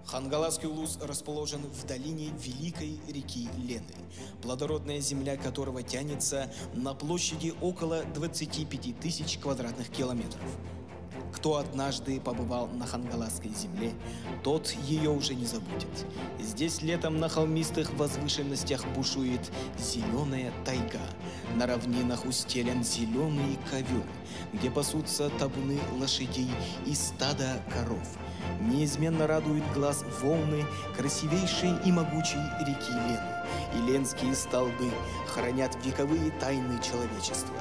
Хангаласский улус расположен в долине великой реки Лены, плодородная земля которого тянется на площади около 25 тысяч квадратных километров. Кто однажды побывал на Хангаласской земле, тот ее уже не забудет. Здесь летом на холмистых возвышенностях бушует зеленая тайга. На равнинах устелен зеленый ковер, где пасутся табуны лошадей и стада коров. Неизменно радует глаз волны красивейшей и могучей реки Лены. И ленские столбы хранят вековые тайны человечества.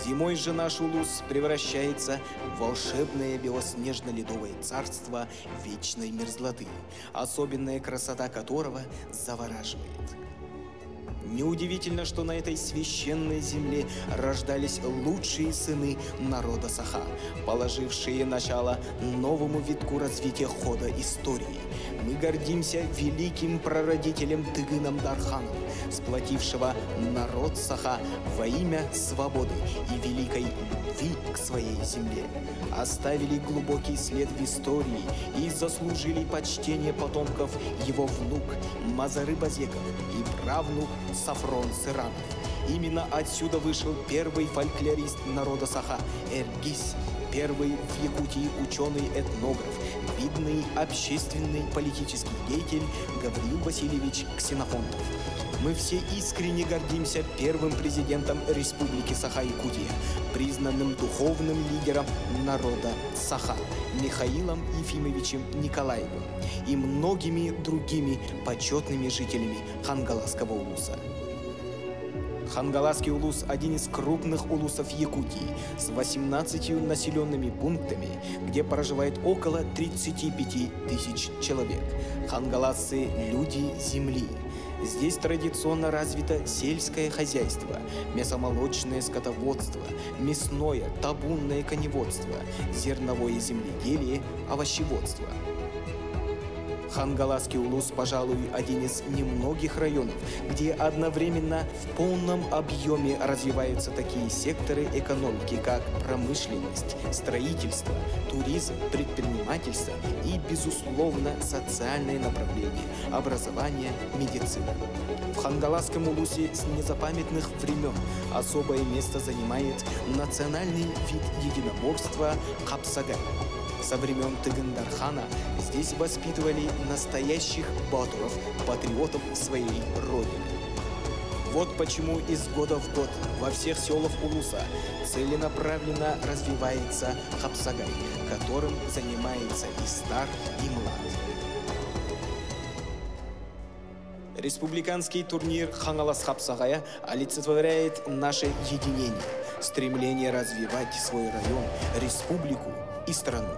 Зимой же наш улус превращается в волшебное белоснежно-ледовое царство вечной мерзлоты, особенная красота которого завораживает. Неудивительно, что на этой священной земле рождались лучшие сыны народа Саха, положившие начало новому витку развития хода истории. Мы гордимся великим прародителем Тыгыном Дарханом, сплотившего народ Саха во имя свободы и великой любви к своей земле. Оставили глубокий след в истории и заслужили почтение потомков его внук Мазары Базеков и правнук Сафрон Сыранов. Именно отсюда вышел первый фольклорист народа Саха Эргис, первый в Якутии ученый-этнограф, видный общественный политический деятель Гавриил Васильевич Ксенофонтов. Мы все искренне гордимся первым президентом Республики Саха-Якутия, признанным духовным лидером народа Саха Михаилом Ефимовичем Николаевым и многими другими почетными жителями Хангаласского улуса. Хангаласский улус – один из крупных улусов Якутии с 18 населенными пунктами, где проживает около 35 тысяч человек. Хангаласцы – люди земли. Здесь традиционно развито сельское хозяйство, мясомолочное скотоводство, мясное, табунное коневодство, зерновое земледелие, овощеводство. Хангаласский улус, пожалуй, один из немногих районов, где одновременно в полном объеме развиваются такие секторы экономики, как промышленность, строительство, туризм, предпринимательство и, безусловно, социальное направление, образование, медицина. В Хангаласском улусе с незапамятных времен особое место занимает национальный вид единоборства хапсагай. Со времен Тыгын-Дархана здесь воспитывали настоящих батуров, патриотов своей родины. Вот почему из года в год во всех селах Улуса целенаправленно развивается хапсагай, которым занимается и стар, и млад. Республиканский турнир Хангалас Хапсагая олицетворяет наше единение, стремление развивать свой район, республику и страну.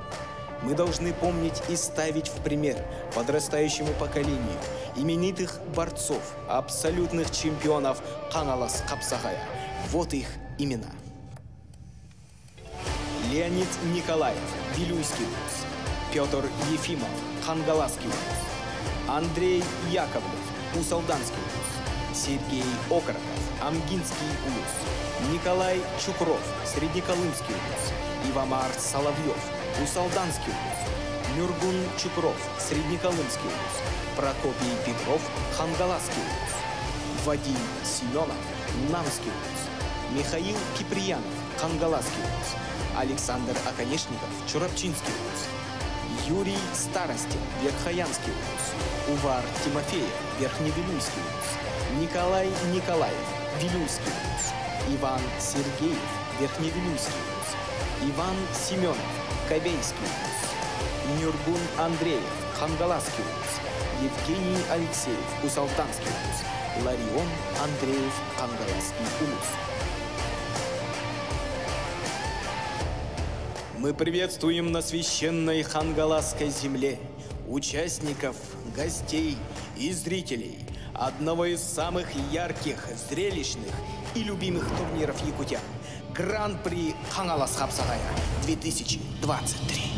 Мы должны помнить и ставить в пример подрастающему поколению именитых борцов, абсолютных чемпионов Хангалас Хапсагая. Вот их имена. Леонид Николаев, Вилюйский улус. Петр Ефимов, Хангаласский улус. Андрей Яковлев, Усалданский улус. Сергей Окороков, Амгинский улус. Николай Чукров, Среднеколымский улус. Ивамар Соловьев, Усалданский улус. Нюргун Чукров, Среднеколымский улус. Прокопий Петров, Хангаласский улус. Вадим Семенов, Намский улус. Михаил Киприянов, Хангаласский улус. Александр Оконешников, Чурапчинский улус. Юрий Старостин, Верхоянский улус. Увар Тимофеев, Верхневилюйский улус. Николай Николаев, Вилюйский улус. Иван Сергеев, Верхневилюйский улус. Иван Семенов, Кобейский улус. Нюргун Андреев, Хангаласский улус. Евгений Алексеев, Усалданский улус. Ларион Андреев, Хангаласский улус. Мы приветствуем на священной Хангаласской земле участников, гостей и зрителей одного из самых ярких, зрелищных и любимых турниров якутян – Гран-при Хангалас Хапсагая 2023.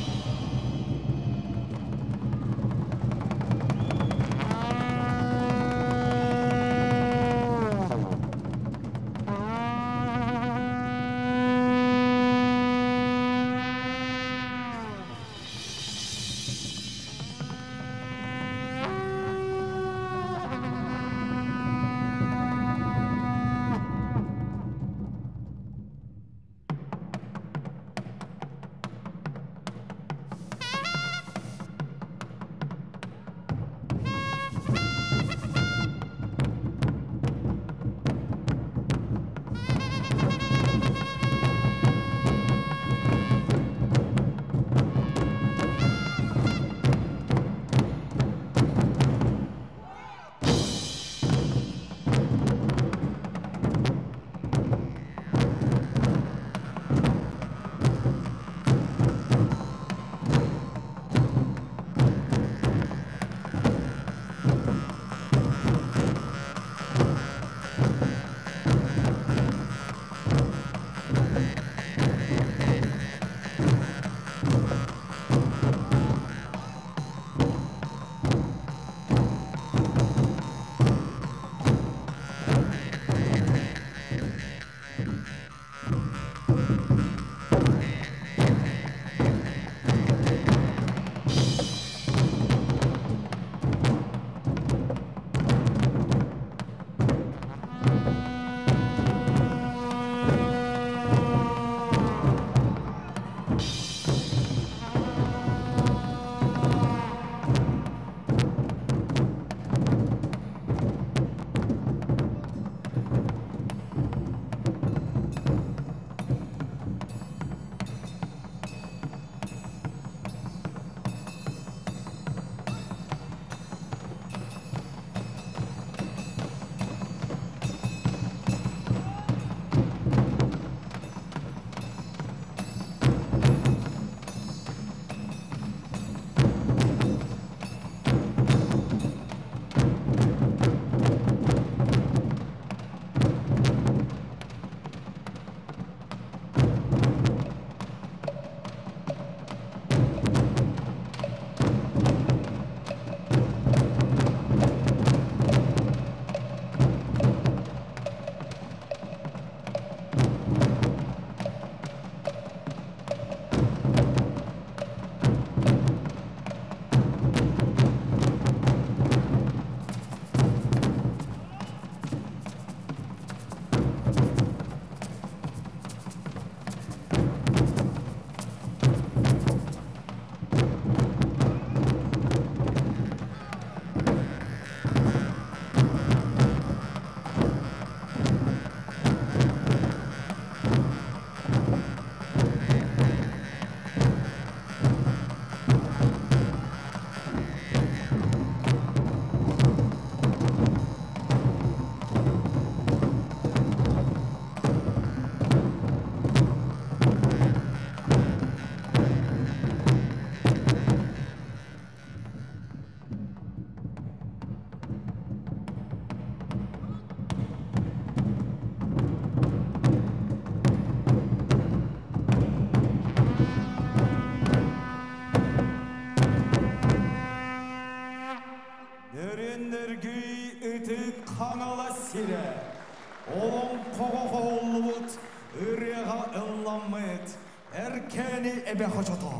Эркээни эбэ хочото.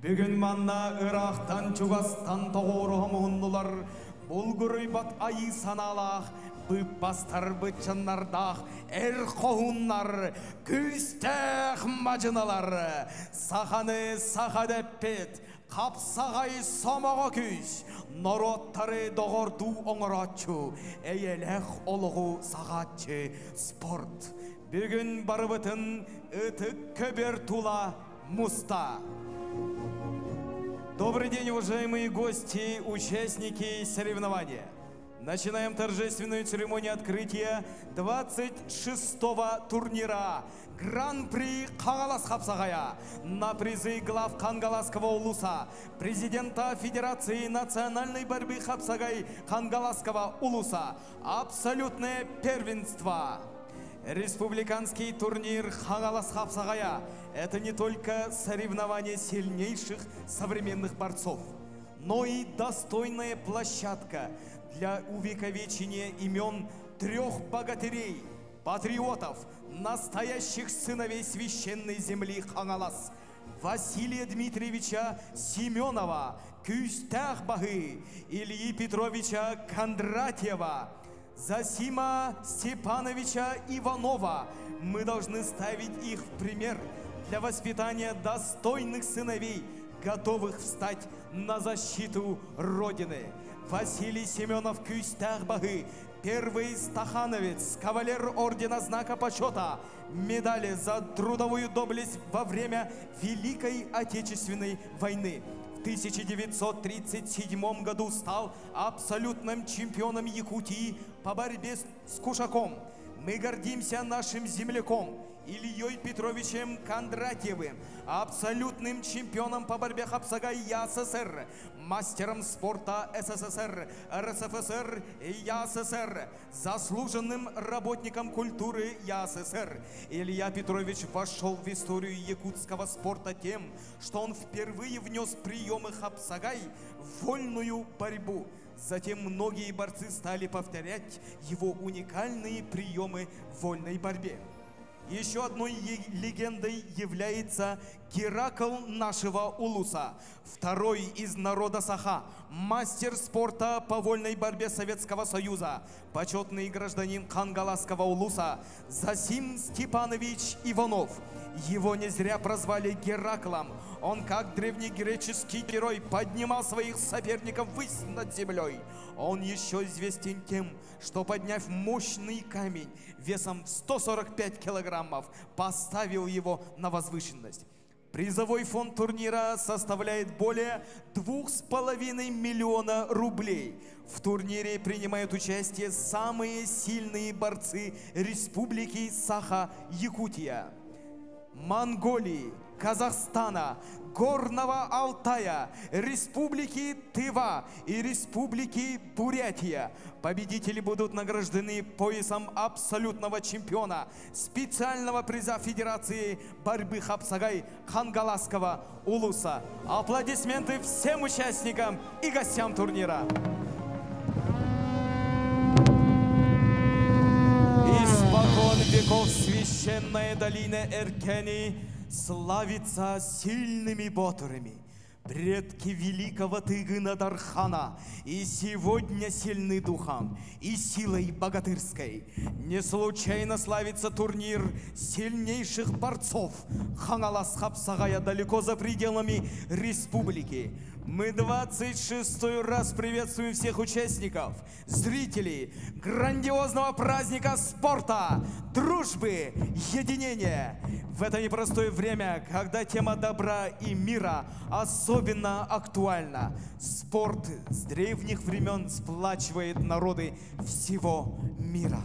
Бүгүн манна ыраахтан чугастан тоҕуоруһа муһуннулар булгуруйбат айыы санаалаах, быыппастар быччыннардаах эр хоһууннар, күүстээх мадьыналар, саханы саха дэппит, хапсаҕай сомоҕо күүс, норуоттары доҕордуу оҥорооччу, эйэлээх олоҕу саҕааччы спорт. Бүгүн барыбытын ытык көбөр тула муста. Добрый день, уважаемые гости, участники соревнования. Начинаем торжественную церемонию открытия 26-го турнира Гран-при Хаҥалас хапсаҕайа на призы глав Хангаласского улуса, президента Федерации национальной борьбы Хапсагай Хангаласского улуса. Абсолютное первенство. Республиканский турнир Хаҥалас хапсаҕайа – это не только соревнование сильнейших современных борцов, но и достойная площадка для увековечения имен трех богатырей, патриотов, настоящих сыновей священной земли Хаҥалас, Василия Дмитриевича Семенова, Күүстээх Баһый, Ильи Петровича Кондратьева, Засима Степановича Иванова. Мы должны ставить их в пример для воспитания достойных сыновей, готовых встать на защиту Родины. Василий Семенов Күүстээх Баһый, первый стахановец, кавалер ордена Знака Почета, медали за трудовую доблесть во время Великой Отечественной войны. В 1937 году стал абсолютным чемпионом Якутии по борьбе с кушаком. Мы гордимся нашим земляком Ильей Петровичем Кондратьевым, абсолютным чемпионом по борьбе хапсагай ЯССР, мастером спорта СССР, РСФСР и ЯССР, заслуженным работником культуры ЯССР. Илья Петрович вошел в историю якутского спорта тем, что он впервые внес приемы хапсагай в вольную борьбу. Затем многие борцы стали повторять его уникальные приемы в вольной борьбе. Еще одной легендой является Геракл нашего Улуса, второй из народа Саха, мастер спорта по вольной борьбе Советского Союза, почетный гражданин Хангаласского Улуса Засим Степанович Иванов. Его не зря прозвали Гераклом. Он, как древнегреческий герой, поднимал своих соперников ввысь над землей. Он еще известен тем, что, подняв мощный камень весом 145 килограммов, поставил его на возвышенность. Призовой фонд турнира составляет более 2,5 миллиона рублей. В турнире принимают участие самые сильные борцы Республики Саха-Якутия, Монголии, Казахстана, Горного Алтая, Республики Тыва и Республики Бурятия. Победители будут награждены поясом абсолютного чемпиона специального приза Федерации борьбы Хапсагай Хангаласского Улуса. Аплодисменты всем участникам и гостям турнира. Испокон веков священная долина Эркени славится сильными боотурами. Предки великого Тыгына Дархана и сегодня сильны духом и силой богатырской. Не случайно славится турнир сильнейших борцов Хаҥалас хапсаҕайа далеко за пределами республики. Мы 26 раз приветствуем всех участников, зрителей грандиозного праздника спорта, дружбы, единения. В это непростое время, когда тема добра и мира особенно актуальна, спорт с древних времен сплачивает народы всего мира.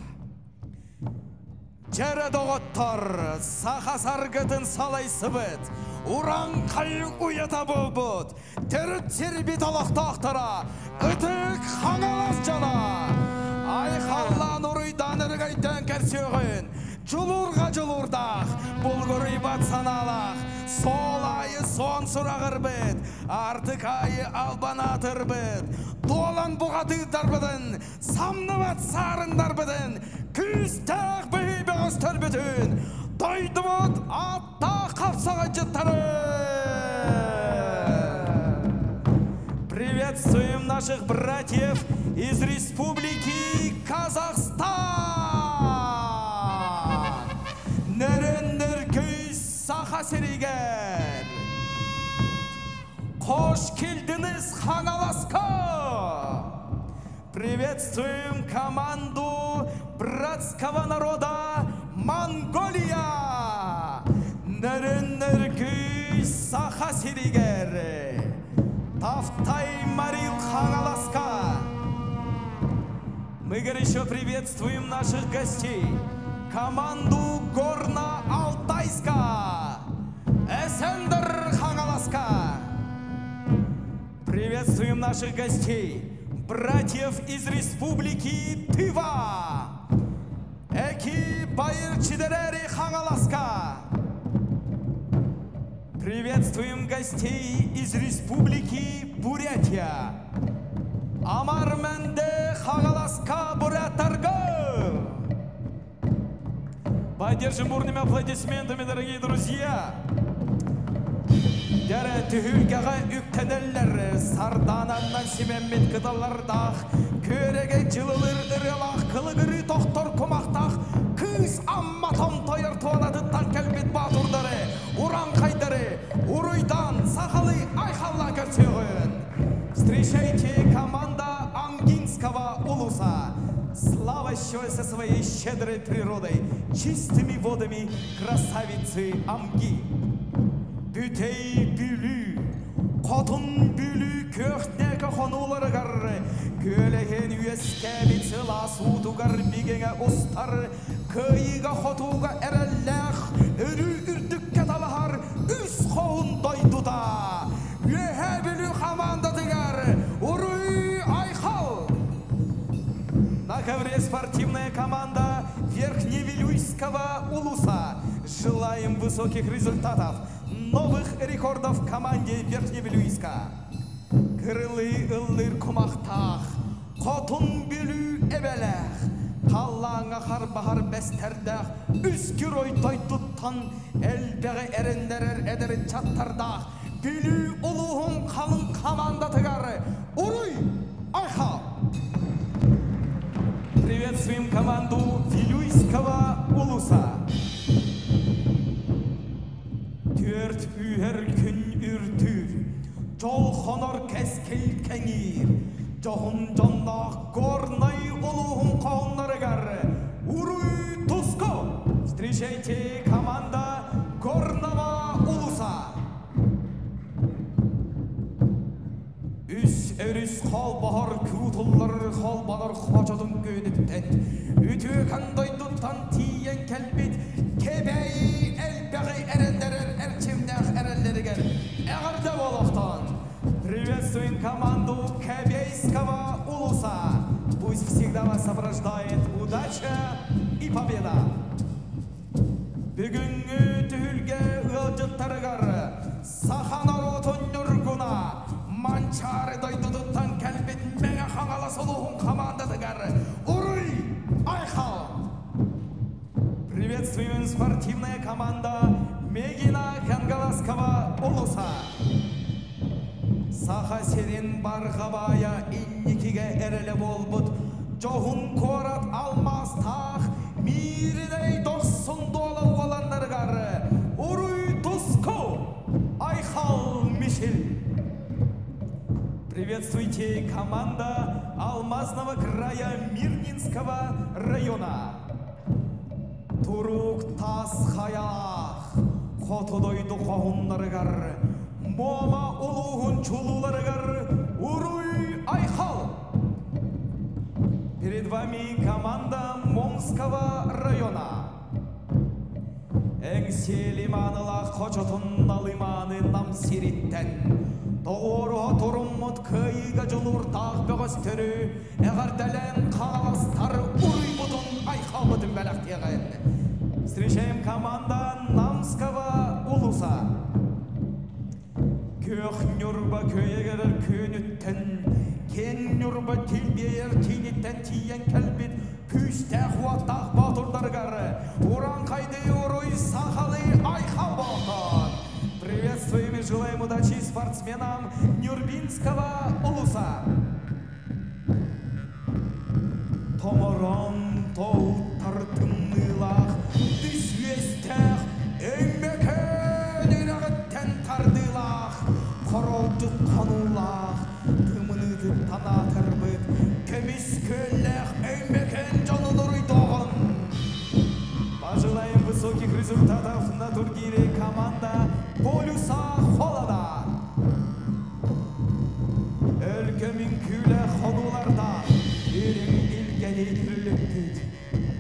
Дьэ эрэ, доҕоттор, саха саргытын салайсыбыт, урааҥхай уйата буолбут, төрүт сирбит олохтоохторо, ытык Хаҥалас дьоно, айхаллаан уруйдаан өрөгөйдөөн көрсүөҕүҥ, дьулуурга дьулуурдаах, булгуруйбат санаалаах, суол аайы суон сураҕырбыт, аартык аайы албан аатырбыт, дуолан бухатыырдарбытын, самныбат саарыннарбытын, күүстээх быһый бөҕөстөрбүтүн, Дойдубут ааттаах хапсаҕайдьыттары! Приветствуем наших братьев из Республики Казахстан! Нөрүөн нөргүй, Саха сиригэр! Қош келдіңіз Хаҥаласка! Приветствуем команду братского народа Монголия! Нөрүөн нөргүй, Саха сиригэр! Тавтай морил Хаҥаласка! Мы горячо приветствуем наших гостей, команду Горно-Алтайска, Эсендер Хаҥаласка. Приветствуем наших гостей, братьев из Республики Тыва, Эки Байыр Чидерери Хаҥаласка. Приветствуем гостей из Республики Бурятия. Амар Мэнде Хаҥаласка буряттарга! Поддержим бурными аплодисментами, дорогие друзья! Дьэ, түһүлгэҕэ үктэнэллэр, сардаананан симэммит кытыллардаах, күөрэгэй дьылылыыр ырыалаах, кылыгырыы тохтор кумахтаах, Кыыс Амма томтойор туонатыттан кэлбит баатырдары, урааҥхайдары, уруйдаан, сахалыы айхаллаан көрсүөҕүҥ. Встречайте, команда Амгинского улуса, славящегося своей щедрой природой, чистыми водами красавицы Амги. Бүтэй Бүлүү, Хотун Бүлүү күөх нэлэһэ хонууларыгар, күөлэһийэн үөскээбит сылаас уутугар бигэнэ устар, кыайыыга-хотууга эрэллээх, өрүү үрдүккэ талаһар үс хоһуун дойдута. Үөһээ Бүлүү хамаандатыгар Уруй Айхал! На ковре спортивная команда Верхневилюйского улуса. Желаем высоких результатов, новых рекордов команде Верхневилюйска. Кырылыы ыллыыр кумахтаах, Хотун Бүлүү эбэлээх, халлааҥҥа харбаһар бэстэрдээх, үс герой дойдуттан элбэҕи эрэннэрэр эдэр ыччаттардаах, Бүлүү улууһун халыҥ хамаандатыгар Уруй Айхал! Приветствуем команду Вилюйского улуса. Түөрт үүһэр күн үрдүүр, дьол хонор кэскил кэҥиир, дьоһун дьонноох Горнай улууһун хоһууннарыгар Уруй Туску! Встречайте, команда Горного улуса! Үс өрүс холбоһор куутуллар холбонор хочотун күөнүттэн үтүөкэн дойдуттан тиийэн кэлбит Кэбээйи элбэҕи эрэннэрэр эрчимнээх эрэллэригэр эҕэрдэ буолуохтун! Приветствуем команду Кэбейского улуса! Пусть всегда вас сопровождает удача и победа! Бүгүҥҥү түһүлгэ ыалдьыттарыгар саха норуотун ньургуна Манчаары дойдутуттан кэлбит Мэҥэ Хаҥалас улууһун хамаандатыгар Уруй Айхал! Приветствуем спортивная команда Мегина Кангаласского улуса. Саха сирин барҕа баайа инникигэ эрэлэ буолбут дьоһун куорат алмаастаах Мииринэй дохсун дуола уоланнарыгар Уруй Туску! Айхал Мичил! Приветствуйте, команда Алмазного края Мирнинского района. Туруук таас хайалаах, хоту дойду хоһууннарыгар, Муома улууһун чулууларыгар Уруй Айхал! Перед вами команда Момского района. Эҥсиэли маанылаах хочотун налымааны Нам сириттэн тоҕуоруһа туруммут кыайыыга дьулуурдаах бөҕөстөрү эҕэрдэлээн хаҥаластар уруйбутун айхалбытын бэлэхтиэҕин. Встречаем команда Намского улуса. Күөх Ньурба күөйэгэрэр күөнүттэн, киэҥ Ньурба килбиэйэр кииниттэн тиийэн кэлбит күүстээх уоттаах боотурдарыгар урааҥхайдыы уруй сахалыы айхал буолтун! Приветствуем и желаем удачи спортсменам Нюрбинского улуса! Томороон тоһуттар тымныылаах, үс үөстээх, Өймөкөөн үрэҕиттэн тардыылаах, хоролдьут хонуулаах, тымныытыттан аатырбыт көмүс күөллээх Өймөкөөн дьонун уруйдуоҕун! Пожелаем высоких результатов на турнире команда Полюса Холода! Өлгөм үҥкүүлээх хонуулардаах, үрүҥ илгэни үрүлүппүт,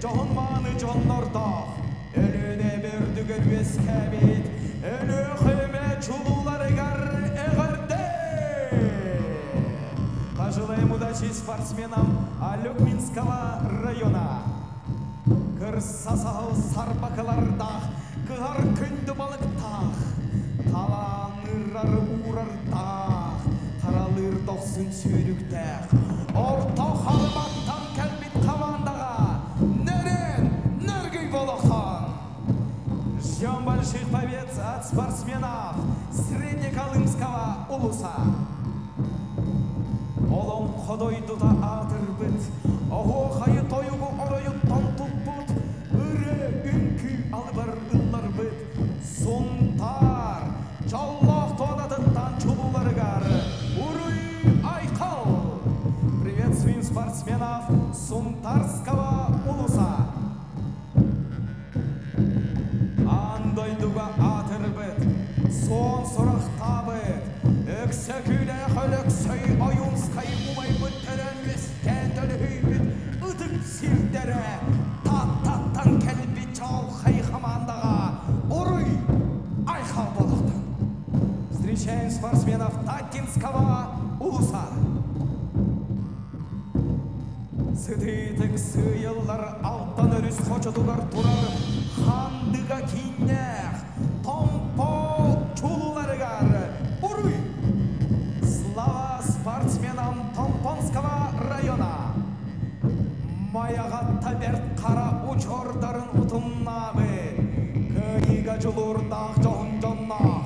дьоһун-мааны дьоннордоох, Өлүөнэ үрдүгэр үөскээбит Өлүөхүмэ чулууларыгар эҕэрдэ! Пожелаем удачи спортсменам Алёкминского района! Кырса саһыл сарбакылардаах, кыһар күндү балыктаах, талаанырар уурардаах, харалыыр дохсун сүүрүктээх, орто халыматтан кэлбит хамаандаҕа нөрүөн нөргүй болохтон! Ждем больших побед от спортсменов Среднеколымского улуса! Олоҥхо дойдута аатырбыт, оһуохайы тойугу оройуттан туппут, ырыа үҥкүү алыбар ылларбыт Сунтаар дьоллоох туонатыттан чулууларыгар уруй-айхал! Приветствуем спортсменов Сунтарского улуса! Аан дойдуга аатырбыт, суон сурахтаабыт, Өксөкүүлээх Өлөксөй Ойуунскай убайбыт төрөөн үөскээн төлөһүйбүт ытык сирдэрэ Тааттаттан кэлбит чаҕылхай хамаандаҕа уруй айхал буолуохтун! Встречаем спортсменов Таттинского улуса! Сытыытык сыыйыллар Алтан өрүс хочотугар турар Хандыга кииннээх Томпо чулууларыгар уруй! Слава спортсменам Томпонского района! Майаҕатта Бэрт Хара удьуордарын утумнаабыт, кыайыыга дьулуурдаах дьоһун дьонноох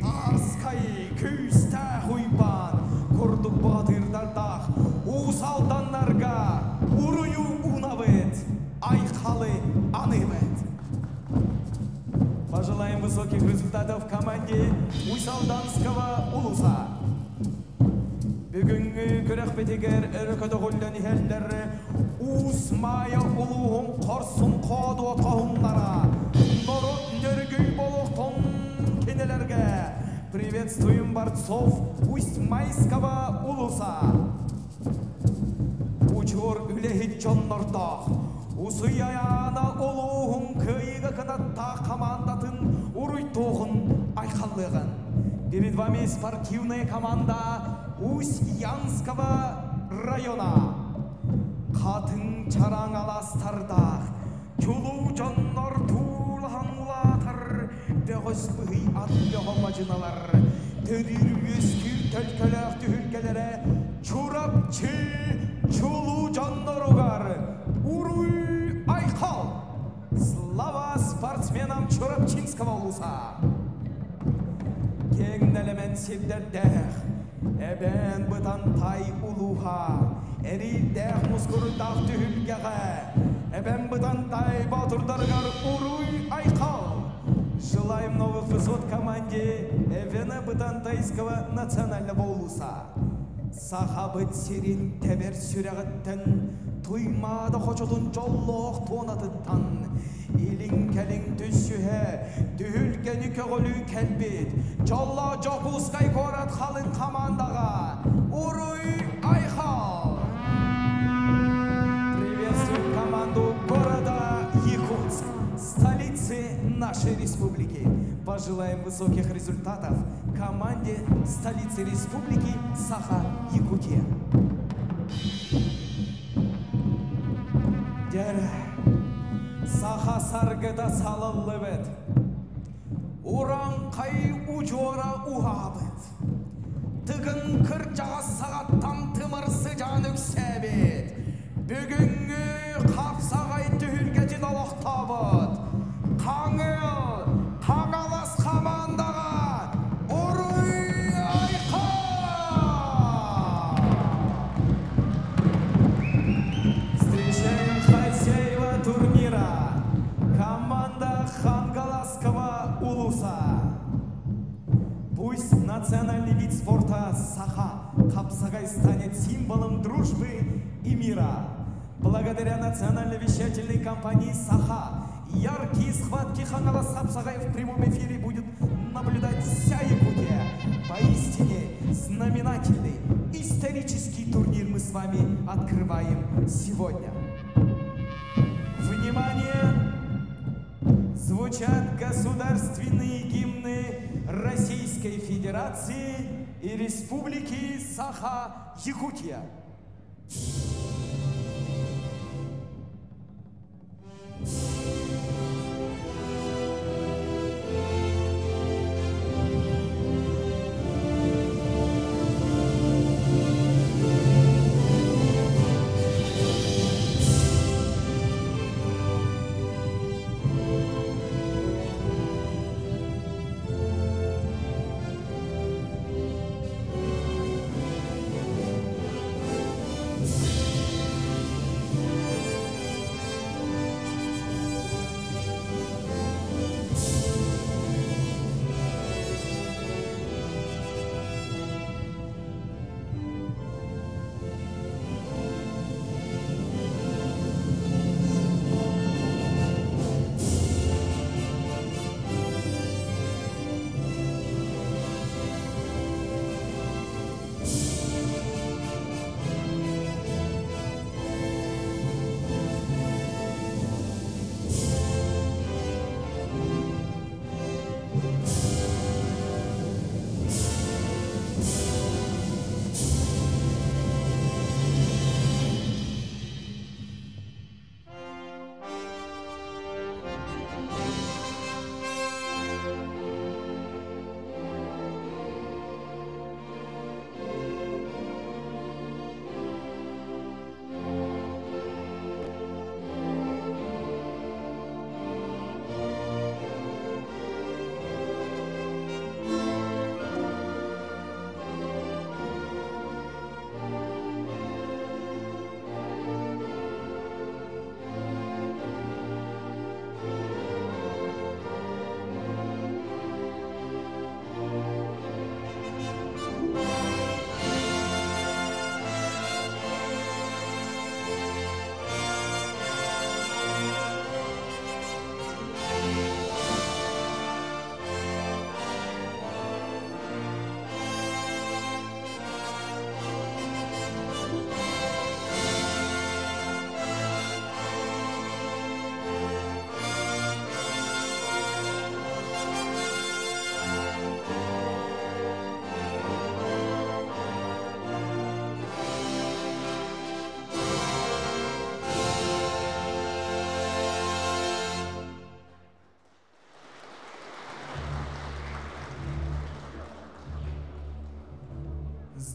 Тарскай Күүстээх Уйбаан курдук баатырдардаах Уус Алданнарга уруйу уунабыт, айхалы аныыбыт! Пожелаем высоких результатов команде Усть-Алданского улуса! Бүгүҥҥү күрэхпитигэр өрө көтөҕүллэн иһэллэр Уус Маайа улууһун хорсун хоодуот хоһуннара, норуот нөргүй буолуохтун кинилэргэ! Приветствуем борцов Усть-Майского улуса! Учуор үлэһит дьоннордоох, Усуйаана улууһун кыайыыга кынаттаах хамаандатын уруйдуоҕун айхаллыаҕын. Перед вами спортивная команда Усть-Янского района. Хатыҥ чараҥ алаастардаах, чулуу дьоннор туулаһан улаатар бөҕөс быһый ат бөҕө мадьыналар, төрүүр-үөскүүр төлкөлөөх түһүлгэлэрэ Чурапчы чулуу дьонноругар уруй-айхал! Слава спортсменам Чурапчинского улуса! Киэҥ нэлэмэн сирдэрдээх, эбээн Бытантай улууһа, эриирдээх мускурдаах түһүлгэҕэ, эбээн Бытантай боотурдарыгар уруй-айхал! Желаем новых высот команде Эвена Бытантайского национального улуса! Сахабыт сирин тэбэр сүрэҕиттэн, Туймаада хочотун дьоллоох туонатыттан, илин-кэлин түсүһэ, түһүлгэни көҕүлүү кэлбит Дьоллоох Дьокуускай куорат халыҥ хамаандаҕа уруй-айхал! Приветствуем команду города Якутск, столицы нашей республики. Пожелаем высоких результатов команде столицы республики Саха-Якутия. Дьэ, саха саргыта салаллыбыт. Урааҥхай удьуора уһаабыт, Тыгын кырдьаҕас саҕаттан тымыр сыдьаан үксээбит, бүгүҥҥү хапсаҕай түһүлгэтин олохтообут Хаҥыл Хаҥалас хамаандаҕа уруй-айхал! Встречаем хозяева турнира. Команда Хангаласского улуса. Пусть национальный вид спорта саха хапсагай станет символом дружбы и мира. Благодаря национальной вещательной компании «Саха» яркие схватки Хангалас Хапсагай в прямом эфире будет наблюдать вся Якутия. Поистине знаменательный исторический турнир мы с вами открываем сегодня. Внимание! Звучат государственные гимны Российской Федерации и Республики Саха-Якутия.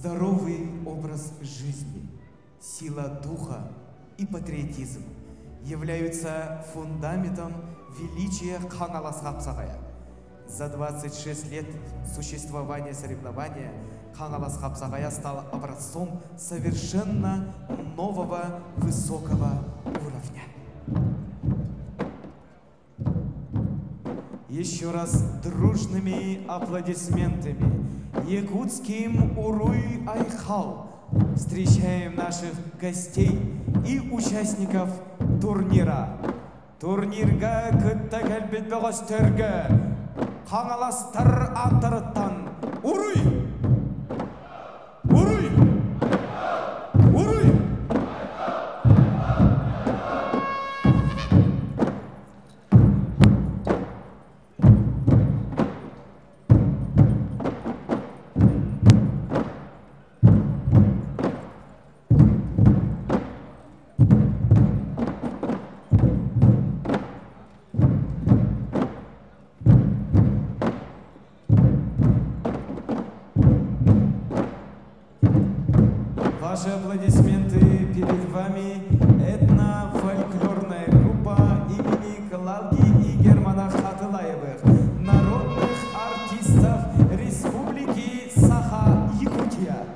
Здоровый образ жизни, сила духа и патриотизм являются фундаментом величия Хаҥалас хапсаҕайа. За 26 лет существования соревнования Хаҥалас хапсаҕайа стал образцом совершенно нового высокого уровня. Еще раз дружными аплодисментами якутским Уруй Айхал встречаем наших гостей и участников турнира. Турнирга кытта кэлбит бөҕөстөргө Хаҥаластар ааттарыттан Уруй! Уруй! Уруй! Ваши аплодисменты. Перед вами этно-фольклорная группа имени Клавдии и Германа Хатылаевых, народных артистов Республики Саха-Якутия.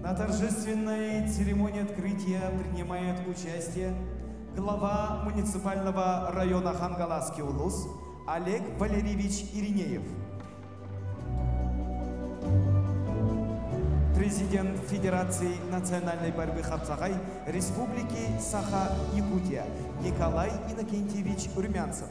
На торжественной церемонии открытия принимает участие глава муниципального района Хангаласский Улус Олег Валерьевич Иринеев, президент Федерации национальной борьбы хапсагай Республики Саха-Якутия Николай Иннокентьевич Румянцев,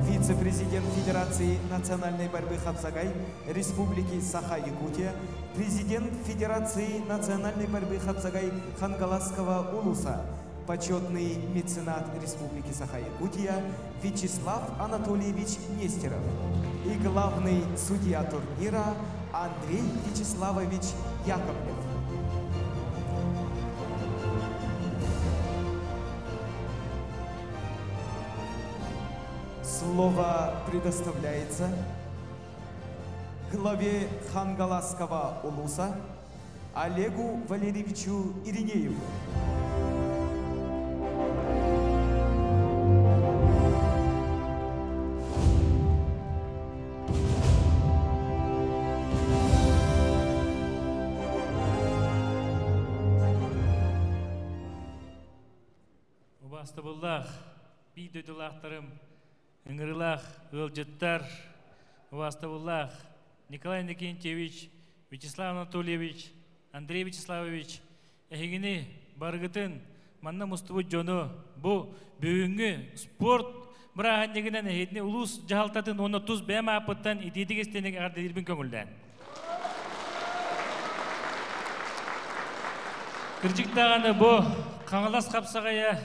вице-президент Федерации национальной борьбы хапсагай Республики Саха-Якутия, президент Федерации национальной борьбы хапсагай Хангаласского улуса, почетный меценат Республики Саха-Якутия Вячеслав Анатольевич Нестеров и главный судья турнира Андрей Вячеславович Яковлев. Слово предоставляется главе Хангаласского улуса Олегу Валерьевичу Иринееву. Убаастабыллаах, биир дойдулаахтарым, ыҥырыылаах ыалдьыттар, убаастабыллаах Николай Иннокентьевич, Вячеслав Анатольевич, Андрей Вячеславович, эһигини барыгытын, манна мустубут дьону, бу бүгүҥҥү спорт бырааһынньыгынан эһигини улуус дьаһалтатын уонна тус бэйэм ааппыттан итиитик-истиҥник эҕэрдэлиирбин көҥүллээҥ. Кырдьык даҕаны бу Хаҥалас хапсаҕайа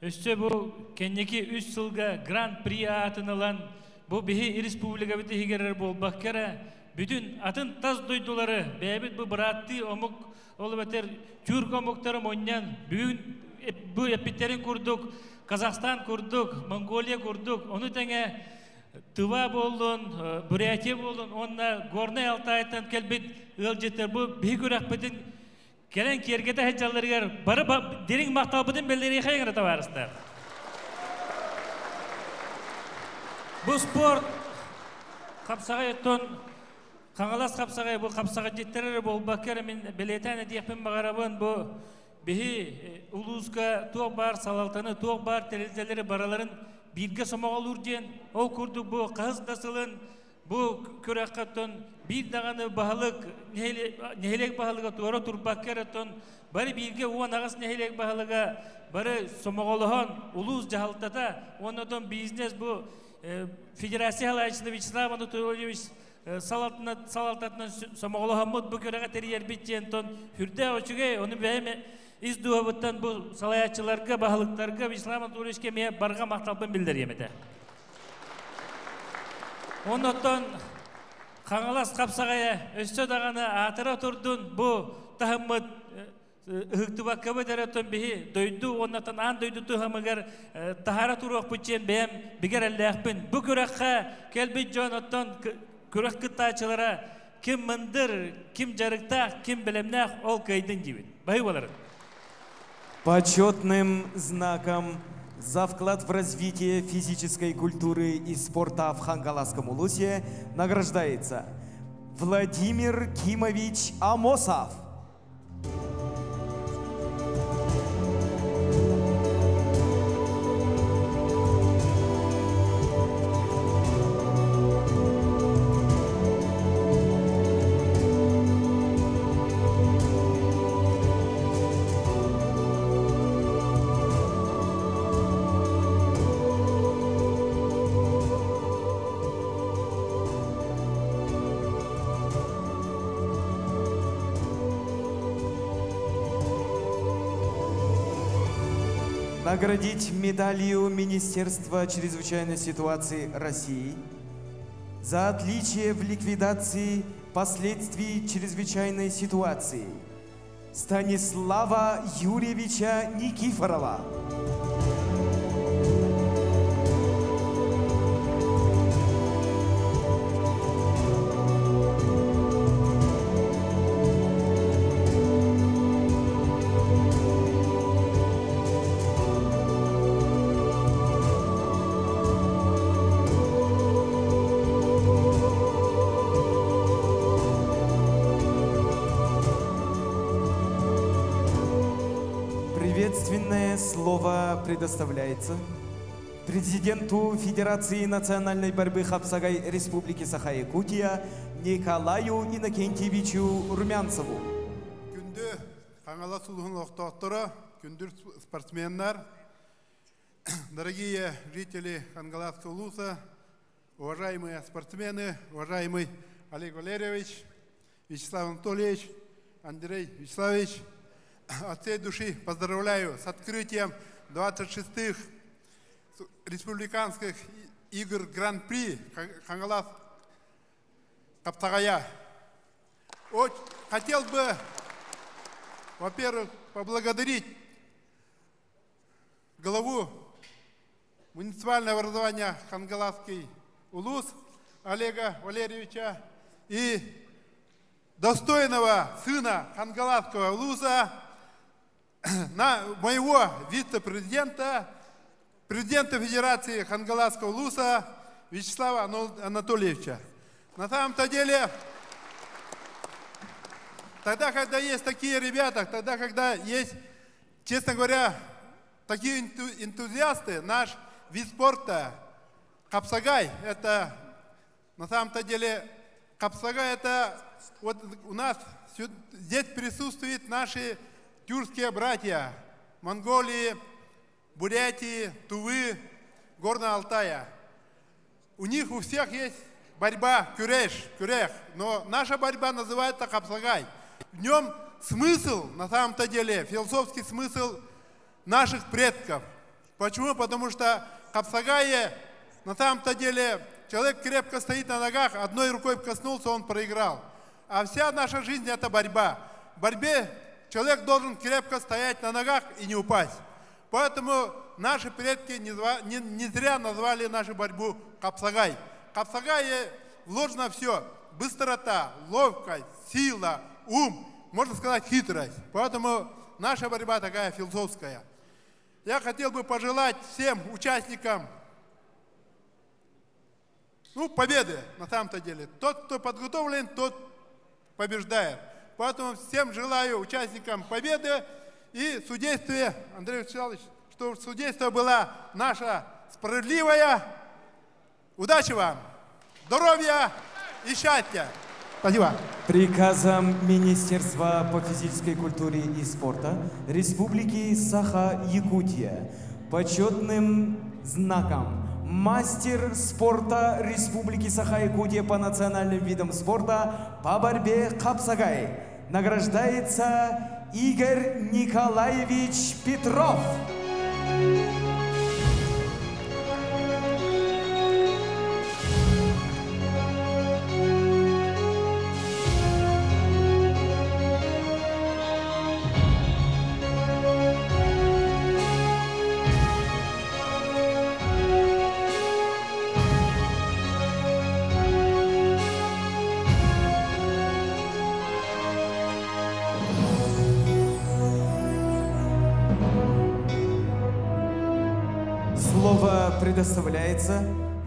өссө бу кэнники үс сылга Гран-при аатын ылан, бу биһи республикабыт иһигэр эрэ буолбакка эрэ, бүтүн атын тас дойдулары бэйэбит бу бырааттыы омук, ол эбэтэр тюрк омуктары мунньан, бүгүн бу эппиттэрин курдук, Казахстан курдук, Монголия курдук, ону тэҥэ Тыва буоллун, Бурятия буоллун уонна Горнай Алтайтан кэлбит ыалдьыттар бу биһи күрэхпитин кэлэн киэргэтэ сылдьалларыгар бары дириҥ махталбытын биллэриэхэ эрэ табаарыстар. Бу спорт хапсаҕай оттон Хаҥалас хапсаҕай бу хапсаҕайдьыттар эрэ буолбакка эрэ мин бэлиэтээн этиэхпин баҕарабын бу биһи улууска туох баар салалтаны, туох баар тэрилтэлэри барыларын бииргэ сомоҕолуур диэн ол курдук бу хаһыс да сылын бу күрэххэ оттон биир даҕаны баһылык нэһилиэк баһылыга туора турбакка эрэ оттон бары бииргэ 18 нэһилиэк баһылыга бары сомоҕолоһон улуус дьаһалтата уонна оттон бизнес бу федерация салайааччыта Вячеслав Анатольевич салалтатынан сомоҕолоһоммут бу күрэҕи тэрийэрбит диэн тон сүрдээх үчүгэй ону бэйэм ис дууһабыттан бу салайааччыларга баһылыктарга Вячеслав Анатольевичка эмиэ барҕа махталбын биллэриэм этэ. Оннуттан Хаҥалас хапсаҕайа өссө даҕаны аатыра турдун бу таһыммыт ыһыктыбаккабыт эрэ оттон биһи дойду уоннаттан аан дойду туһамыгар таһаара туруохпут диэн бэйэм бигэр эрэллээхпин. Бу күрэххэ кэлбит дьон оттон күрэх кыттааччылара ким мындыр, ким дьарыктаах, ким бэлэмнээх ол кыайдын диибин. Баһыы буоларын. Почетным знаком за вклад в развитие физической культуры и спорта в Хангаласском улусе награждается Владимир Кимович Амосов. Наградить медалью Министерства чрезвычайной ситуации России за отличие в ликвидации последствий чрезвычайной ситуации Станислава Юрьевича Никифорова. Приветственное слово предоставляется президенту Федерации национальной борьбы Хапсагай Республики Саха-Якутия Николаю Иннокентьевичу Румянцеву. Күндү Хаҥалас улууһун олохтоохторо, күндү спортсменнар, дорогие жители Хангаласского улуса, уважаемые спортсмены, уважаемый Олег Валерьевич, Вячеслав Анатольевич, Андрей Вячеславович, от всей души поздравляю с открытием 26-х республиканских игр Гран-при Хаҥалас хапсаҕайа. Хотел бы, во-первых, поблагодарить главу муниципального образования Хангаласский улус Олега Валерьевича и достойного сына Хангаласского улуса, на моего вице-президента, президента Федерации Хангаласского улуса Вячеслава Анатольевича. На самом-то деле, тогда, когда есть такие ребята, тогда, когда есть, честно говоря, такие энтузиасты, наш вид спорта, хапсагай, это на самом-то деле, хапсагай это вот у нас здесь присутствуют наши тюркские братья Монголии, Бурятии, Тувы, Горного Алтая. У них у всех есть борьба күрэс, күрэх, но наша борьба называется хапсагай. В нем смысл, на самом-то деле, философский смысл наших предков. Почему? Потому что хапсагае, на самом-то деле, человек крепко стоит на ногах, одной рукой коснулся, он проиграл. А вся наша жизнь – это борьба. В борьбе человек должен крепко стоять на ногах и не упасть. Поэтому наши предки не зря назвали нашу борьбу хапсагай. В хапсагае вложено все. Быстрота, ловкость, сила, ум, можно сказать, хитрость. Поэтому наша борьба такая философская. Я хотел бы пожелать всем участникам, ну, победы на самом-то деле. Тот, кто подготовлен, тот побеждает. Поэтому всем желаю участникам победы и судействие, Андрей Вячеславович, чтобы судейство было наше справедливое. Удачи вам, здоровья и счастья. Спасибо. Приказом Министерства по физической культуре и спорта Республики Саха-Якутия почетным знаком мастер спорта Республики Саха-Якутия по национальным видам спорта по борьбе хапсагай награждается Игорь Николаевич Петров. Слово предоставляется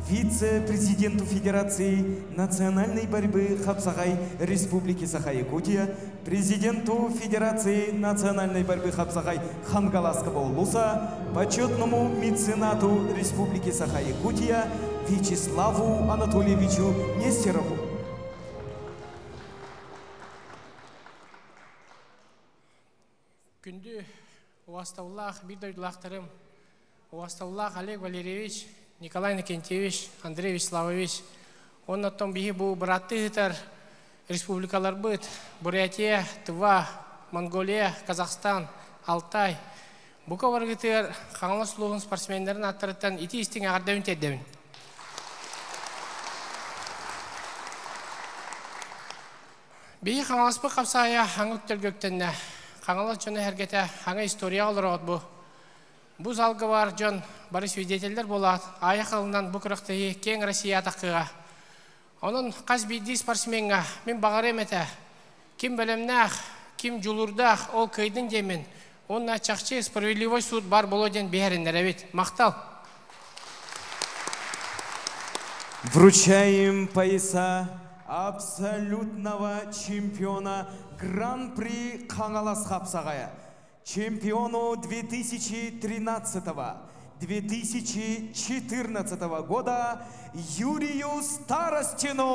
вице-президенту Федерации национальной борьбы Хапсагай Республики Саха-Якутия, президенту Федерации национальной борьбы Хапсагай Хангаласского улуса, почетному меценату Республики Саха-Якутия Вячеславу Анатольевичу Нестерову. Күндү убаастабыллаах биир дойдулаахтарым, убаастабыллаах Олег Валерьевич, Николай Иннокентьевич, Андрей Вячеславович, онтон биһиги бу бырааттыы сытар республикаларбыт, Бурятия, Тыва, Монголия, Казахстан, Алтай. Бука барыгытыгар Хаҥалас улууһун спортсменнарын ааттарыттан итии-истиҥ эҕэрдэбин тиэрдэбин. Биһи Хаҥаласпыт хапсаайа хаҥа үктэлгэ үктэннэ. Хаҥалас дьоно эһэргэтэ хаҥа история олороҕут бу. Бу залга баар дьон бары свидетеллэр буолаат, аайах ылынан бу күрэхтэһии киэҥ Россия атаххыга. Онон хас биирдии спортсмеҥҥа мин баҕарыам этэ, ким бэлэмнээх, ким дьулуурдаах, ол кыайдын диэммин, уонна чахчы справедливой суут баар буолуо диэн биһэриннэрэбит. Махтал! Вручаем пояса абсолютного чемпиона Гран-при Хаҥалас хапсаҕайа. Чемпиону 2013-2014 года Юрию Старостину!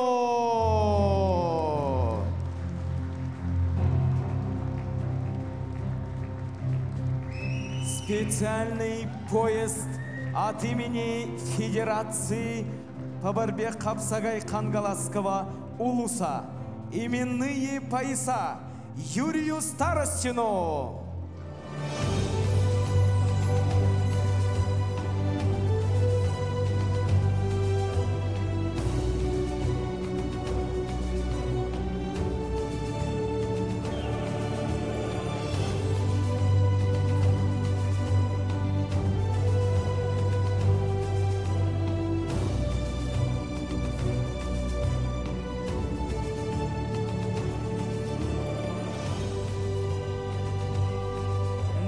Специальный поезд от имени Федерации по борьбе Хапсагай Хангаласского Улуса. Именные пояса Юрию Старостину!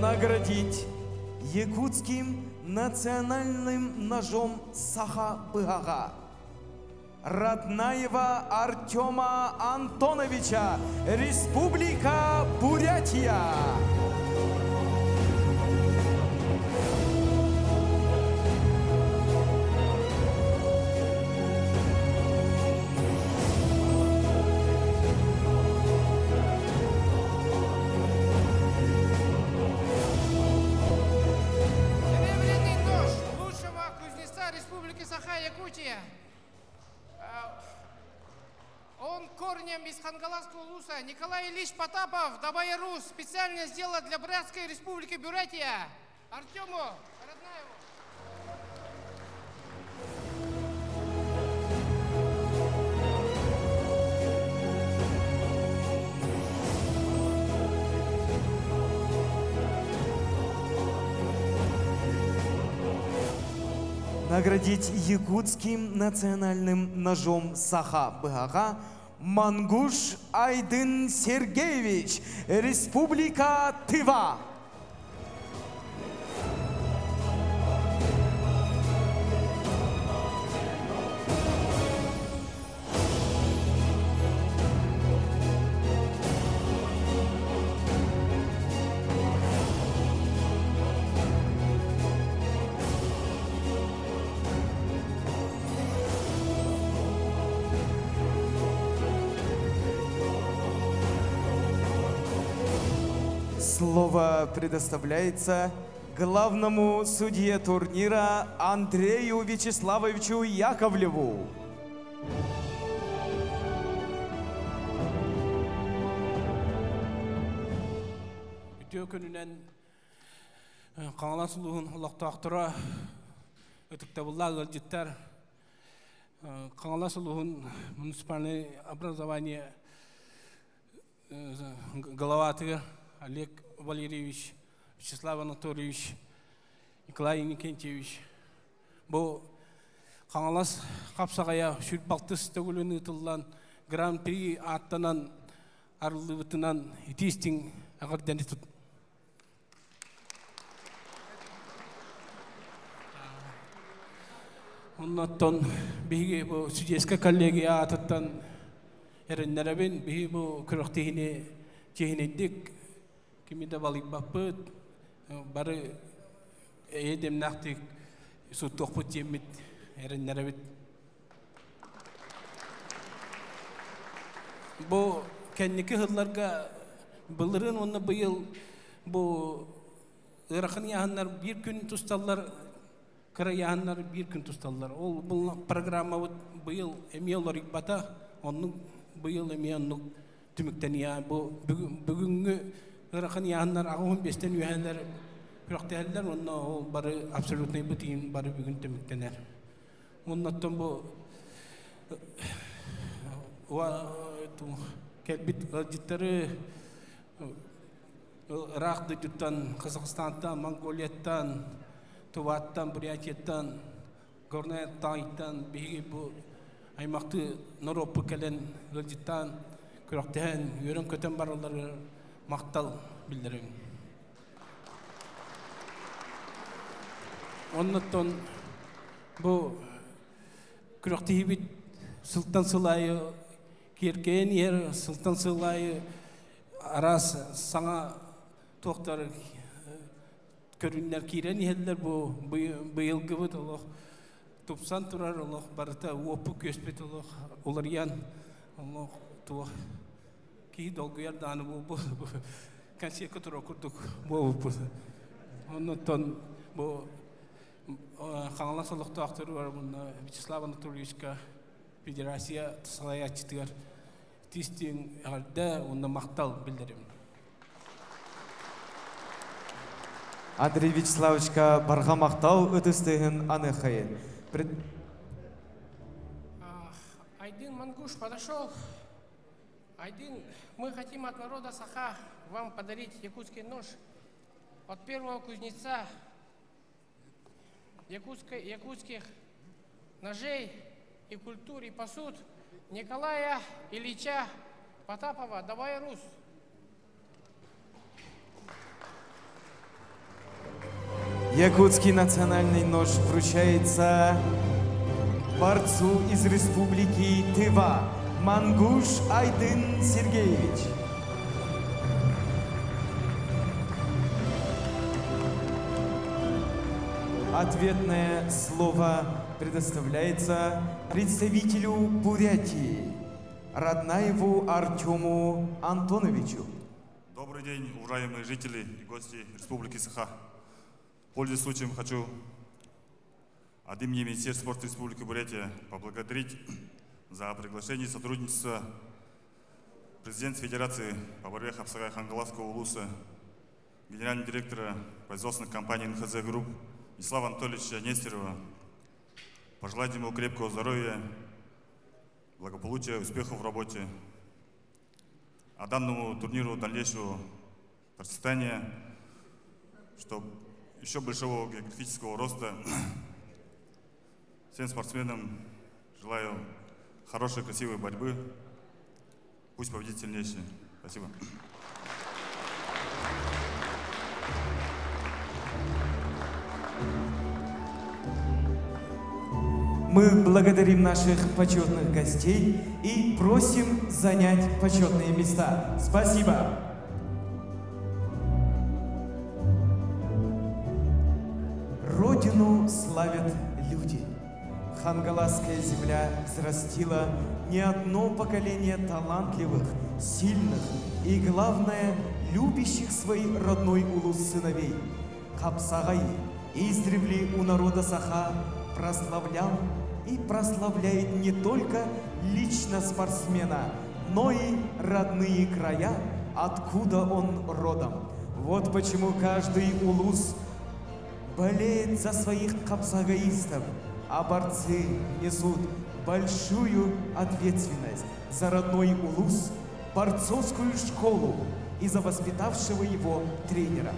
Наградить якутским национальным ножом Саха-Быһаҕа Роднаева Артема Антоновича, Республика Бурятия. Серебряный нож лучшего кузнеца Республики Саха-Якутия. Он корнем из Хангаласского улуса. Николай Ильич Потапов, Дабайарус, специально сделал для Братской Республики Бурятия. Артему Роднаеву. Наградить якутским национальным ножом Саха-Быһаҕа Мангуш Айдын Сергеевич, Республика Тыва. Слово предоставляется главному судье турнира Андрею Вячеславовичу Яковлеву. Үтүө күнүнэн Хаҥалас улууһун олохтоохторо, ытыктабыллаах ыалдьыттар, Хаҥалас улууһун муниципальное образование главатыгар Олег Валерьевич, Вячеслав Анатольевич, Николай Иннокентьевич. Бу Хаҥалас хапсаҕайа сүр балтыс төгүлүн ыытыллан Гран-при ааттанан арыллыбытынан итии-истиҥ эҕэрдэни тут. Оннуттан биһиги бу судейская коллегия аатыттан эрэннэрэбин, биһи бу күрэхтэһиини чиэһинэйдик кими да балыйбаппыт, бары эйэ-дэмнээхтик суттуохпут диэммит эрэннэрэбит. Бу кэнники сылларга былырыын уонна быйыл бу ыарахан ыйааһыннар биир күн тусталлар, кыра ыйааһыннар биир күн тусталлар. Ол бұл программабыт быйыл эмиэ уларыйбата, оннук быйыл эмиэ оннук түмүктэниэ. Бу бүгүҥҥү ыарахан ыйааһыннар 85-тэн үөһэлэр күрэхтэһэллэр, онно ол бары абсолютный бытыын бары бүгүн түмүктэнэр. Оннуттан бу Кэлбит ыалдьыттары ыраах дойдуттан, Казахстантан, Монголияттан, Туваттан, Бурятияттан, Горнай Алтайтан биһиги бу аймахтыы норуоппут кэлэн ыалдьыттаан, күрэхтэһэн, үөрэн-көтөн баралларыгар махтал биллэрэбин. Оннуттан бу күрэхтэһиибит сылтан сыл аайы киэркэйэн иһэр, сылтан сыл аайы араас саҥа туохтар көрүннэр киирэн иһэллэр. Бу быйылгыбыт олох тупсан турар, олох барыта уоппут күөспүт олох уларыйан, олох туох киһи долгуйар даҕаны буолбут, концертка турар курдук буолбуппут. Оннуттан бу Хаҥалас олохтоохторугар уонна Вячеслав Анатольевичка федерация салайааччытыгар тиистиин эҕэрдэ уонна махтал биллэрэбин. Андрей Вячеславовичка барҕа махтал ытыс тыаһын аныаххайын. Айдын Мангуш подошел. Айдын, мы хотим от народа Саха вам подарить якутский нож от первого кузнеца якутских ножей и культур и посуд Николая Ильича Потапова. Давай, Рус. Якутский национальный нож вручается борцу из республики Тыва Мангуш Айдын Сергеевич. Ответное слово предоставляется представителю Бурятии Раднаеву Артему Антоновичу. Добрый день, уважаемые жители и гости Республики Саха. Пользуясь случаем, хочу от имени Министерства спорта Республики Бурятия поблагодарить за приглашение и сотрудничество президента Федерации по борьбе хапсагай Хангаласского улуса, генерального директора производственной компании НХЗ Групп Вячеслава Анатольевича Нестерова. Пожелать ему крепкого здоровья, благополучия, успехов в работе. А данному турниру дальнейшего процветания, чтобы еще большого географического роста. Всем спортсменам желаю хорошей, красивой борьбы. Пусть победит сильнейший. Спасибо. Мы благодарим наших почетных гостей и просим занять почетные места. Спасибо. Родину славят люди. Хангаласская земля взрастила не одно поколение талантливых, сильных и, главное, любящих свой родной улус сыновей. Хапсагай, издревле у народа Саха, прославлял и прославляет не только лично спортсмена, но и родные края, откуда он родом. Вот почему каждый улус болеет за своих хапсагаистов, а борцы несут большую ответственность за родной улус, борцовскую школу и за воспитавшего его тренера.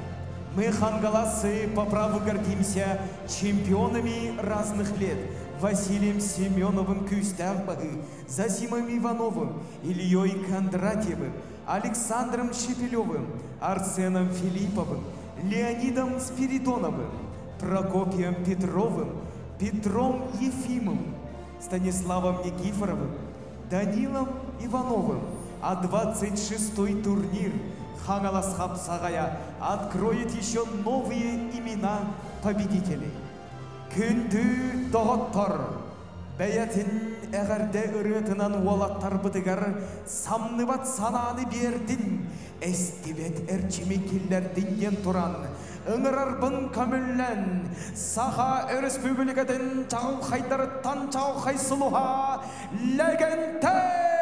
Мы, хангаласы, по праву гордимся чемпионами разных лет Василием Семеновым Кюстявбагы, Зосимом Ивановым, Ильей Кондратьевым, Александром Шепелевым, Арсеном Филипповым, Леонидом Спиридоновым, Прокопием Петровым, Петром Ефимовым, Станиславом Никифоровым, Данилом Ивановым. А 26-й турнир Хаҥалас хапсаҕайа откроет еще новые имена победителей. Күндү доҕоттор, бэйэтин эҕэрдэ ырыатынан уолаттарбытыгар самныбат санааны биэрдин, эстибэт эрчими киллэрдин диэн туран, ыҥырарбын көҥүллээҥ, Саха Өрөспүүбүлүкэтин чаҕылхайдарыттан чаҕылхай сулуһа Лэгэнтэй!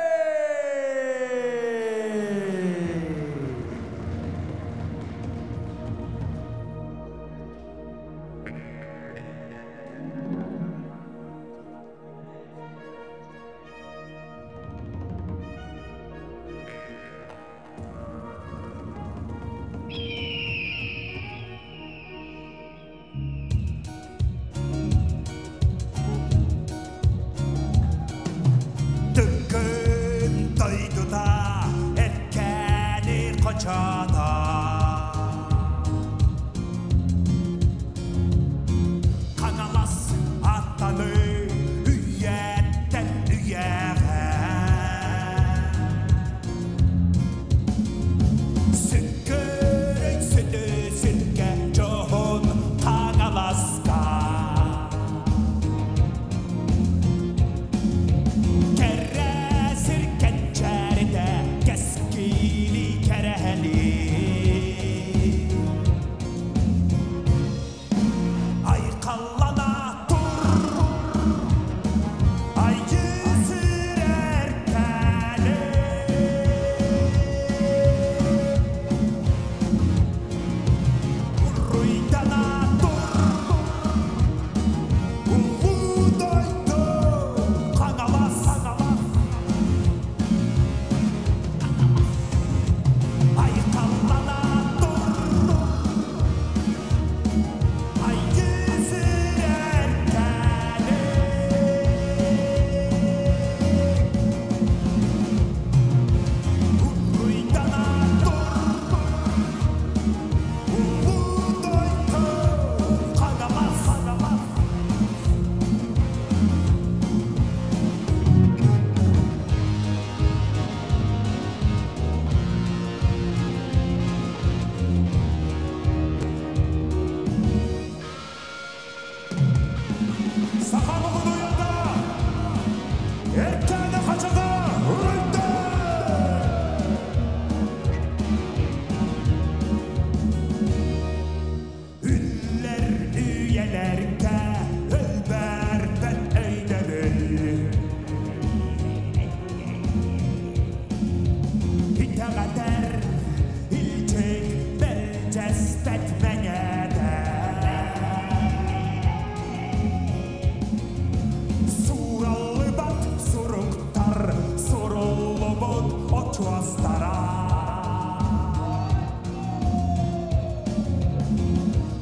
Хачата. Хаҥалас аттаны үйэттэн үйэҕэ. Сүккөрөй сүтү сүткэ дьоһун Хаҥаласка. Кэрэ сир кэнчээритэ кэскили кэрэһэлии. Айхаллана тур, айыы сирэр кэлэ. Уруйдана тур, улуу дойду Хаҥалас. Айхаллана тур, айыы сирэр кэлэ. Уруйдана тур, улуу дойду Хаҥалас. Сахамы уйада, Эркээни хачата, уруйда! Үллэр үйэлэргэ өлбөрбөт өйдөбүл. Итэҕэтэр илдьик мэлдьэспэт мэҥэтэ. Суураллыбат суруктар суруллубут очуостара.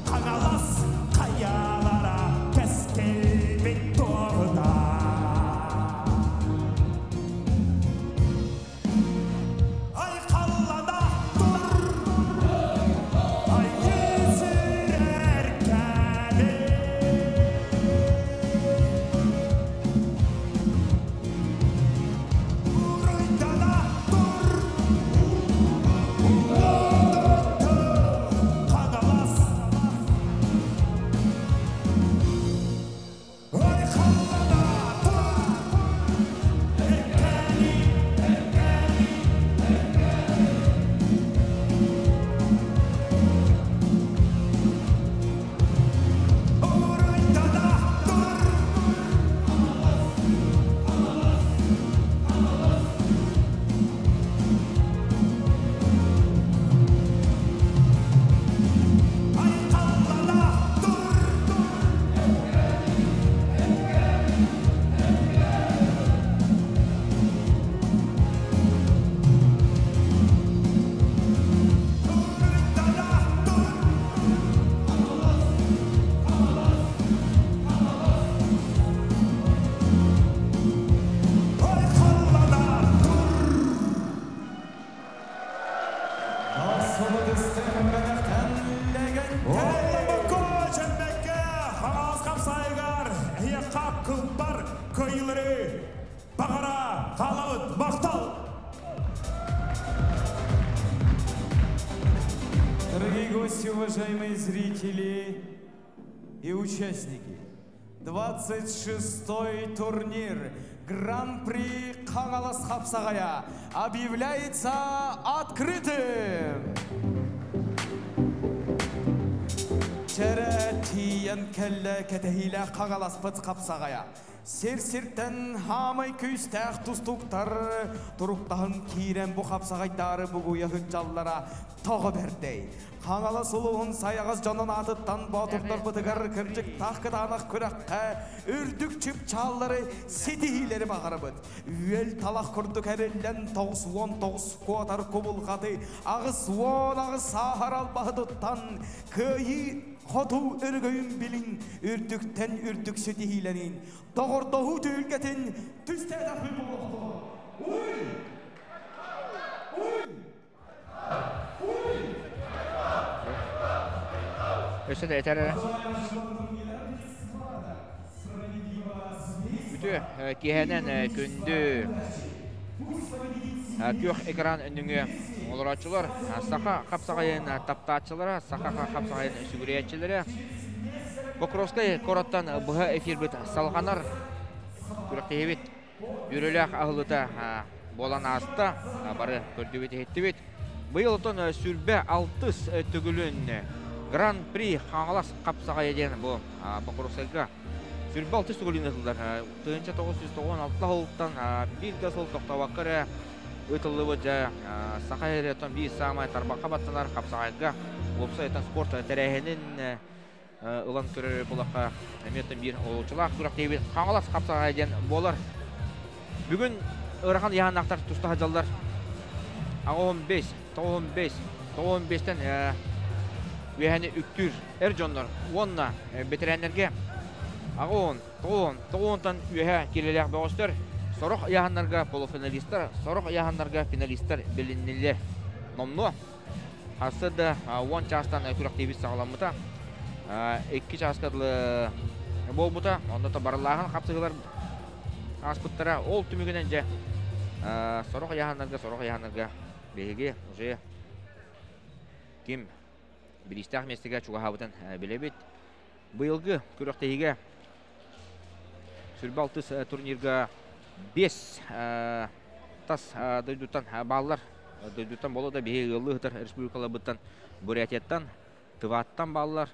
Хаҥалас хайалара кэскилбит туоһута. Айхаллана тур, айыы сирэр кэлэ. Уруйдана тур, улуу дойду Хаҥалас. Айхаллана тур, Эркээни, Эркээни, Уруйдана тур. Айхаллана тур. Уруйдана тур. Айхаллана тур. Олломоко чембекке Хаҥалас хапсаҕайыгар эһиэхэ кылбар кыайыылары баҕара хаалабыт. Махтал! Дорогие гости, уважаемые зрители и участники, 26-й турнир Гран-при Хаҥалас хапсаҕайа объявляется открытым! Чэрэ тиийэн кэллэ кэтэһиилээх Хаҥаласпыт хапсаҕайа. Сир-сиртэн саамай күүстээх тустууктар туруктаһан киирэн бу хапсаҕайдары бугуйа сылдьаллара тоҕо бэрдэй. Хаҥалас улууһун сайаҕас дьонун аатыттан боотурдарбытыгар кырдьыктаах кытаанах күрэххэ үрдүк чыпчааллары ситиһиилэри баҕарабыт. Үөл талах курдук эриллэн 99 куотар кубулҕаты 88 сааһар албаһы туттан кыайыы хотуу өрөгөйүн билиҥ үрдүктэн үрдүк ситиһиилэниҥ. Доҕордоһуу түһүлгэтин түстээтэхпит буолуохтун. Уй! Уй! Өссө да этэр эрэ. Үтүө киэһэнэн күндү күөх экран өнүҥүө олорооччулар, саха хапсаҕайын таптааччылара, саха хапсаҕайын сүгүрүйээччилэрэ. Покровскай куораттан быһа эфирбит салҕанар. Күрэхтэһиибит үөрүүлээх аһылыта буолан ааста. Бары көрдүбүт-иһиттибит. Быйыл отон сүрбэ алтыс төгүлүн Гран-при Хаҥалас хапсаҕайа диэн бу Покровскайга сүрбэ алтыс төгүлүн ыытыллар. 1996 сылтан биир да сыл тохтообокко эрэ ыытыллыбыт дьэ Саха сирэ оттон биир саамай тарбахха баттанар хапсаҕайга уопсай оттон спорт тэрээһинин ылан көрөр булахха эмиэ биир олучулаах күрэхтэһиибит Хаҥалас хапсаҕайа диэн буолар. Бүгүн ыарахан ыйааһыннаахтар туста сылдьаллар. 85, 95, 95-тэн үөһэни үктүүр эр дьоннор уонна бэтэрээннэргэ 80, 90, 90-тан үөһэ киилэлээх бөҕөстөр сорох ыйааһыннарга полуфиналистар, сорох ыйааһыннарга финалистар билиннилэр. Номнуо Сарсыарда 10 чаастан күрэхтэһиибит саҕаламмыта. 2 чааска дылы буолбута. Онно барыллааһын хапсыһыылар ааспыттара. Ол түмүгүнэн дьэ сорох ыйааһыннарга, сорох ыйааһыннарга биһиги уже ким бириистээх миэстэгэ чугаһаабытын билэбит. Быйылгы күрэхтэһиигэ сүрбэ алтыс турнирга 5 тас дойдуттан бааллар. Дойдуттан боло да биһи ыаллыы сытар республикаларбыттан Бурятияттан, Тываттан бааллар,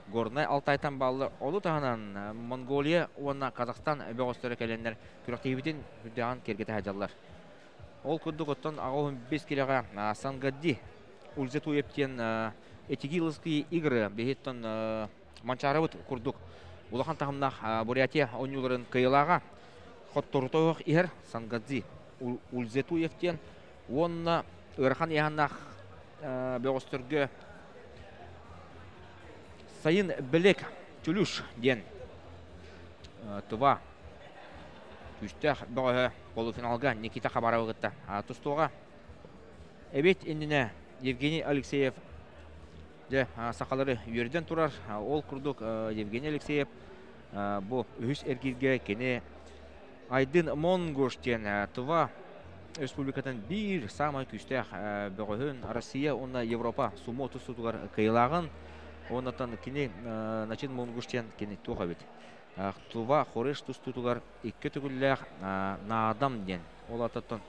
Горнай Алтайтан бааллар. Ону таһынан Монголия уонна Казахстан бөҕөстөрө кэлэннэр күрэхтэһиибитин үрдээҕин киэргэтэ сылдьаллар. Ол курдук оттон 85 килэҕэ Сангадди Ульзетуев диэн Этигиловские игры биһиттэн Манчаарыбыт курдук улахан таһымнаах Бурятия оонньууларын кыайыылааҕа хотторутоох иһэр Сангадзи Ульзетуев диэн уонна ыарахан ыйааһыннаах бөҕөстөргө Сайын Белек Тюлюш диэн Тыва күүстээх бөҕөһө полуфиналга Никита Хабаровы кытта тустуоҕа. Эбиэт иннинэ Евгений Алексеев дьэ сахалары үөрдэн турар. Ол курдук Евгений Алексеев бу үһүс эргииргэ кини Айдын Монгуш диэн Тыва Республикатын биир саамай күүстээх бөҕөһүн Россия уонна Европа сумо тустуутугар кыайыылааҕын уоннаттан кини Начин Монгуш диэн кини туох эбит. Тува Хореш тустуутугар икки төгүллээх Наадам диэн ол ататтан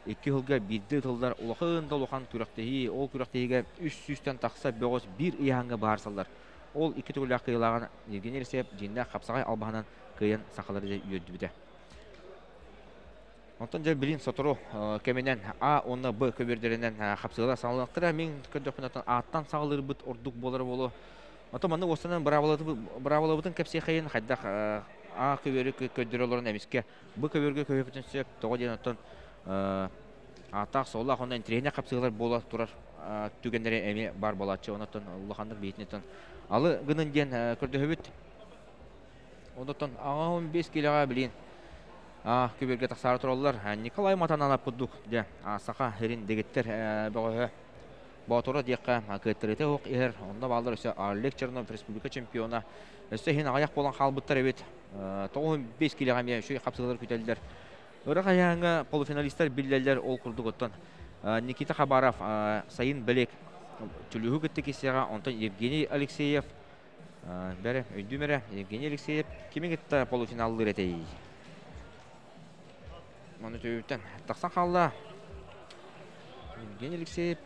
икки сылга биирдэ ытыллар улахан да улахан күрэхтэһии. Ол күрэхтэһиигэ үс сүүстэн тахса бөҕөс биир ыйааһыҥҥа баарсаллар. Ол икки төгүллээх кыайыылааҕын Евгений Алексеев дьиҥнээх хапсаҕай албаһынан кыайан сахалары дьэ үөрдүбүтэ. Онтон дьэ билин сотору кэминэн А уонна Б көбүөрдэринэн хапсыылар саҕаланыахтара. Мин көрдөхпүнэ Аттан саҕалыырбыт ордук буолара буолуо. Оттон маннык уостанан быраабылабытын кэпсиэхэйин хайдах А көбүөрү көрдөрө олорон эмискэ Б көбүөргэ көһүөхпүтүн сөп. Тоҕо диэн оттон ааттаах-суоллаах уонна интэриэһинэй хапсыылар буола турар түгэннэри эмиэ баар буолааччы. Онон улаханнык биһитинэн алы гынын диэн көрдөһөбүт. Онтон 15 килоҕа билин көбүөргэ тахсаары тураллар. Николай Матананов курдук дьэ саха сирин дэгиттэр бөҕөһө Боотура диэххэ кыаттарыыта суох иһэр. Онно бааллар өссө Олег Чернов республика чемпиона. Өссө иһин аҕыйах буолан хаалбыттар эбит. 95 килоҕа эмиэ үчүгэй хапсыһыылар күтэллэр. Ыраах айааҥҥа полуфиналистар биллэллэр ол курдук оттон Никита Хабаров Сайын Белек Түлүһү кытта киссиэҕэ, онтон Евгений Алексеев бэрэ өйдүүм эрэ Евгений Алексеев кими кытта полуфиналлыыр этэй? Маны төбүттэн тахсан хаалла. Евгений Алексеев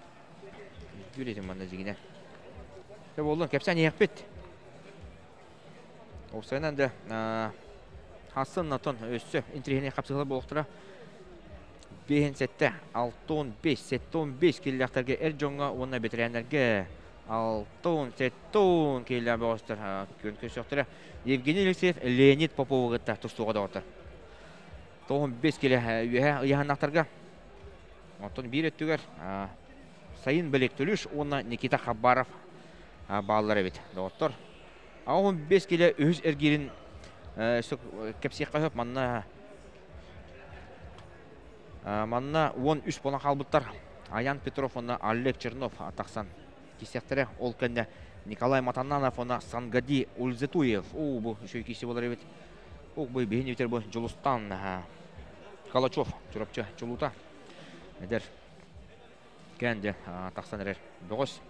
өйдүүр этим манна дьигинэ. Дьэ буоллун, кэпсээн иһиэхпит. Уопсайынан да хассын отон өссө интириэһинэй хапсыһыылар буолуохтара. 5 7, 6 15, 7 15 киллэхтэргэ эр дьоҥҥо уонна бэтэрээннэргэ 6 10, 7 10 киһилээх бөҕөстөр күөн көрсүөхтэрэ. Евгений Алексеев Леонид Попову кытта тустууга доҕоттор. 95 килэ үөһэ ыйаһыннахтарга. Оттон биир өттүгэр Сайын Белектүлүш уонна Никита Хабаров бааллар эбит доҕоттор. 85 килэ үһүс эргиирин кэпсиэххэ сөп. Манна манна 13 буолан хаалбыттар. Аян Петров уонна Олег Чернов тахсан киирсиэхтэрэ. Ол кэннэ Николай Матананов уонна Сангади Ульзетуев. Уу, бу үчүгэй киирсии буолар эбит. Ук бу биһин үтер бу Дьулустан Калачев Чурапчы чулуута. Эдэр кэнде тахсан эрэр бөҕөс.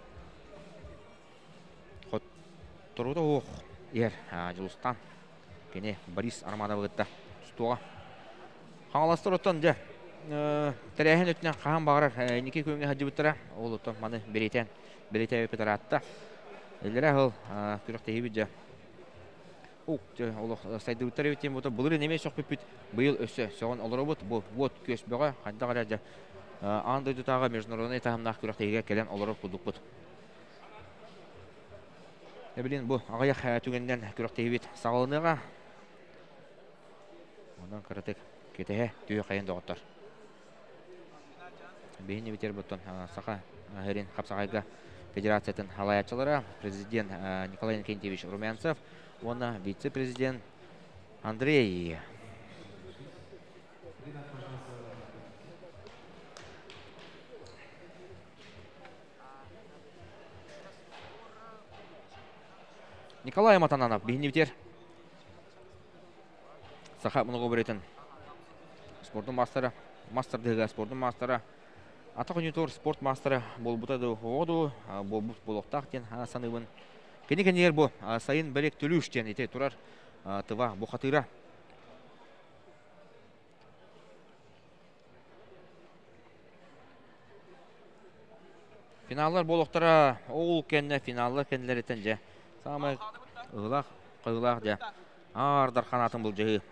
Хотторуута уох иһэр Дьулустан. Кини Борис Романовы кытта тустуоҕа. Хаҥаластар оттон дьэ тэрээһин өттүнэн хаһан баҕарар инники күөҥҥэ сылдьыбыттара. Ол оттон маны бэлиэтээн бэлиэтээбиппит ыраатта. Иллэрээ сыл күрэхтэһиибит дьэ ук дьэ олох сайдыбыттар эбит диэн буолта. Былырыын эмиэ сөхпүппүт, быйыл өссө сөҕөн олоробут. Бу уот күөс бөҕө хайдах эрэ дьэ аан дойдутааҕы международнай таһымнаах күрэхтэһиигэ кэлэн олорор курдукпут. Эбилин бу аҕыйах түгэнинэн күрэхтэһиибит саҕаланыаҕа. Онон кыратык кэтэһэ түһэ хайын доҕоттор. Биһини битер буттан Саха Херин Хапсаҕайга федерациятын халаяччылара президент Николай Иннокентьевич Румянцев уонна вице-президент Андрей Николай Матананов биһини битер Саха многоборьетын спордун маастара, мастер спордун маастара, атах ойньотугар спорт маастара буолбута дуу, оҕо дуу, буолбут буолуохтаах диэн саныыбын. Кини кэннигэр бу сайын бэлик төлүүш диэн ити турар тыва бухатыыра. Финаллар буолуохтара ол кэннэ финаллар кэннилэриттэн дьэ саамай ыһылаах кыһыылаах дьэ аардар ханаатын былдьаһыы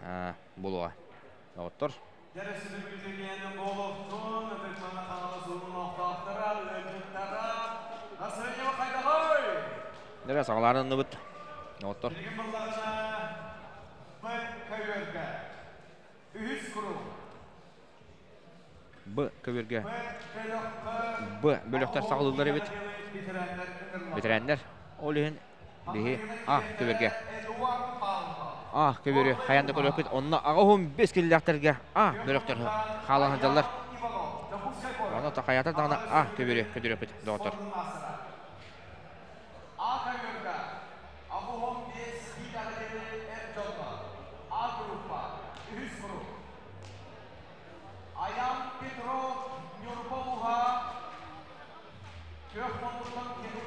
буолуоҕа. Доҕоттор. Дэрэ саҕалаанынныбыт. Доҕоттор. Б көбүөргэ Б бөлөхтөр саҕалыыллар эбит. Бэтэрээннэр. Ол иһин биһи А көбүөргэ А көбүөрү хайаан да көрүөхпүт. Онно аҕа бес киллээхтэргэ А бөлөхтөр хаалан сылдьаллар. Онно хайаатар даҕаны А көбүөрү көтүрүөхпүт доҕоттор. Аян Петров Ньурба ууһа Күөх муннуктан кини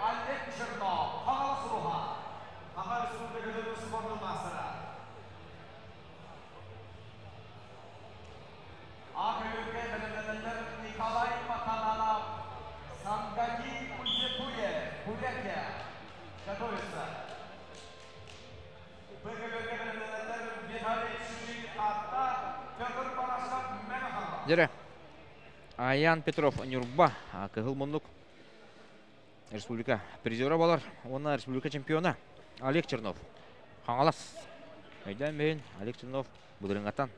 Олег Чернов Хаҥалас улууһа Саха Республикатын спордун маастара Ак-Өргө бэлэмнэнэллэр Николай Матананов Сангади Ульзетуев Бурятия Готовится Дьэрэ, Аян Петров Ньурба Кыһыл муннук республика призера болар уонна республика чемпиона Олег Чернов Хаҥалас өйдөөн бэйин Олег Чернов былырыҥҥаттан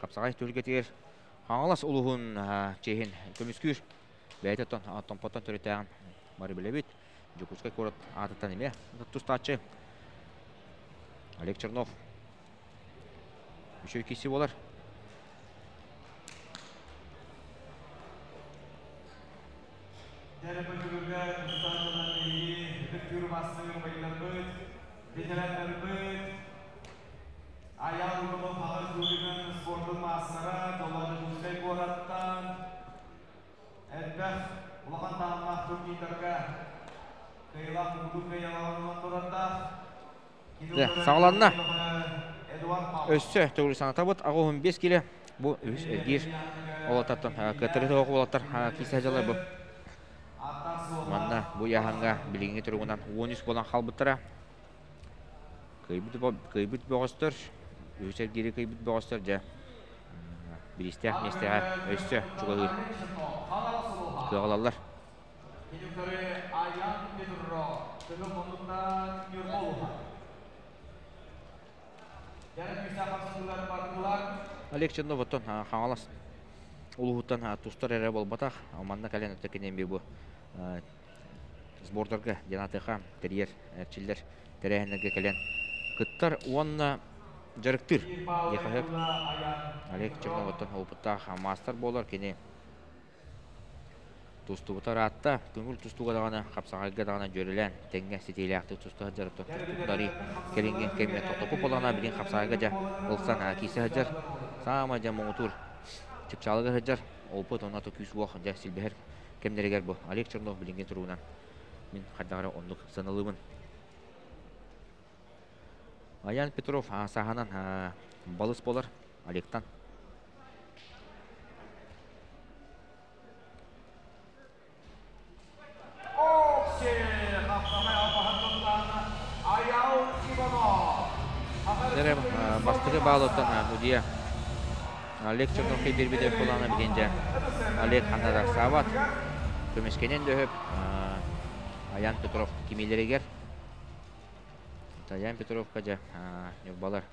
хапсаҕай түһүлгэтигэр Хаҥалас улууһун чиэһин көмүскүүр бэйэтэ Томпоттон төрүттээҕин бары билэбит. Дьокуускай куорат аатыттан эмиэ тустааччы Олег Чернов үчүгэй киирсии буолар. Айаал Иванов Хаҥалас Республикатын спордун маастара, Дьокуускай куораттан Элбэх улахан таһымнаах турнирдарга кыайыылаах муҥутуур кыайыылааҕынан турардаах. Дьэ, саҕаланна. Өссө төгүл санатабыт, 85 кило бу үһүс эргиир уолаттартан кыаттарыы тоҕо уолаттар киирсэ сылдьаллар бу. Манна бу ыйааһыҥҥа билиҥҥи туругунан 13 буолан хаалбыттара. Кыайбыт бөҕөстөр, үһүс эргиири кыайбыт бөҕөстөр дьэ бириистээх миэстэҕэ өссө чугаһыыр кыаҕалаллар. Олег Чернов оттон Хаҥалас улууһуттан тустар эрэ буолбатах. Манна кэлэн өттө киниэн бу сбордарга диэн тэрийэр эрчиллэр тэрээһиннэргэ кэлэн кыттар уонна дьарыктыыр диэххэ сөп. Олег Черновоттон опыттаах маастар буолар. Кини Тустубута ыраатта, көҥүл тустууга даҕаны, хапсаҕайга даҕаны дьүөрэлээн, тэҥҥэ ситиилээхтик туста сылдьар тустууктары кэлиҥҥи кэмҥэ тохтоппут буоллаҕына, билигин хапсаҕайга дьэ ылсан киирсэ сылдьар. Саамай дьэ муҥутуур чыпчаалыгар сылдьар, опыт уонна күүс-уох дьэ силбэһэр кэмнэригэр бу Олег Чернов билиҥҥи туругунан мин хайдах эрэ оннук сыаналыыбын. Аян Петров сааһынан балыс буолар Олегтан. Бастакы баалыттан судья Олег Черновка биэрбит кулаана билигин Олег ханна саабат көмүскэнэн дөһөп Аян Петров кимиилэригэр Аян Петровка дьэ ньурбалар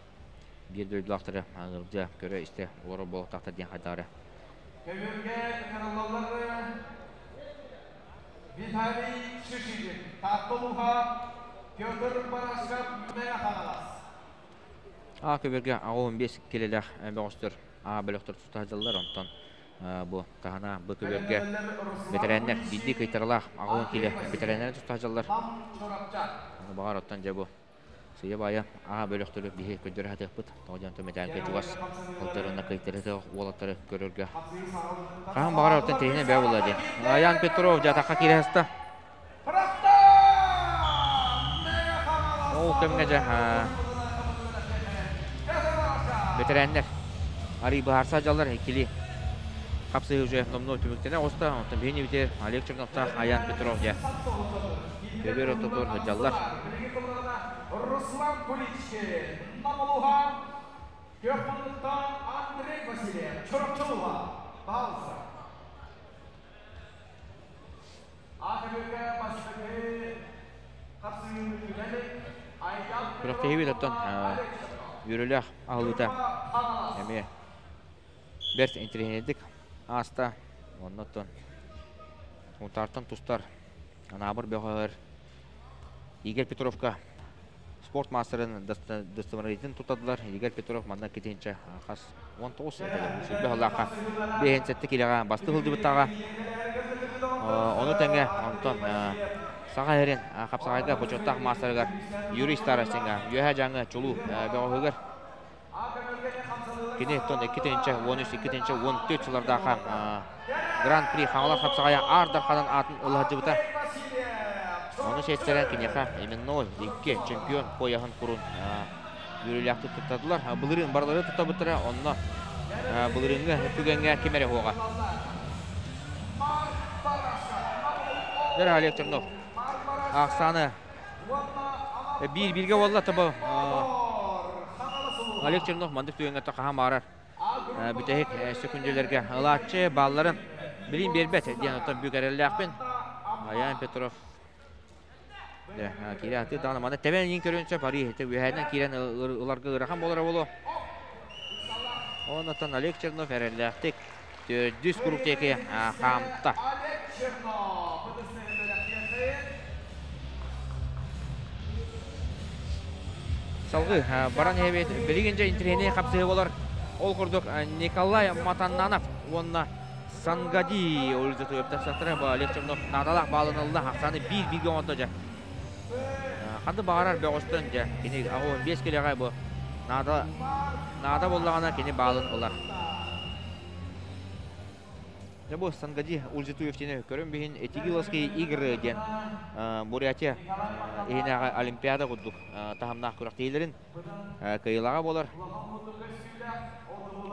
биир дойдулаахтары ыалдьа көрө-истэ олорор буолуохтаахтар диэн хайдаары. Көбүөргэ ыҥырыллаллар Виталий Шишигин, Таатта улууһа, Петр Барашков, Мэҥэ Хаҥалас. А көбүөргэ 15 килэлээх бөҕөстөр А бөлөхтөр тута сылдьаллар, онтон бу таһына Б көбүөргэ бэтэрээннэр биирдии кыйтаралаах 80 килэ бэтэрээннэр тута сылдьаллар. Баҕар оттон дьэ бу Сыыйа-баайа аа бөлөхтөрү биһи көрдөрө сатыахпыт. Тоҕо диэн мэтээлгэ чугас сылдьар уонна кыайтарыты уолаттары көрөргө. Хаһан баҕарар оттон тиһинэ бээ буолла диэн. Аян Петров дьатахха киирэ сыста. Ол кэмҥэ дьэ бэтэрээннэр арый быһаарса дьаллар иккили хапсыһыы уже номнуо түмүктэнэ оҕуста. Онтон биһини битэр Олег Черновтаах Аян Петров дьэ Көбүөр ортотугар сылдьаллар. Руслан Куличкин, Намылуха, Көхмунуттан Андрей Васильев, Чурапчылуха, Пауза. Атыбыга бастакы хапсыһыыны түгэнин Күрэхтэһиибит оттон үөрүүлээх аһыллыыта эмиэ бэрт интэриэһинэйдик ааста. Онно оттон Сунтаартан тустар Анаабыр бөҕөһөр Игорь Петровка спорт маастарын дастабырыйатын туттардылар. Игорь Петров манна китинчэ хас 19 сүүрбэ сыллаахха 57 килэҕэ бастыы сылдьыбыттааҕа. Ону тэҥэ онтон Саха сирин хапсаҕайга бочуоттаах маастарыгар Юрий Старостиҥҥа Үөһээ Дьааҥы чулуу бөҕөһүгэр Кини тон 2013-2014 сыллардаахха Гран-при Хаҥалас хапсаҕайа Аар Дарханан аатын ыла сылдьыбыта. Ону сиэттэрэн киниэхэ именной икки чемпион пояһын курун үөрүүлээхтик туттардылар. Былырыын барылары туттарбыттара, онно былырыыҥҥы түгэҥҥэ ким эрэ суоҕа. Дара Олег Чернов. Ахсааны биир бииргэ буолла тобо Олег Чернов мандык түгэҥҥэ хаһан баарар бүтэһик сөкүндүлэргэ ылааччы баалларын билин биэрбэт диэн оттон бүк эрэллээхпин. Аян Петров киирэ атыы даҕаны маны тэбэн иин көрүөн сөп арыы үөһээнэн киирэн ыларга ыарахан буолара буолуо. Оннуттан Олег Чернов эрэллээхтик төрдүс куруук диэки хаамта. Салгыы баран иһэбит. Билигин дьэ интэриэһинэй хапсыһыы болар. Ол курдук Николай Матаннанов уонна Сангади Ольга тахсахтара бу Олег Чернов наадалаах баалын ылла. Ахсааны биир-бииргэ оҥордо дьэ. Ханды баҕарар бөҕөстөн дьэ кини 15 килэҕэ бу наада наада буоллаҕына кини баалын ылар. Дьэ бу Сангади Ульзитуевтини көрөн биһин Этигиловские игры диэн Бурятия иһинээҕи Олимпиада курдук таһымнаах күрэхтэһиилэрин кыайыылааҕа буолар.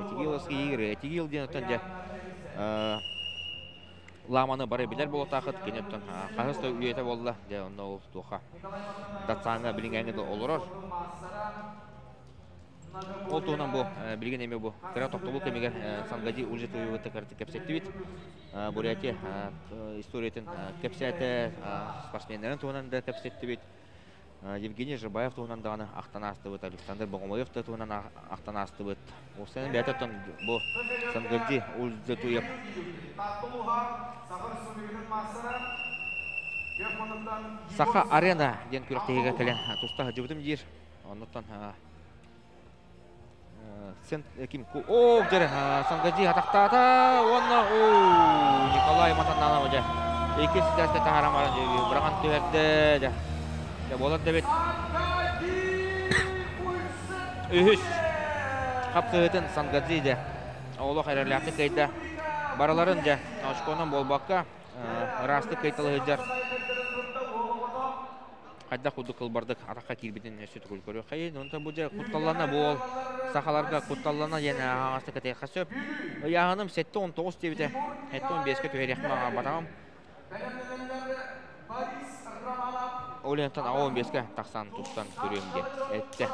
Этигиловские игры. Этигил диэн оттон дьэ Ламаны бары билэр буолуохтаахыт. Кини оттон хаһыс да үйэтэ буолла. Дьэ онно ол туоха датсааҥҥа билиҥҥээҥҥэ да олорор. Ол туһунан бу билигин эмиэ бу кыра тохтобул кэмигэр Сангади Ульжитуевы кытта кэпсэттибит. Бурятия историятын кэпсээтэ, спортсменнарын туһунан да кэпсэттибит. Евгений Жабаев туһунан даҕаны ахтан аастыбыт, Александр Богомоев да туһунан ахтан аастыбыт. Уопсайынан бэйэтэ оттон бу Сангарди Ульжитуев Саха арена диэн күрэхтэһиигэ кэлэн туста сылдьыбытым диир. Оннуттан Акцент ким о дьэрэ Сангаджи атахтаата уонна о Николай Матананов дьэ иккис ситээскэ таһааран баран быраҕан түһэрдэ дьэ дьэ буолар да эбит үһүс хапсыһыытын Сангаджи дьэ олох эрэллээхтик кыайда барыларын дьэ очконан буолбакка ыраастык кыайталаһыдьар хайдах курдук кылбардык атахха киирбитин өссө төгүл көрүөххэйин. Онтон бу дьэ кутталлана бу уол сахаларга кутталлана диэн аһаҕастык этиэххэ сөп. Ыйааһыным 7-19 диэбитэ. 7-15-кэ түһэриэхпин баҕарбатаҕым. Ол иһин 15-кэ тахсан тустан көрүөм диэн эттэ.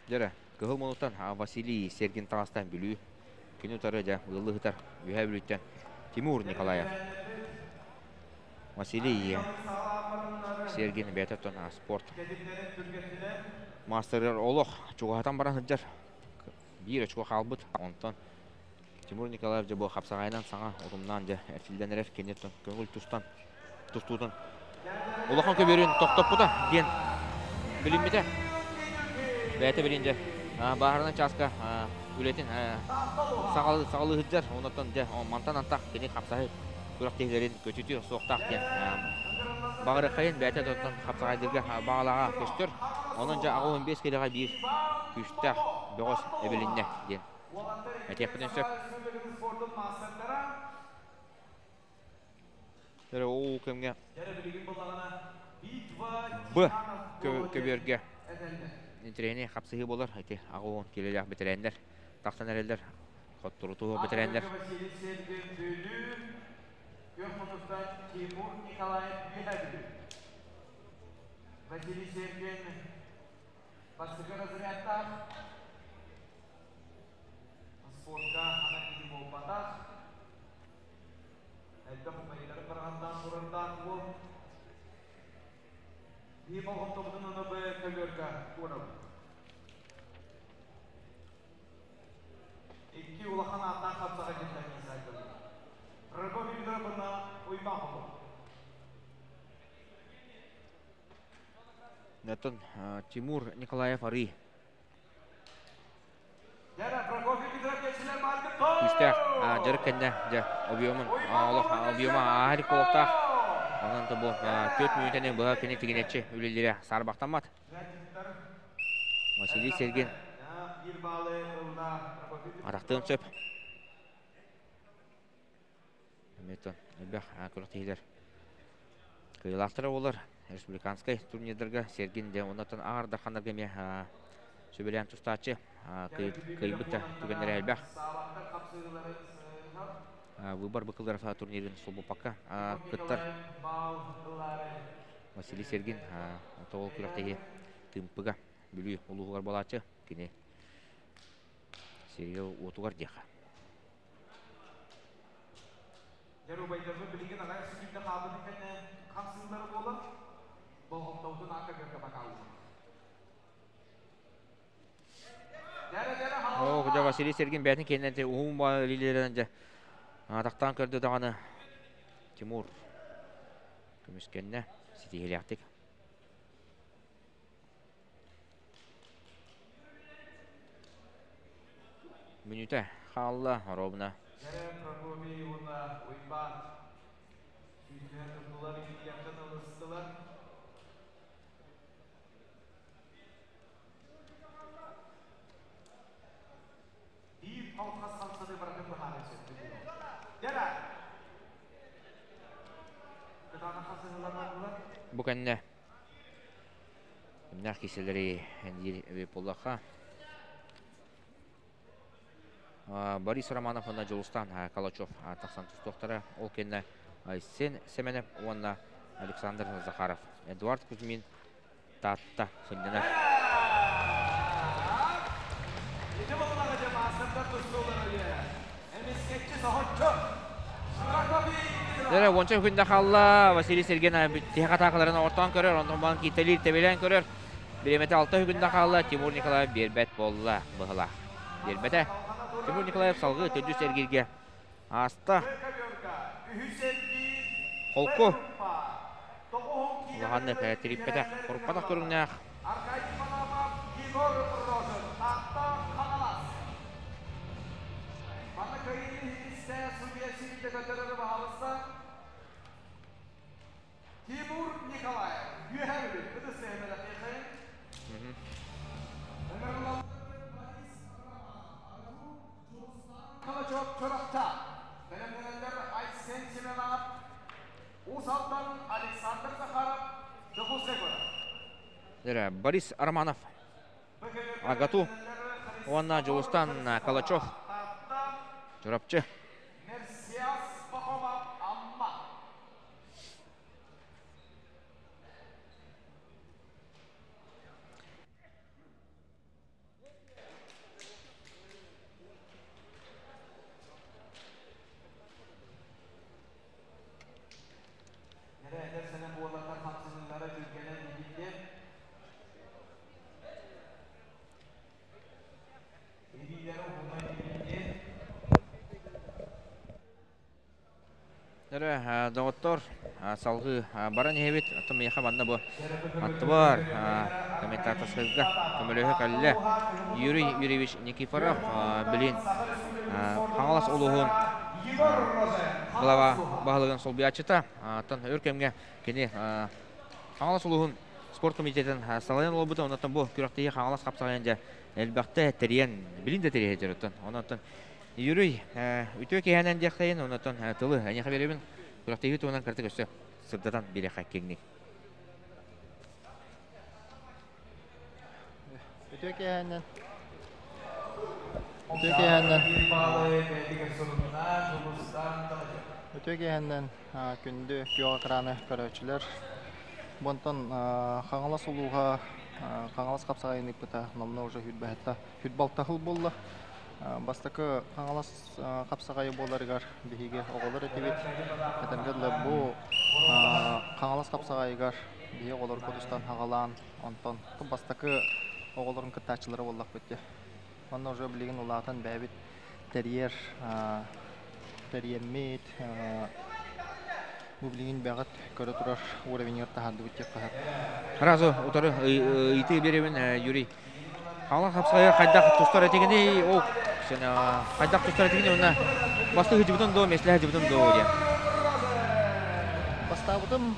Дьэрэ, Кыһыл Мунуттан Василий Сергин таҕыстан Бүлүү күнү утары дьэ ыаллыһытар Үөһээ Бүлүүттэн Тимур Николаев. Василий Сергин бэйэтэ оттон спорт маастарыгар олох чугаһатан баран сылдьар. Биир очко хаалбыт. Онтон Тимур Николаев дьэ бу хапсаҕайынан саҥа утумнаан дьэ эрчиллэн эрэр. Кини көҥүл тустан тустуутун улахан көбүөрүн тохтоппута диэн билиммитэ. Бэйэтэ билин дьэ бааһырынан чааска үлэтин саҕалыы сылдьар. Онтон дьэ мантан антах кини хапсаһы күрэхтэһиилэрин көтүтүө суохтаах диэн баҕарыаххайын бэйэтэ оттон хапсаҕайдырга баҕалааҕа көстөр. Онон дьэ 85 килэҕэ биир күүстээх бөҕөс эбилиннэ диэн этиэхпитин сөп. Дөрө ол кэмҥэ Б көбүөргэ интэриэһинэй хапсыһыы буолар. Ити 80 киилэлээх бэтэрээннэр тахсан эрэллэр. Хотторутуу бэтэрээннэр. Василий Сергин бастакы разрядтаах спортка ханан киһи буолбатах. Элбэх умайдары бараҕаннаан турардаах уол. Биһи болҕомтобутун ону б көбүөргэ уурабыт. Икки улахан ааттаах хапсаҕай дьиттэрин сайдылар. Прокопий Петровна Уйбахова. Оттон Тимур Николаев арыы Күүстээх дьарык кэннэ дьэ объемун олох объема ааһар буолуохтаах. Онон да бу 4 мүнүүтэни быһа кини тигинэччи үлэлиирэ саарбахтаммат. Василий Сергин атахтыан сөп. Эмиэ элбэх күрэхтэһиилэр кыайыылаахтара буолар. Республиканскай турнирдарга Сергин дьэ оннуттан аар дарханнарга эмиэ сөбүлээн тустааччы кыайбыт да түгэннэрэ элбэх. Выбор быкыллар турнирын солбуппакка кыттар Василий Сергин тоҕол күрэхтэһии Тыымпыга Бүлүү улууһугар буолааччы кини Сергей уотугар диэхэ. Дьэр убайдарбыт билигин аҕай сүтүүнэ хаалбытын кэннэ хамсыыллара буолан, болҕомтобутун аакка көргө бакааллар. Оо, дьэ Василий Сергин бэйэтин кэннинэн уһун илиилэринэн дьэ атахтаан көрдө даҕаны Тимур көмүскэннэ ситиһиилээхтик. Мүнүүтэ хаалла ровно. Дьэрэ Прокопий уонна Уйбаан сүүтүһэн турдулар, илиилэртэн ылыстылар. Биир алхас хамсаныы барытын быһааран сөп. Дьэрэ! Кытаанах хасыһыылар бардылар. Бу кэннэ Кимнээх киселери диир эбит буоллахха. Борис Романов уонна Дьулустан Калачев тахсан тустуохтара. Ол кэннэ Айсен Семенов уонна Александр Захаров. Эдуард Кузьмин Таатта сынньанар. Ити буоллаҕа дьэ маастардар тустуулара эмискэччи соһуччу. Дьэ, уонча күндэ хаалла. Василий Сергин тиһэх атаакаларын оҕортоон көрөр, онтон баан кииртэлиир, тэбилээн көрөр. Бириэмэтэ 6 күндэ хаалла. Тимур Николаев биэрбэт буолла быһылаах. Биэрбэтэ. Тимур Николаев салгыы төрдүс эргииргэ ааста. Холку. Улаханнык тириппэтэх, хоруппатах көрүҥнээх. Аркадий Панапов, Егор Рожин, Таатта, Хаҥалас. Манна кыайыыны ситистэ судья сирийдэ көрдөрөрү баһаалыста. Тимур Николаев, Үөһээ Бүлүү, ытыс тыаһын Ыҥырыллаллар Борис Романов, АГАТУ, Дьулустаан Калачев, Чурапчы. Бэлэмнэнэллэр Айсен Семенов, Уус Алдан, Александр Захаров, Дьокуускай куорат. Борис Романов, АГАТУ уонна Дьулустан Калачев, Чурапчы. Мерсиас Пахомов, Амма. Эрэ эдэр сэнэх уолаттар хамсаныылара түргэнэ билиннэ. Илиилэрэ уһуна билиннэ. Эрэ доҕоттор, салгыы баран иһэбит. Оттон миэхэ манна бу аттыбар комментаторскайга көмөлөһө кэллэ Юрий Юрьевич Никифоров, билин Хаҥалас улууһун глава баһылыгын солбуйааччыта. Оттон өр кэмҥэ кини Хаҥалас улууһун спорт комитетын салайан олорбута. Онон бу күрэхтэһии Хаҥалас хапсаҕайын дьэ элбэхтэ тэрийэн, билин да тэрийэ сылдьар. Онон Юрий, үтүө киһинэн диэхтэйин, онон тылы эйиэхэ биэрэбин. Күрэхтэһии туһунан кырдьык өссө сырдатан биэриэххэ киэҥник. Үтүө киһинэн. Үтүө киһинэн. Үтүө киһинэн күндү күөх экраны көрөөччүлэр. Бонтон Хаҥалас улууһа Хаҥалас хапсаҕайын ыыппыта номнуо уже хүрбэһэтта хүрбалтаһыл буолла. Бастакы Хаҥалас хапсаҕайы буоларыгар биһиги оҕолор этибит. Этэргэ дылы бу Хаҥалас хапсаҕайыгар биһиги оҕолор кутустан хаҕалаан, онтон бастакы оҕолорун кыттааччылара буоллахпыт дии. Онно уже билигин улаатан бэйэбит тэрийэр тэрийэммит бу билигин бэҕэт көрө турар уровеньгар таһаардыбыт диэххэ сөп. Сразу утары ыйытыы биэрэбин, Юрий. Хаҥалас хапсаҕайа хайдах тустар этигиний? Ол хайдах тустар этигиний уонна бастыы сылдьыбытын дуо, миэстэлэһэ сылдьыбытын дуо диэн. Бастаабытым,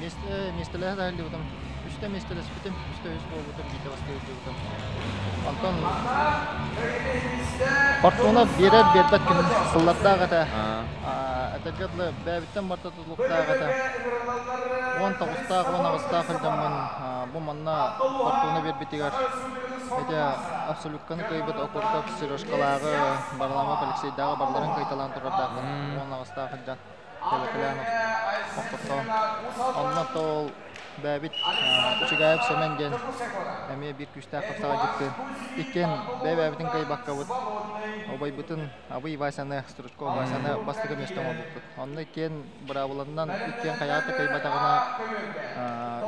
миэстэлэһэ сылдьыбытым. Үстэ миэстэлэспитим, үстэ үс буолбутум, биирдэ бастыы сылдьыбытым. Онтон Фортуна биэрэр биэрбэт күн сыллардаах этэ. Этэргэ дылы, бэйэбиттэн барыта тутулуктаах этэ. 19-таах, 18-таах сылдьаммын бу манна Фортуна биэрбитигэр ити абсолютканы кыайбыт Окурков Сережкалааҕы, Варламов Алексейдааҕы барыларын кыайталаан турардаахпын. 18-таах сылдьан төбөтүлээн охтортоон. Онно ол бэйэбит Чигаев Сэмэн диэн эмиэ биир күүстээх хапсаҕайдьыттыын иккиэн бэйэ-бэйэбитин кыайбаккабыт убайбытын Абый Васяны, Стручков Васяны бастакы миэстэ оҥорбуппут. Онно иккиэн быраабыланан иккиэн хайаата кыайбатаҕына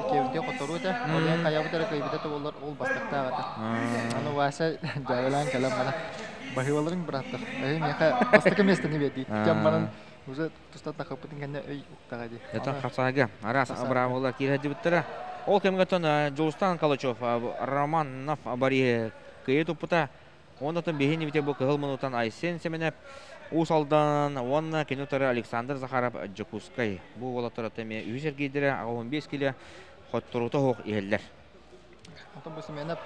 иккиэбитин хотторуу этэ. Ол иһин хайабыт эрэ кыайбыта этэ буоллар ол бастактаах этэ. Аны Вася дьээбэлээн кэлэн баран баһыыбаларыҥ бырааттар, эһи миэхэ бастакы миэстэни биэрдии. Кэм баран уже туста тахаппытын кэннэ өй уктаҕа дии. Это хапсаҕайга араас быраабылар киирэ Ол кэмҥэ Дьулустан Калачев Романов Борис кыайыы туппута. Оннотон биһини бите бу Кыһыл Мунутан Айсен Семенов Уус Алдан уонна кини утары Александр Захаров Дьокуускай. Бу уолаттар эмиэ үһүс эргиирдэрэ 85 кило хотторуута суох иһэллэр. Онтон бу Семенов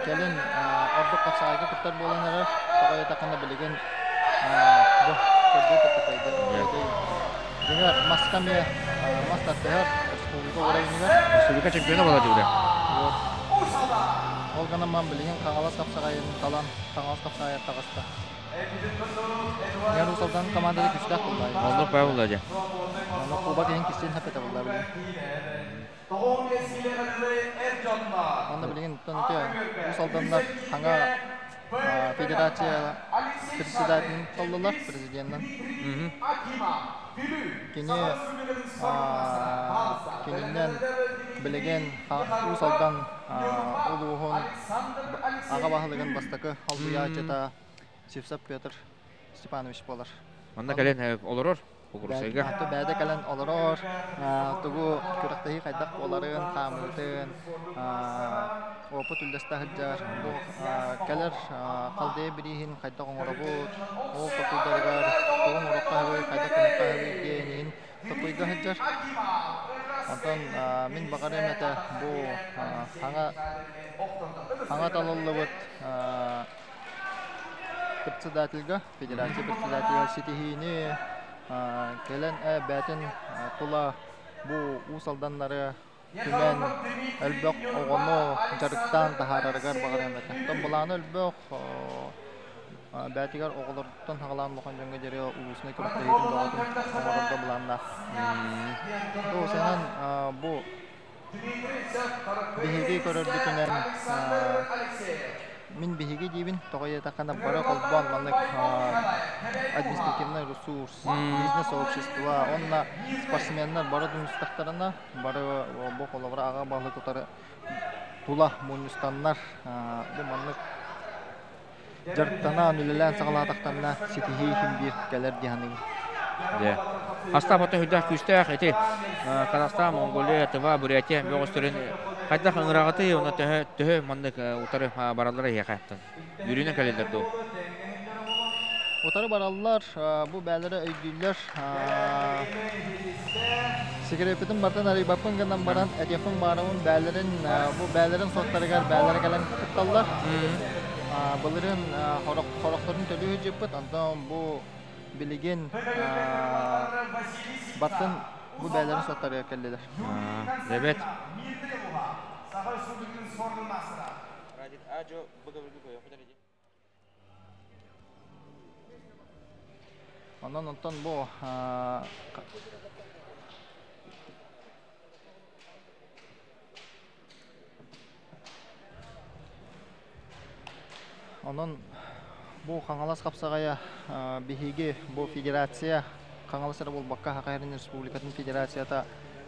кэлин ордук хапсаҕайга кыттар буолан эрэр. Тоҕо диэтэххинэ билигин бу көрдүү кытта Дьиҥэр маска эмиэ мас тардыһар республика уровеньыгар. Республика чемпиона буолар дьиҥэр. Вот. Ол гынан баран билигин Хаҥалас хапсаҕайын талан Хаҥалас хапсаҕайыгар таҕыста. Дьиҥэр Уус Алдан командата күүстээх буолла. Оннук баа буолла дьэ. Онно кубок иһин кистиэн сөп этэ буолла билигин. Онно билигин ити Уус Алданнар хаҥа федерация председателин таллылар президенынан. Кини кининэн билигин Уус Алдан улууһун аҕа баһылыгын бастакы солбуйааччыта Сивцев Петр Степанович буолар. Манна кэлэн олорор. Покровскайга. Аты бэйэтэ кэлэн олорор, тугу күрэхтэһии хайдах буоларын, хаамыытын, опыт үллэстэ сылдьар. Бу кэлэр халдея бирииһин хайдах оҥоробут, ол токуйдарыгар тугу оҥоруохха сөбүй, хайдах гыныахха сөбүй диэн иһин токуйга сылдьар. Онтон мин баҕарыам этэ бу хаҥа хаҥа талыллыбыт председательга, федерация председателя ситиһиини кэлэн бээтин тула бу Уус Алданнары түмэн элбэх оҕону дьарыктаан таһаарарыгар баҕарыам этэ. Оттон былаана элбэх бээтигэр оҕолортон саҕалаан улахан дьоҥҥо диэри улуусунай күрэхтэһиитин бөҕөтүн оҥорорго былааннаах. Туосанан бу Биһиги көрөрбүтүнэн мин биһиги диибин, тоҕо диэтэххинэ бары холбоон маннык административный ресурс, бизнес-сообщество уонна спортсменнар бары түмүстэхтэринэ, бары бу холобура аҕа баһылык утары тула мунньустаннар бу маннык дьарыктанан, үлэлээн саҕалаатахтарына ситиһии иһин биир кэлэр дии саныыбын. Дьэ. Хастаах ото күүстээх ити Казахстан, Монголия, Тыва, Бурятия бөҕөстөрүн хайдах ыҥыраҕытый уонна төһө төһө маннык утары бараллара эһиэхэ үөрүүнэн кэлэллэр дуу? Утары бараллар, бу бээлэрэ өйдүүллэр. Сигаретпытын бартан арыйбаппын гынан баран, этиэхпин баарабын бээлэрин, бу бээлэрин суоттарыгар бээлэрэ кэлэн кытталлар. Былырыын хорохторун төлүү сылдьыппыт, онтон бу билигин бартын бу бээлэрин суоттарыгар кэллилэр. Эбэт. Онон онтон бу Онон бу Хаҥалас хапсаҕайа биһиги бу федерация Хаҥалас эрэ буолбакка Саха Сирин Республикатын федерацията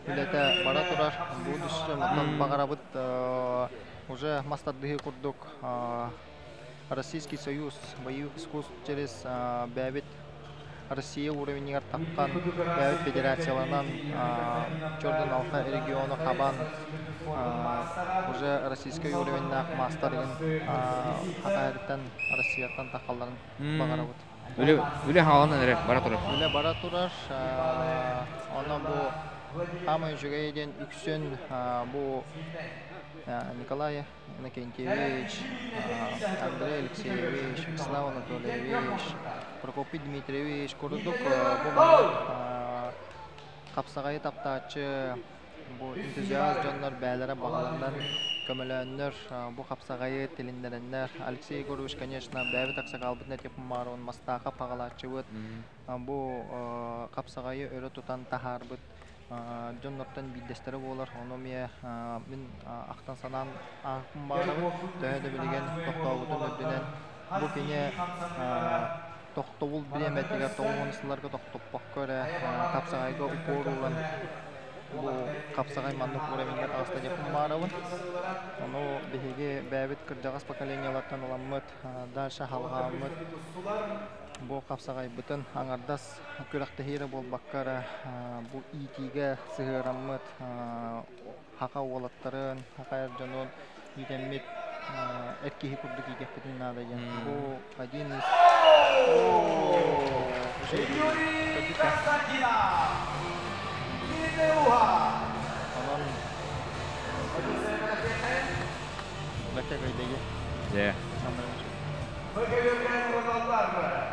үлэтэ бара турар. Бу түсчэ онтон баҕарабыт уже мас тардыһыы курдук Российский Союз боевых искусств через бэйэбит Россия уровеньыгар таххан бэйэбит федерацияланан Черный Алта региону хабан уже российский уровеньнаах маастар игин Хатаһыттан Россияттан таххалларын баҕарабыт. Үлэ үлэ хаалан эрэ бара турар. Үлэ бара турар. Онно бу хаамай үчүгэй диэн үксүн бу Николай Иннокентьевич, Андрей Алексеевич, Вячеслав Анатольевич, Прокопий Дмитриевич курдук бу маннык хапсаҕайы таптааччы, бу энтузиаст дьоннор бэйэлэрэ баҕаланнар, көмөлөөннөр, бу хапсаҕайы тилиннэрэннэр. Алексей Егорович, конечно, бэйэбит аксакалбытын этиэхпин Мастаахап хаҕалааччыбыт. Бу хапсаҕайы өрө тутан таһаарбыт дьоннортон биирдэстэрэ буолар. Ону эмиэ мин ахтан санаан ааһыппын баҕарабын. Төһө да билигин тохтообутун үрдүнэн бу кини тохтобул бириэмэтигэр тоҕуһун сылларга тохтоппокко эрэ хапсаҕайга упор ууран бу хапсаҕай маннык уровеньга таҕыста диэхпин баҕарабын. Ону биһиги бэйэбит кырдьаҕас поколениелартан ыламмыт, дальше халҕааммыт бу хапсаҕайбытын аҥардас күрэхтэһии эрэ буолбакка эрэ бу иитиигэ сыһыараммыт саха уолаттарын, саха эр дьонун иитэммит эр киһи курдук иитиэхпитин наада диэн. Бу один из Онон бэккэ көйдөйү. Дьэ.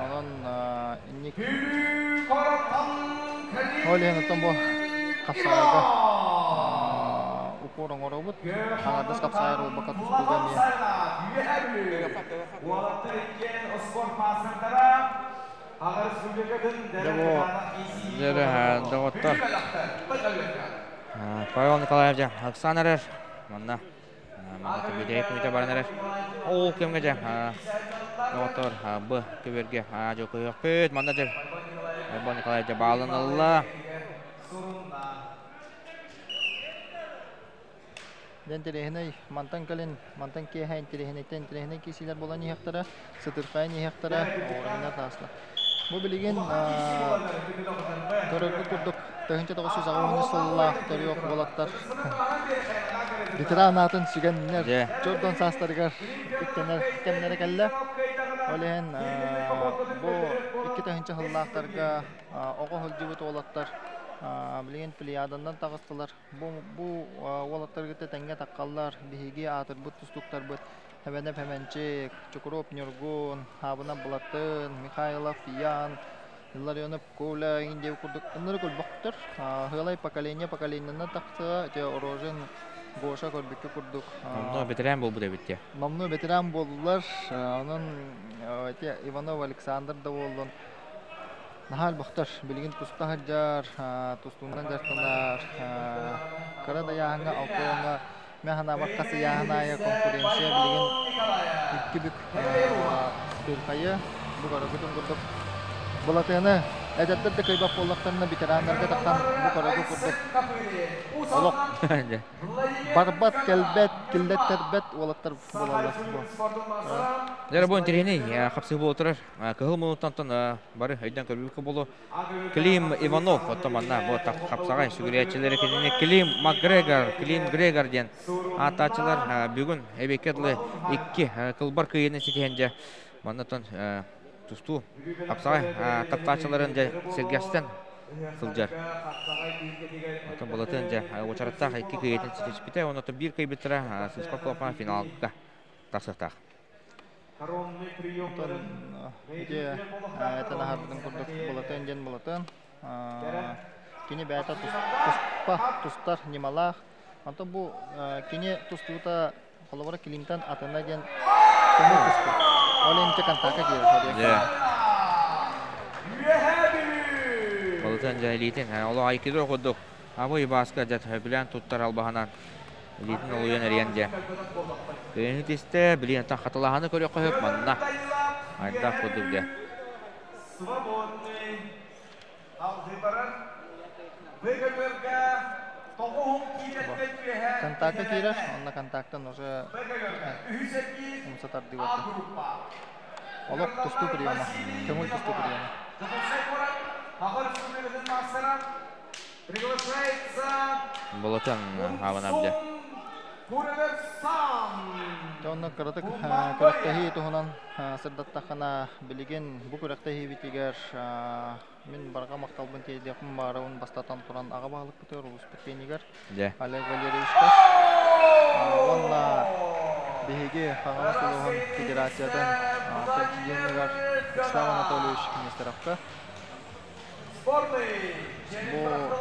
Онон инник ол иһин оттон бу хапсаҕайга упор оҥоробут. Аҥардас хапсаҕай буолбакка тустууга эмиэ. Дьэ бу Дьэ, доҕоттор. Павел Николаевич Оксана эрэр. Манна Манна бүтэһик мүтэ баран эрэр. Ол кэмҥэ дьэ доҕоттор б көбүөргэ дьокуйуохпүт. Манна дьэ Павел Николаевич дьэ бааланалла. Дьэ интэриэһинэй, мантан кэлин, мантан киэһэ интэриэһинэйтэн интэриэһинэй киисилэр буолан иһиэхтэрэ, сытырхайан иһиэхтэрэ, оҕуруйунар таастар. Бу билигин көрөргө курдук 1980 сыллаах төрүөх уолаттар ветеран аатын сүгэннэр чордон саастарыгар үктэнэр кэмнэрэ кэллэ. Ол иһин бу 2000 сыллаахтарга оҕо сылдьыбыт уолаттар билигин плеяданнан таҕыстылар. Бу уолаттаргыта тэҥҥэ таххаллар биһиги аатырбыт тустууктарбыт Хэбэнэп Хэмэнчик, Чукуруоп Ньургун, Хаабынап Былатын, Михайлов Ян, Илларионов Коля индия курдук ынырык өлбөхтөр. Ыалай поколение поколенияны тахсыа, ити Рожин Гоша көрбүккэ курдук. Номнуо ветеран буолбут эбит дии. Номнуо ветеран буоллулар. Онон ити Иванов Александр да буоллун наһаа элбэхтэр. Билигин туста сылдьар, тустуунан дьарыктанар. Кыра дайааһыҥҥа алтыаҥҥа Мин санаабар хас ыйааһын аайы конкуренция билигин икки бүк сытыырхайы бу көрөргүтүн курдук былатыаны эдэрдэр да кыайбат буоллахтарына ветераннарга тахсан бу көрөргү курдук олох барбат кэлбэт киллэттэрбэт уолаттар буолаллар бу. Дьэ бу интэриэһинэй хапсыһыы буола турар. Кыһыл муннуттан бары өйдөөн көрбүккэ буолуо. Клим Иванов, оттон манна бу хапсаҕай сүгүрүйээччилэри кинини Клим Макгрегор, Клим Грегор диэн ааттааччылар бүгүн эбиэккэ дылы икки кылбар кыайыыны ситиһэн дьэ маннаттан тустуу хапсаҕай таптааччыларын дьэ сэргэхситэн сылдьар. Оттон Былатын дьэ уочараттаах икки кыайыытын ситиспитэ, оннуттан биир кыайбыттара Сыспа Куопа финалга тахсыахтаах. Онтон ити этэн аһарбытын курдук Былатыан диэн Былатыан. Кини бэйэтэ туспа тустар ньымалаах. Онтон бу кини тустуута холобура Клинтон атына диэн көҥүл тустуу. Ол иһин ити контакка киирэр. Былатыан дьэ илиитин олох айкидо курдук абый бааска дьэ сөбүлээн туттар албаһынан Илиитин олуйан эрийэн дьэ. Кыайыны тистэ, билигин хатылаһаны көрүөххэ сөп манна. Айдах курдук дьэ. Контакка киирэр, онно контактан уже умса тардыы барда. Олох тустуу приема, көҥүл тустуу приема. Болотон хаабанабдя. Дьэ онно кыратык күрэхтэһии туһунан сырдаттаххына билигин бу күрэхтэһиибитигэр мин барҕа махталбын тиэрдиэхпин баарабын бастатан туран аҕа баһылыкпытыгар улууспут киинигэр Олег Валерьевичка уонна биһиги Хаҥалас улууһун федерациятын президенигэр Вячеслав Анатольевич Нестеровка Бу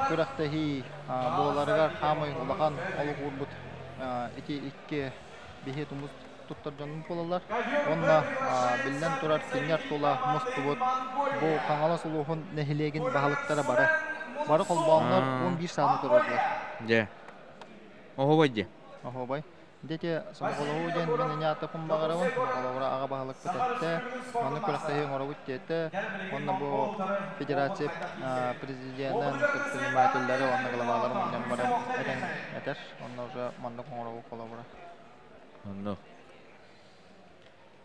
күрэхтэһии буоларыгар хаамай улахан олук уурбут ити икки биһи тумус туттар дьонум буолаллар. Уонна биллэн турар кинилэр тула мустубут бу Хаҥалас улууһун нэһилиэгин баһылыктара бары. Бары холбооннор 11 сааны туруордулар. Дьэ. Оһуобай дии. Оһуобай. Дети сомоҕолоһуу диэн мин ини ааттаппын баҕарабын. Холобура аҕа баһылыкпыт эттэ, маннык күрэхтэһии оҥоробут диэтэ. Уонна бу федерация президенин, предпринимателлэри уонна главаларын мунньан баран этэн этэр. Онно уже маннык оҥоробут холобура. Онно.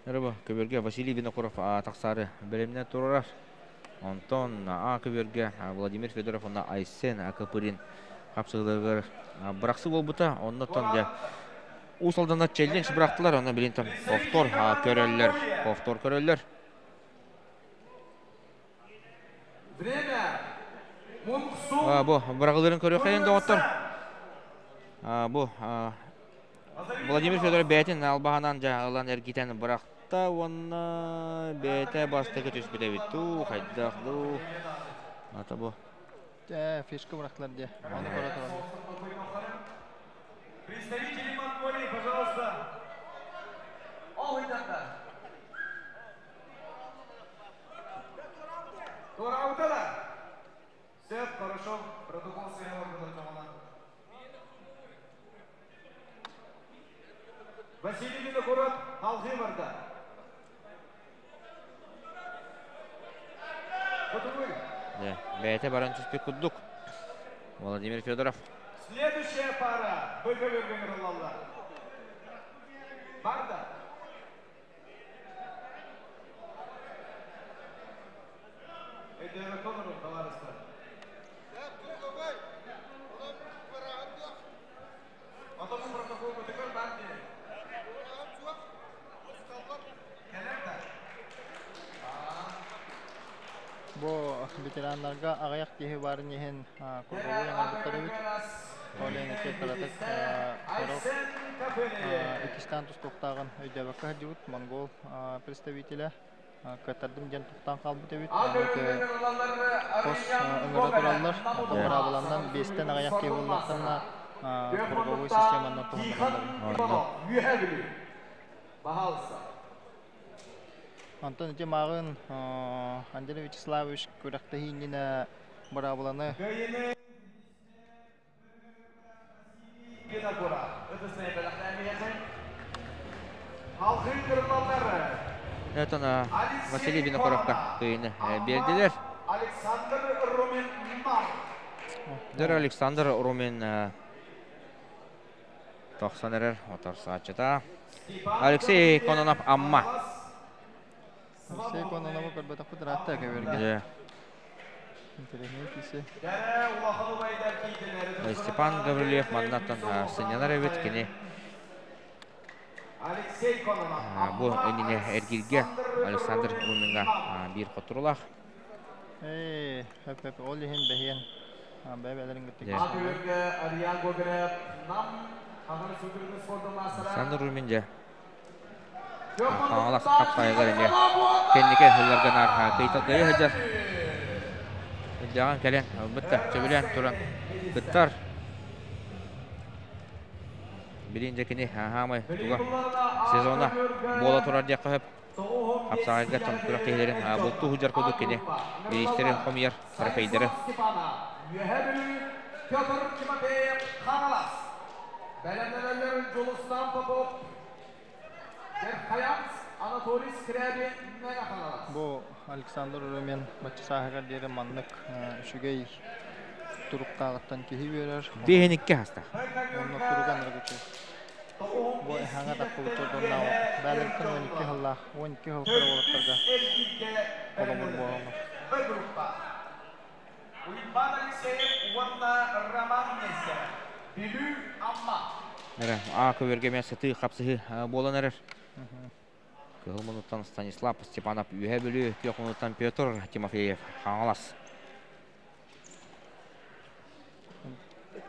Эрэ көбүөргэ Василий Винокуров тахсаары бэлэмнэ турар. Онтон А көбүөргэ Владимир Федоров уонна Айсен Копырин хапсыһыыларыгар бырахсы буолбута. Оннуттан дьэ Уус Алданнар челлендж бырахтылар. Онно билин там повтор көрөллөр. Повтор көрөллөр. Бу быраҕыларын көрүөххэйин доҕоттор. Бу Владимир Федоров бэйэтин албаһынан дьаһалан эргитэн бырахта уонна бэйэтэ бастакы түспүт эбит дуу, хайдах дуу. Ата бу. Фишка бырахтылар дии. Ону көрө тураллар. Представители Монголии, пожалуйста. Сөп, хорошо. Протокол Василий Винокуров алгыы барда. Бэйэтэ баран түспүт курдук. Владимир Федоров. Следующая пара быһа ылаллар. Барда. Бу ветераннарга аҕыйах киһи баарын иһин круговой оҥорбуттар эбит. Ол иһин ити кыратык сорох иккистээн тустуохтааҕын өйдөөбөккө сылдьыбыт монгол представителэ кыаттардым диэн тохтоон хаалбыт эбит. Аны хос ыҥыра тураллар. Онтон быраабыланнан биэстэн аҕыйах киһи буоллахтарына круговой системанан туһаннараллар. Онтон ити мааҕын Андрей Вячеславович күрэхтэһии иннинэ быраабыланы Этон Василий Винокуровка кыйыны биэрдилэр. Дэр Александр Румин тохсон эрэр отарсааччыта. Алексей Кононов Амма. Алексей Кононову көрбөтөхпүт ыраатта көбөргө. Интэриэһинэй киси. Степан Гаврильев маннаттан сынньанар эбит кини бу иннине эргирге Александр Руминга биир хотурулаах. Ээ, хөп хөп ол иһин бэһиэн бэйбэлэрин кытта Александр Румин дьэ Хаҥалас хапсаайыгар эмиэ кэнники сылларга наар кыйа сылдьар. Илдьэҕин кэлэн ылбыт да сөбүлээн туран кыттар. Билин дьэ кини хаамай туга сезона буола турар диэххэ сөп. Хапсаҕайга күрэх киһилэрин бултуу сылдьар курдук кини бириистэри хомуйар трофейдары. Үөһэ Бүлүү Петр Тимофеев Хаҥалас. Бэлэмнэнэллэр Дьулустан Попов, Верхоянск Анатолий Скрябин Мэҥэ Хаҥалас. Бу Александр Румин бачча сааһыгар диэри маннык үчүгэй туруктааҕыттан киһи үөрэр. Биэһин икки хастах. Онно туруган эрэ Бу эһаҥа таххыбыт дьоннааҕы бээлэриттэн 12 сыллаах, 12 сыл кыра уолаттарга холобур буолаллар. Б группа. Уйбан Алексеев уонна Роман Нестеров. Бүлүү Амма. Эрэ, А көбөргө эмиэ сытыы хапсыһыы буолан эрэр. Кыһыл мунуттан Станислав Степанов Үөһэ Бүлүү, күөх мунуттан Петр Тимофеев Хаҥалас.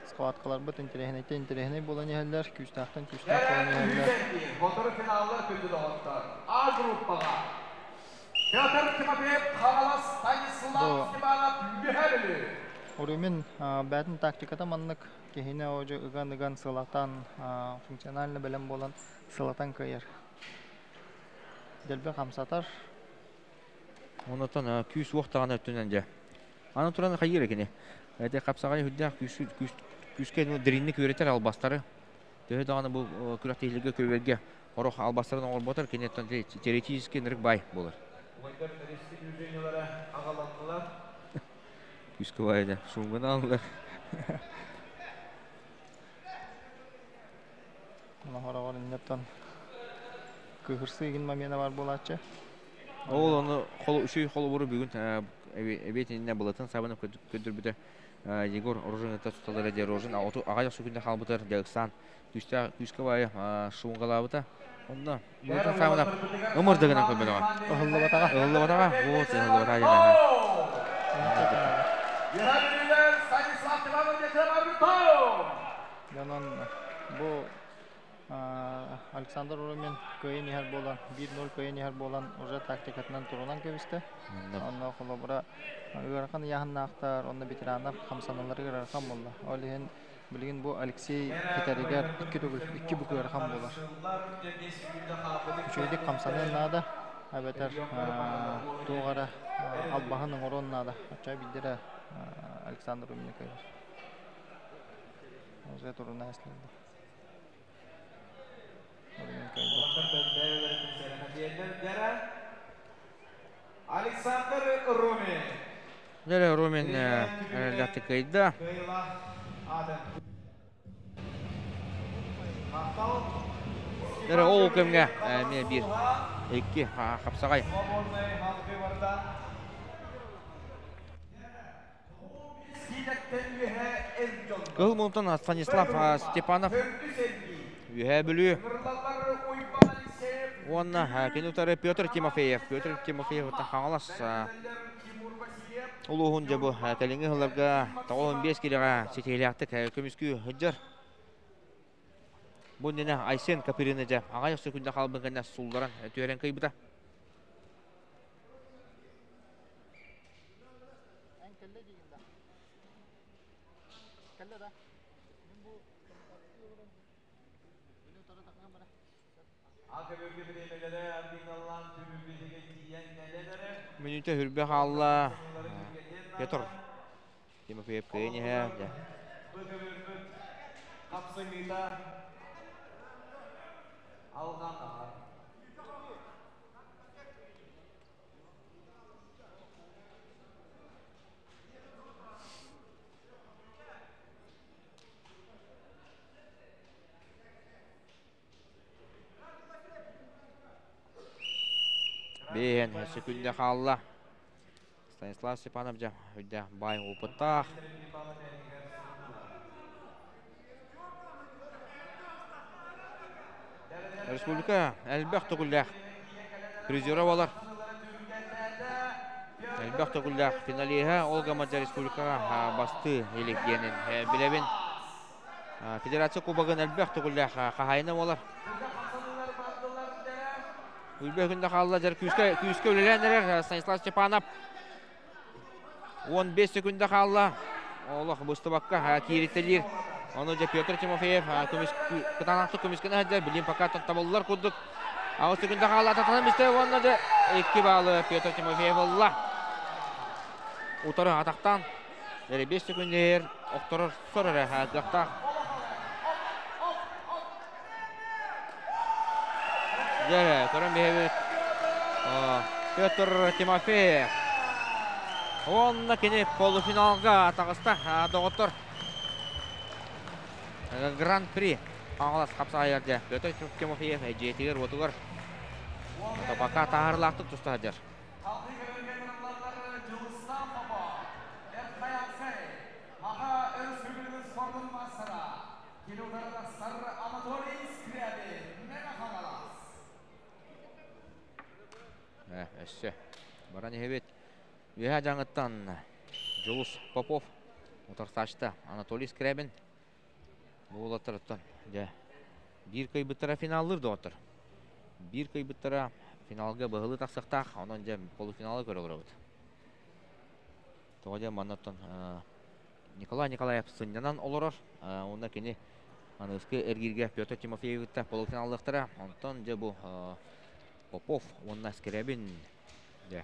Схваткаларбыт интэриэһинэйтэн интэриэһинэй буолан иһэллэр, күүстээхтэн күүстээх буолан иһэллэр. Сотору финаллар күндү доҕоттор. А группаҕа Петр Тимофеев Хаҥалас, Станислав Степанов Үөһэ Бүлүү. Румин бээтин тактиката маннык киһини оожу ыган-ыган сылатан, функционально бэлэм буолан сылатан кыайар. Дэлби хамсатар. Онотон күүс уох даҕаны өттүнэн дьэ. Аны туран хайыыр кини. Эти хапсаҕай үрдээх күүскэ дириҥник үөрэтэр албастары. Төһө даҕаны бу күрэхтэһиилэргэ көбүөргэ орох албастарын оҥорботор киниттэн теоретически ынырык баай буолар. Убайдар речки движениелара аҕаланнылар. Күүскэ баайда. Шумганы аллар. Онохороҕор иннеттан кыһырсыы игин момена бар буолааччы. Ол ону үчүй холобуру бүгүн эбиэт иннинэ былытын сабын көрдөрбүтэ Егор Рожин туталара дьэ Рожин аҕай сүкүндэ хаалбытар дьэ ыксаан күүстээх күүскэ баайы шуунгалаабыта. Онно былытын сабына ымырдыгынан көрбөтөҕө. Ыһыллыбатаҕа. Ыһыллыбатаҕа. Вот ыһыллыбатаҕа диэн. Станислав Иванович Онон бу Александр Румин кыайан иһэр буолан, 1-0 кыайан иһэр буолан, уже тактикатынан турунан кэбистэ. Онно холобура ыарахан ыйааһыннаахтар, онно ветераннар хамсаналлары ыарахан буолла. Ол иһин билигин бу Алексей хитэригэр икки төгүл, икки бүк ыарахан буолар. Үчүгэйдик хамсаныан наада, эбэтэр туох эрэ албаһын оҥоруон наада. Оччо биирдэрэ Александр Румин кыайар. Уже туруна эслерди. Румин кыайда. Александр Румин. Дьэ Румин эрэллээхтик кыайда. Дьэ ол кэмҥэ эмиэ биир, икки хапсаҕай. Кыһыл муннуктан Станислав Степанов Үөһээ Бүлүү уонна кини утары Петр Тимофеев. Петр Тимофеев Хаҥалас улууһун дьэ бу кэлиҥҥи сылларга 95 киилэҕэ ситиһиилээхтик көмүскүү сылдьар. Бу иннинэ Айсен Копырины дьэ аҕыйах сөкүүндэ хаалбын кэннэ сулларан түһэрэн кыйбыта. Мүнүүтэ хүрбэ хаалла. Петр Тимофеев кыайан иһэ. Биэн сөкүндэ хаалла. Станислав Степанов дьэ үрдэ баай опыттаах. Республика элбэх төгүллээх призера буолар. Элбэх төгүллээх финалиһа Ольга Мадья республикаҕа бастыы илик диэнин билэбин. Федерация кубогын элбэх төгүллээх хаһаайына буолар. Үлбэ күндэ хаалла дьэр күүскэ күүскэ үлэлээн эрэр Станислав Степанов. 15 секунда хаалла. Олох быстыбакка кииритэлиир. Ону дьэ Петр Тимофеев көмүс кытаанахтык көмүскэнэ сылдьар. Билим пока табыллар курдук. 6 секунда хаалла ататанан бистэ уонна дьэ 2 баалы Петр Тимофеев ылла. Утары атахтаан 5 секундер охторор сор эрэ кыахтаах. Дьэ, көрөн биһэбит Петр Тимофеев. Уонна кини полуфиналга таҕыста доҕоттор. Гран-при Хаҥалас хапсаҕайыгар дьэ Петр Тимофеев дьиэтигэр-уотугар пока таһаарыылаахтык туста сылдьар. Аха Өрөспүүбүлүкэ спордун маастара, кини утары тахсар Анатолий Скрябин, Мэҥэ Хаҥалас. Өссө баран иһэбит. Үөһээ Дьаҥыттан Дьулус Попов утарсааччыта Анатолий Скрябин. Бу уолаттарыттан дьэ биир кыайбыттара финаллыыр доҕоттор. Биир кыайбыттара финалга быһылыы тахсыахтаах. Онон дьэ полуфиналы көрө олоробут. Тоҕо диэн маннаттан Николай Николаев сынньанан олорор. Уонна кини аныгыскы эргииргэ Петр Тимофеевы кытта полуфиналлыахтара. Онтон дьэ бу Попов уонна Скрябин дьэ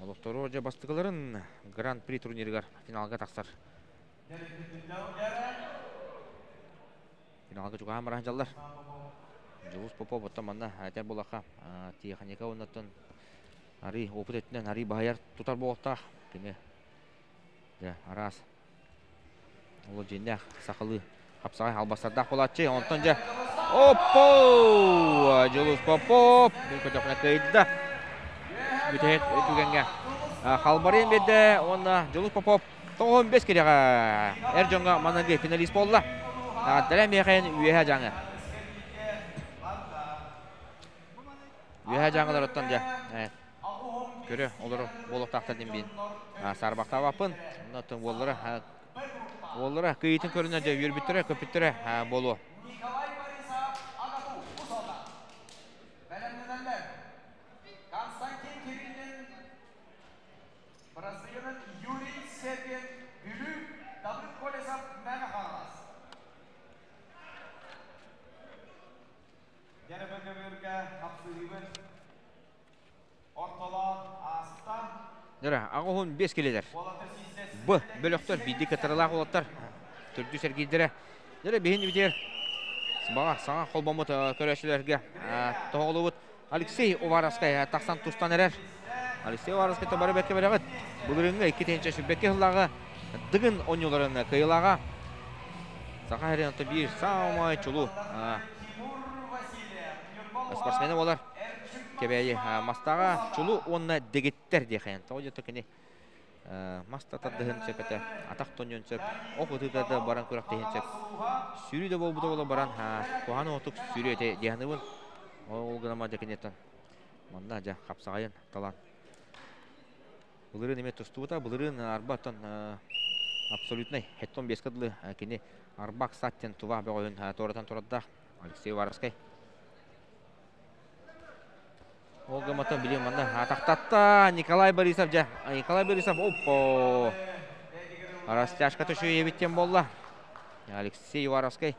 олохтору дьэ бастакыларын Гран-при турнирыгар финалга тахсар. Финалга чугаһаан баран дьаллар. Дьулус Попов оттон манна этэр буоллахха техника уоннаттан Арый опыт өттүнэн арый баһыйар тутар буолуохтаах. Кини дьэ араас олус дьиҥнээх сахалыы хапсаҕай албастардаах буолааччы. Онтон дьэ Оппо! Дьулус Попов күн көтөхүнэ кыайда. Бүтэһик түгэҥҥэ халбарыйан биэрдэ уонна Дьулус Попов 95 кирэҕэ эр дьоҥҥо маныгы финалист буолла. Дэлэ миэхэйин үөһэ дьаҥы. Үөһээ дьааҥыларыттан дьэ көрө олорор буолуохтаахтар диэн биин саарбахтаабаппын. Оннуттан уоллара уоллара кыйыытын көрүнэ дьэ үөрбүттэрэ, көппүттэрэ буолуо. Николай Борисов Агату Усода. Бэлэмнэнэллэр. Константин Кириллин Бразилиянын Юрий Сергин Бүлүү Давыд Колесов Мэҥэ Хаҥалас. Дьэрэ-бөкөбүөргэ хапсыһыыбыт ортолоон ааста. Дьэрэ, 85 килэлэр. Б бөлөхтөр биирдии кытарылаах уолаттар төрдүс эргиирдэрэ. Дьэрэ, биһин битигэр баҕа саҥа холбоммут көрөөччүлэргэ тоһоҕолуубут Алексей Уваровскай тахсан тустан эрэр. Алексей Уваровскай бары бэркэ билэҕит. Былырыыҥҥы 2022 сыллааҕы Дыгын оонньууларын кыайыылааҕа. Саха сирин онто биир саамай чулуу спортсмена буолар. Кэбээйи Мастааҕа чулуу уонна дэгиттэр диэхин. Тоҕо диэтэ кини. Мас да тардыһын сөп этэ, атах тонньон сөп, ох ытыыта да баран күрэхтэһиэн сөп. Сүүрүү да буолбута буола баран, куһаҕан оҕотук сүүрүү этэ дии саныыбын. Ол гынан дьэ киниттэн манна дьэ хапсаҕайын талан. Былырыын эмиэ тустубута, былырыын арбаттан абсолютнай хеттон беска дылы кини Арбак Саттин Тува бөҕөһүн туоратан тураддаах Алексей Уваровскай. Ол гымматын билим манна атахтатта Николай Борисов дьэ. Николай Борисов оппо. Растяжка төшөйөбүт диэн буолла. Алексей Уваровскай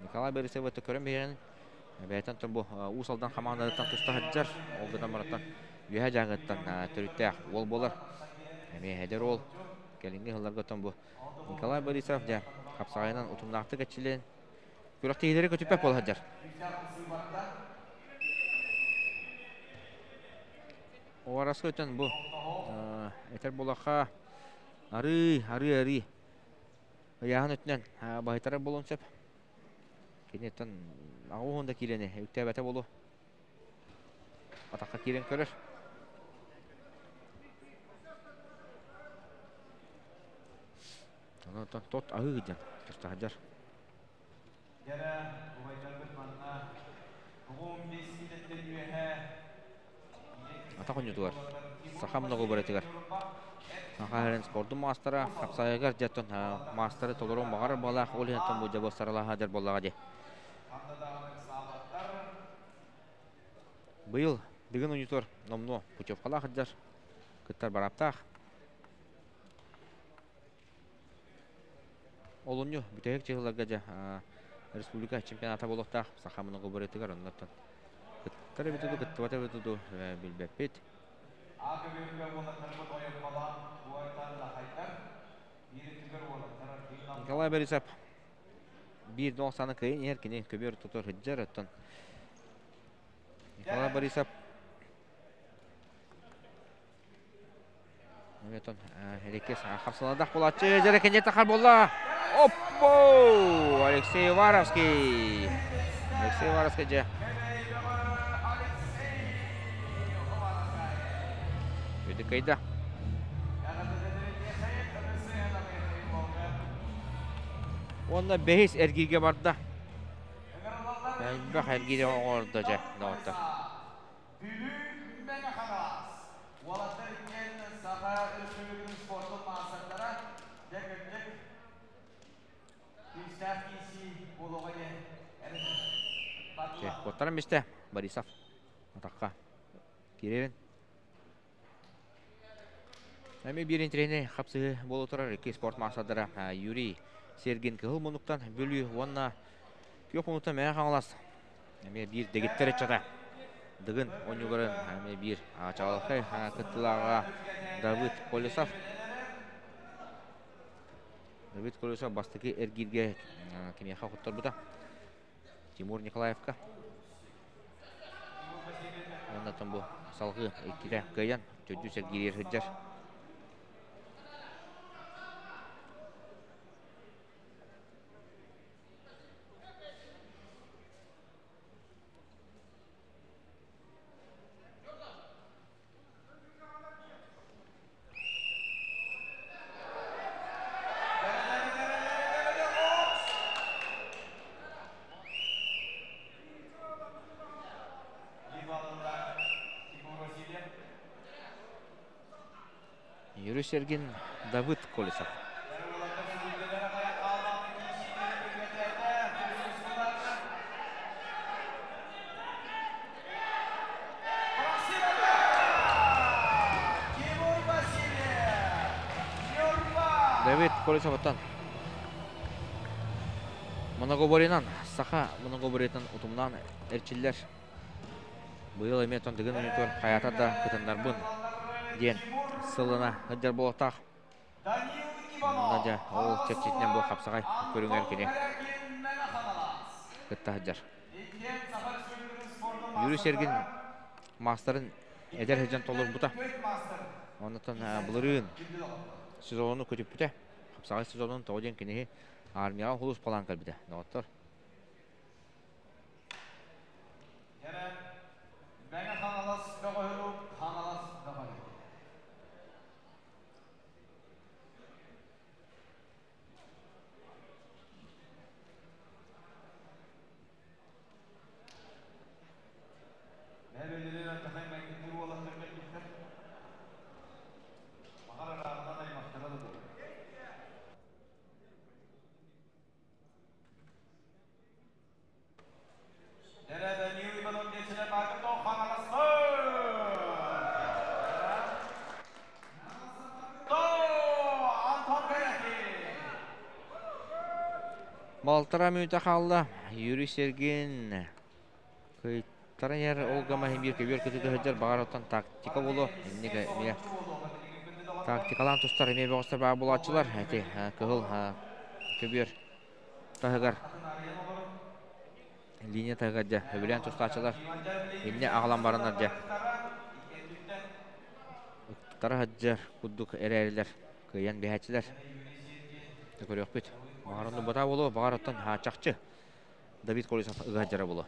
Николай Борисовы көрөн биһирэн бэйэтэн тон бу Уус Алдан хамаандатыттан туста сылдьар. Ол гынан бараттан Үөһэ Дьааҥыттан төрүттээх уол буолар. Эмиэ эдэр уол. Кэлиҥҥи сылларга тон бу Николай Борисов дьэ хапсаҕайынан утумнаахтык эрчиллэн күрэхтэһиилэри көтүппэт буола сылдьар. Уораска өтөн бу этэр буолахха арыы, арыы, арыы ыйааһын өттүнэн баһыйтарар буолуон сөп. Киниттэн аҕа да киирэни үктээбэтэ буолуо. Атахха киирэн көрөр. Онон тот аһыы диэн тустаһадьар. Дьэрэ, убайдарбыт манна 15 киилэттэн үөһэ Атах оонньуутугар саха многоборетыгар Саха сирин спордун маастара хапсаайыгар дьэттон маастары толоруон баҕарар буолаах ол иһин бу дьабы саралаһа дьар буоллаҕа дии. Быйыл Дыгын оонньуутугар номнуо путевкалаах сылдьар, кыттар барааптаах. Олунньу бүтэһик чыһыларга дьэ республика чемпионата буолуохтаах саха многоборетыгар оннуттан кыттар эбит дуу, кыттыбат эбит дуу билбэппит. Николай Борисов биир да саны кыайан иһэр кини көбүөр тутар сылдьар оттон Николай Борисов Эметон Элекес хапсаладах булаччы дьэрэ тахар буолла. Оппо! Алексей Уваровский. Алексей Уваровский дьэ. Үдүкайда. Уонна бэһис эргииргэ барда. Элбэх эргиири оҥордо дьэ, доҕоттор. Бүлүү Мэҥэ Хаҥалас уолаттар иккиэн Саха Өрөспүүбүлүкэтин спордун маастардара дьэ кырдьык күүстээх киирсии буолуоҕа диэн эрэнэбин. Куоттаран бистэ Борисов атахха киирэрин. Эми биир интэриэһинэй хапсыһыы буола турар икки спорт маастардара Юрий Сергин Кыһыл Муннуктан Бүлүү уонна Күөх Муннуктан Мэҥэ Хаҥалас эмиэ биир дэгиттэр ыччата Дыгын оонньууларын эмиэ биир чаҕылхай кыттыылааҕа Давыд Колесов. Давыд Колесов бастакы эргииргэ кимиэхэ хотторбута Тимур Николаевка. Уонна бу салгыы иккитэ кыайан төрдүс эргииригэр сылдьар. Юрий Сергин, Давыд Колесов. Давид Колесовтан Многоборьенан, саха многоборьетынан утумнаан эрчиллэр. Быйыл эмиэ Дыгын оонньуутугар хайаатар да кытыннарбын диэн сылына сылдьар буолуохтаах. Надя ол чэрчитинэн бу хапсаҕай көрүҥэр кини кытта сылдьар. Юрий Сергин маастарын эдэр сылдьан толорбута. Оннуттан былырыын сезону көтүппүтэ. Хапсаҕай сезонун тоҕо диэн киниһи армияҕа хулуспалаан кэлбитэ. Доҕоттор. Мэҥэ Хаҥалас бөҕөһү Хаҥалас бөҕөһү. Балтара мүнүүтэ хаалла. Юрий Сергин кыйтаран иһэр ол гама иһин биир көбүөр кытыыта сылдьар баҕар оттон тактика буолуо. Инник эмиэ тактикалаан тустар эмиэ бөҕөстөр баар буолааччылар. Эти кыһыл көбүөр таһыгар линия таһыгар дьэ сөбүлээн тустааччылар иннэ аҕалан бараннар дьэ ыктара сылдьар курдук эрээрилэр кыайан биһээччилэр көрүөхпүт баҕар онно бата буолуо баҕар оттон чахчы Давид Колесов ыга сылдьара буолуо.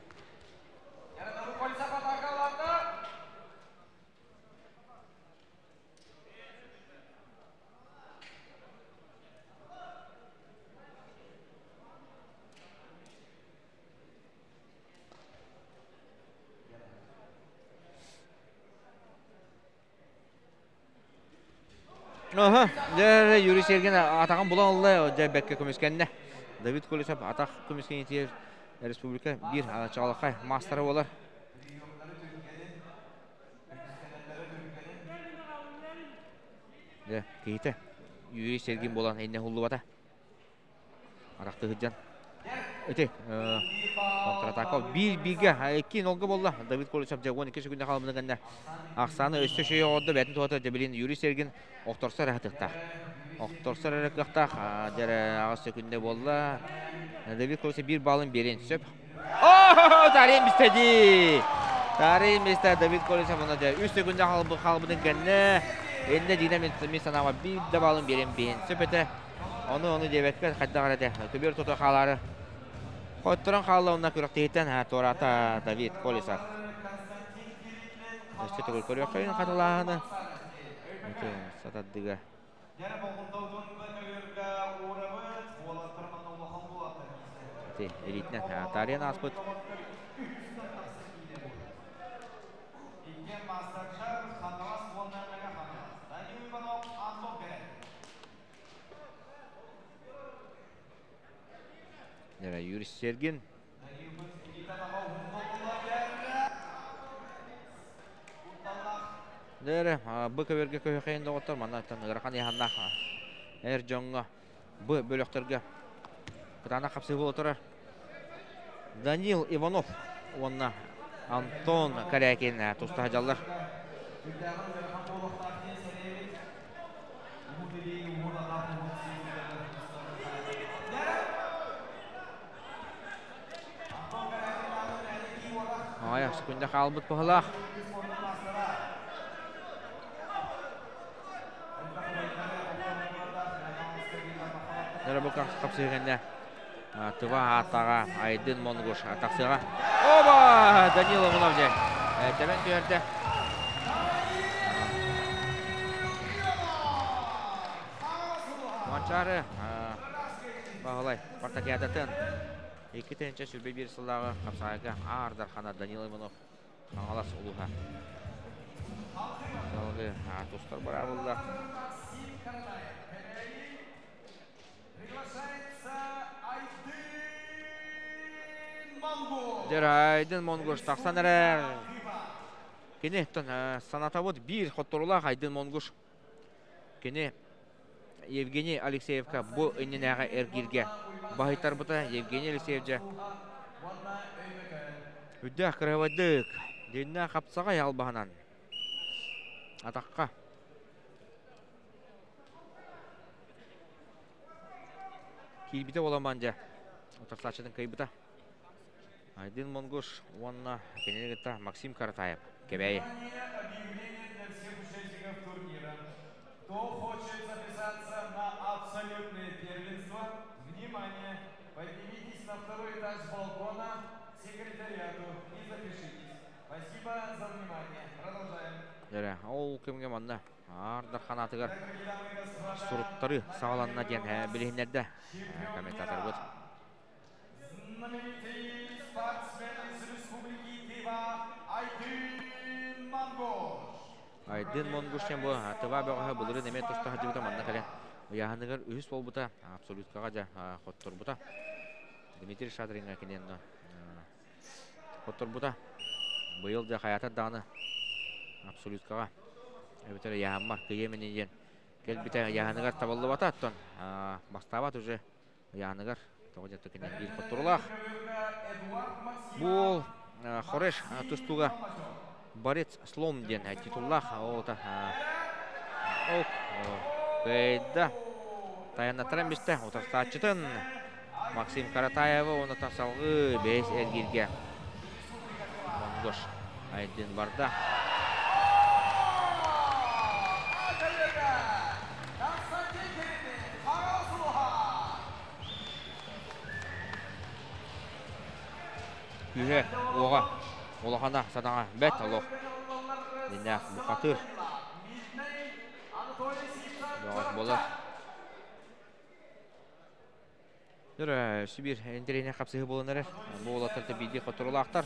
Аха, дьэ, Юрий Сергин атаҕын булан ылла, дьэ, бэккэ көмүскэннэ. Давид Колесов атах көмүскэнитигэр республика биир чаҕылхай маастара буолар. Дьэ, киһитэ Юрий Сергин буолан иннэ хуллубата. Арахты сылдьан. Ити контратака биир бииргэ икки нолга буолла. Давид Колесов дьэ 12 секунда хаалбыны кэннэ ахсааны өссө шөйө оҕордо бээтин туһата дьэ Юрий Сергин охторсор эрэ хатыктаах. Охторсор эрэ кыахтаах дьэ аҕыс секунда буолла. Давид Колесов биир баллын биэриэн сөп. О, Тарин бистеди! Тарин бисте Давид Колесов оны дьэ үс секунда хаалбытын кэннэ иннэ дьиинэ мин санаама биир да баллын биэриэн биһин сөп этэ. Ону ону диэбэккэ хайдах эрэ этэ көбүөр тото хаалаары хотторон хаалла уонна күрэхтэһииттэн туораата Давид Колесов. Өссө төгүл көрүөххэ хатылааһыны. Ити сатардыга. Ити элитинэн Тариан ааспыт. Юрий Сергин. Дээрэ, бу көбөргө көһөкөйүн доҕоттор маннаттан ыарахан ыйаһаннаах эр дьоҥҥо бу бөлөхтөргө кытаанах хапсыы буола турар. Данил Иванов уонна Антон Корякин туста сылдьаллар. Аҕыйах секунда хаалбыт быһылаах. Дара бу хапсыһыгэннэ Тыва ааттаҕа Айдын Монгуш тахсыаҕа. Оба! Данил Иванов дьэ тэбэн түһэрдэ. Манчаары Баһылай Спартакиадатын 2021 сыллааҕы хапсаҕайга Аар Дархана Данил Иванов Хаҥалас улууһа. Салгыы тустар быраабылла. Дьэр Айдын Монгуш тахсан эрэр. Кини санатабыт биир хотторулаах Айдын Монгуш. Кини Евгений Алексеевка бу иннинээҕи эргииргэ баһыйтарбыта. Евгений Алексеев дьэ үрдээх кыраһыбайдык дьиннээх хапсаҕай албаһынан атахха киирбитэ буолан дьэ утарсааччытын кыайбыта. Айдын Монгуш уонна кинини кытта Максим Каратаев Кэбээйи. Кто хочет записаться на абсолютное первенство, внимание, поднимитесь на второй этаж балкона к секретариату и запишитесь. Спасибо за внимание. Продолжаем. Дьэрэ, ол кэмҥэ манна Аар Дархан аатыгар суруттары саҕаланна диэн билиһиннэрдэ комментаторбыт. Знаменитый спортсмен из Республики Тыва Айдын Монгуш. Айдын Монгуш диэн бу Тыва бөҕөһө былырыын эмиэ туста сылдьыбыта манна кэлэн ыйааһыныгар үһүс буолбута, абсолюткаҕа дьэ хотторбута. Дмитрий Шадриҥҥа киниэн хотторбута. Быйыл дьэ хайаатар даҕаны абсолюткаҕа эбэтэр ыйааһыммар кыйыам ини диэн кэлбитэ ыйааһыныгар табыллыбата оттон бастаабат уже ыйааһыныгар. Тоҕо диэтэххэ биир хотторулаах. Бу Хореш тустууга Борец Слон диэн титуллаах оҕото ол кыайда. Тайаннаттаран бистэ утарсааччытын Максим Каратаевы уонна салгыы бэйэс эргииргэ Монгош Айдын барда. Күүһэ, уоҕа, улахана, санаҕа бэт олох. Диннээх бухатыр. Бөҕөс буолар. Дөрө, Сибир интэриэһинэй хапсыһыы буолан эрэр. Бу уолаттар биирдии хотторулаахтар.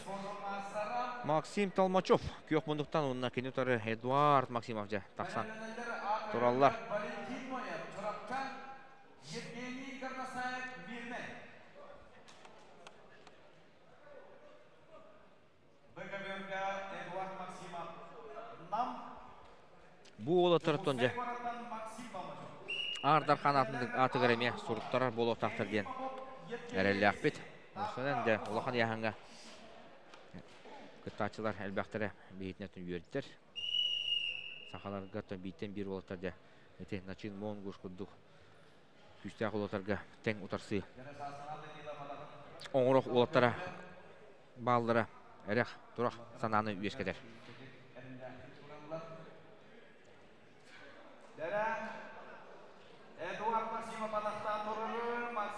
Максим Толмачев күөх мундуктан уонна кини утары Эдуард Максимов дьэ тахсан тураллар. Евгений Горнасаев Мирнэй. Б Эдуард Максимов Нам. Бу уолаттар дьэ Аар Дархан аатыгар эмиэ суруттарар буолуохтаахтар диэн эрэллээхпит. Онон дьэ улахан ыйааһыҥҥа кыттааччылар элбэхтэрэ биһитинэ үөрдэр. Сахаларга бииртэн биир уолаттар дьэ ити Начин Монгуш курдук күүстээх уолаттарга тэҥ утарсыы оҥорох уолаттара бааллара эрэх турах санааны үөскэтэр.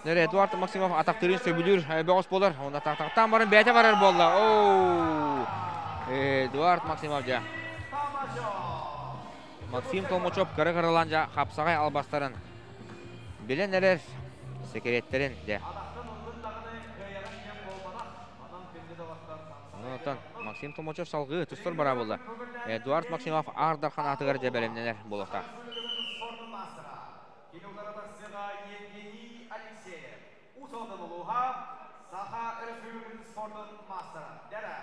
Нere Эдуард Максимов атахтырын сөбүлүүр бөҕөс буолар. Онно атахтаан баран бэйэтэ барар буолла. Оу! Эдуард Максимов дьэ. Максим Толмачев кыра-кыралаан дьэ хапсаҕай албастарын билэн эрэр секреттэрин дьэ. Онтон Максим Толмачев салгыы тустар бара буолла. Эдуард Максимов Аар Дархан аатыгар дьэ бэлэмнэнэр буолуохтаах. Евгений Алексеев. Усодан улууһа, Саха Өрөспүүбүлүкэтин спордун маастара. Дэрэ.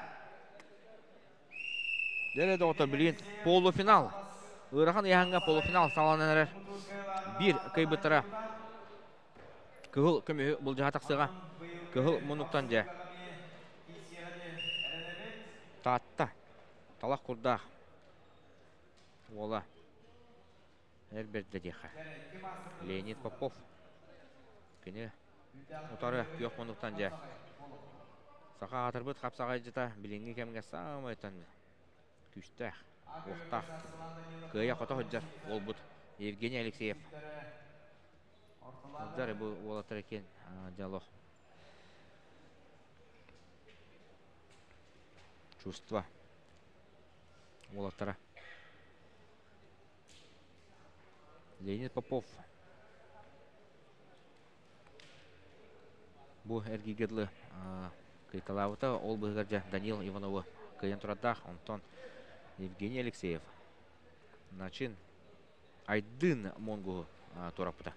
Дэрэ доҕоттор билигин полуфинал. Ыарахан ыйааһыҥҥа полуфинал саҕаланан эрэр. Биир кыайбыттара кыһыл көмүһү былдьаһа тахсыаҕа. Кыһыл муннуктан дьэ. Таатта. Талах курдаах. Уола. Эр бэрдэ диэххэ. Леонид Попов. Кини утары күөх муннуктан дьэ. Саха аатырбыт хапсаҕайдьыта билиҥҥи кэмҥэ саамай күүстээх, уохтаах, кыайа-хото сылдьар уолбут Евгений Алексеев. Сылдьар бу уолаттар иккиэн дьолох. Чувство уолаттара. Леонид Попов бу эргииргэ дылы кыйталаабыта. Ол быһыгар дьэ Данил Ивановы кыайан турардаах. Онтон Евгений Алексеев Начин Айдын Монгуһу туораппыта.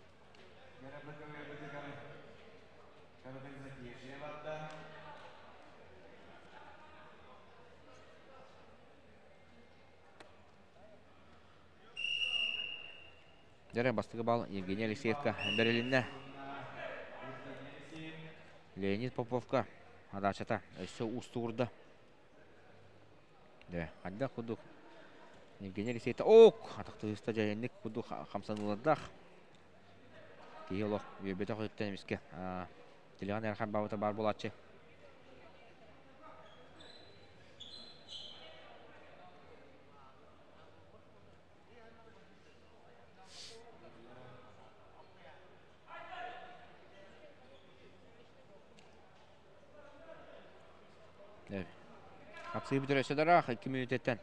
Дьэрэ бастакы бал Евгений Алексеевка бэрилиннэ. Леонид Поповка адаачата өссө уустугурда. Дэ, хайдах курдук Евгений Алексеевта ок атахтыыста дьайыннык курдук хамсаныылардаах. Киһи олох үөрбэтэх өттүн эмискэ тилэҕин эрхан баабыта баар буолааччы. Хапсыы бүтэр өссө дараах 2 мүнүүтэттэн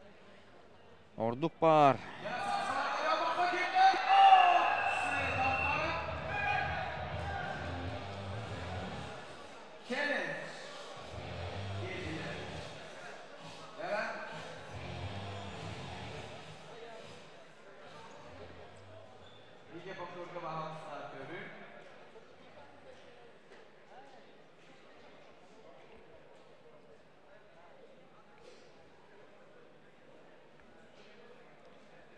ордук баар.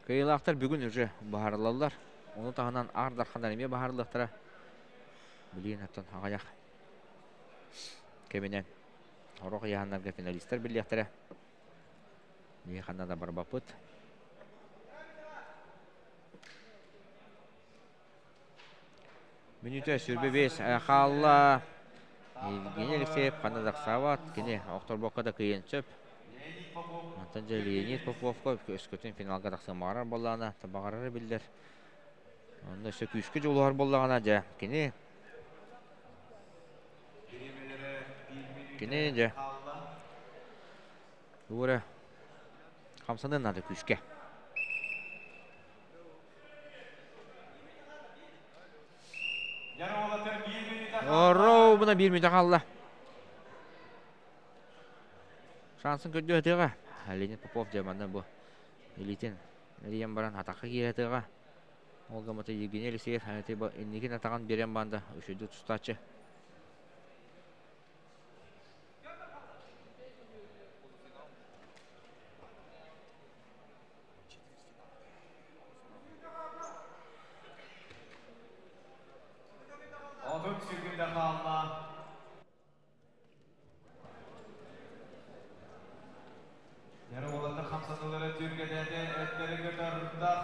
Кыайыылаахтар бүгүн уже баһарылаллар. Ону таһынан Аар Дарханнар эмиэ баһарылыахтара. Билигин оттон аҕыйах кэминэн сорох ыйааһыннарга финалистар биллиэхтэрэ. Биһи ханна да барбаппыт. Мүнүүтэ 25 хаалла. Евгений Алексеев ханна да ыксаабат. Кини охторбокко да кыайыан сөп. Онтон дьэ Леонид Поповка өскөтүн финалга тахсыан баҕарар буоллаҕына, баҕарара биллэр. Онно өссө күүскэ дьулуһар буоллаҕына дьэ кини кини дьэ тугу эрэ хамсаныан наада күүскэ. Оруобуна биир мүнүүтэ хаалла. Шансын көрдүү сатыаҕа. Леонид Попов дьэ манна бу илиитин эрийэн баран атахха киирэ сатыаҕа. Ол гыммыта Евгений Алексеев инникин атаҕын биэрэн баанда үчүгэйдик тустааччы. Отут секунда хаалла.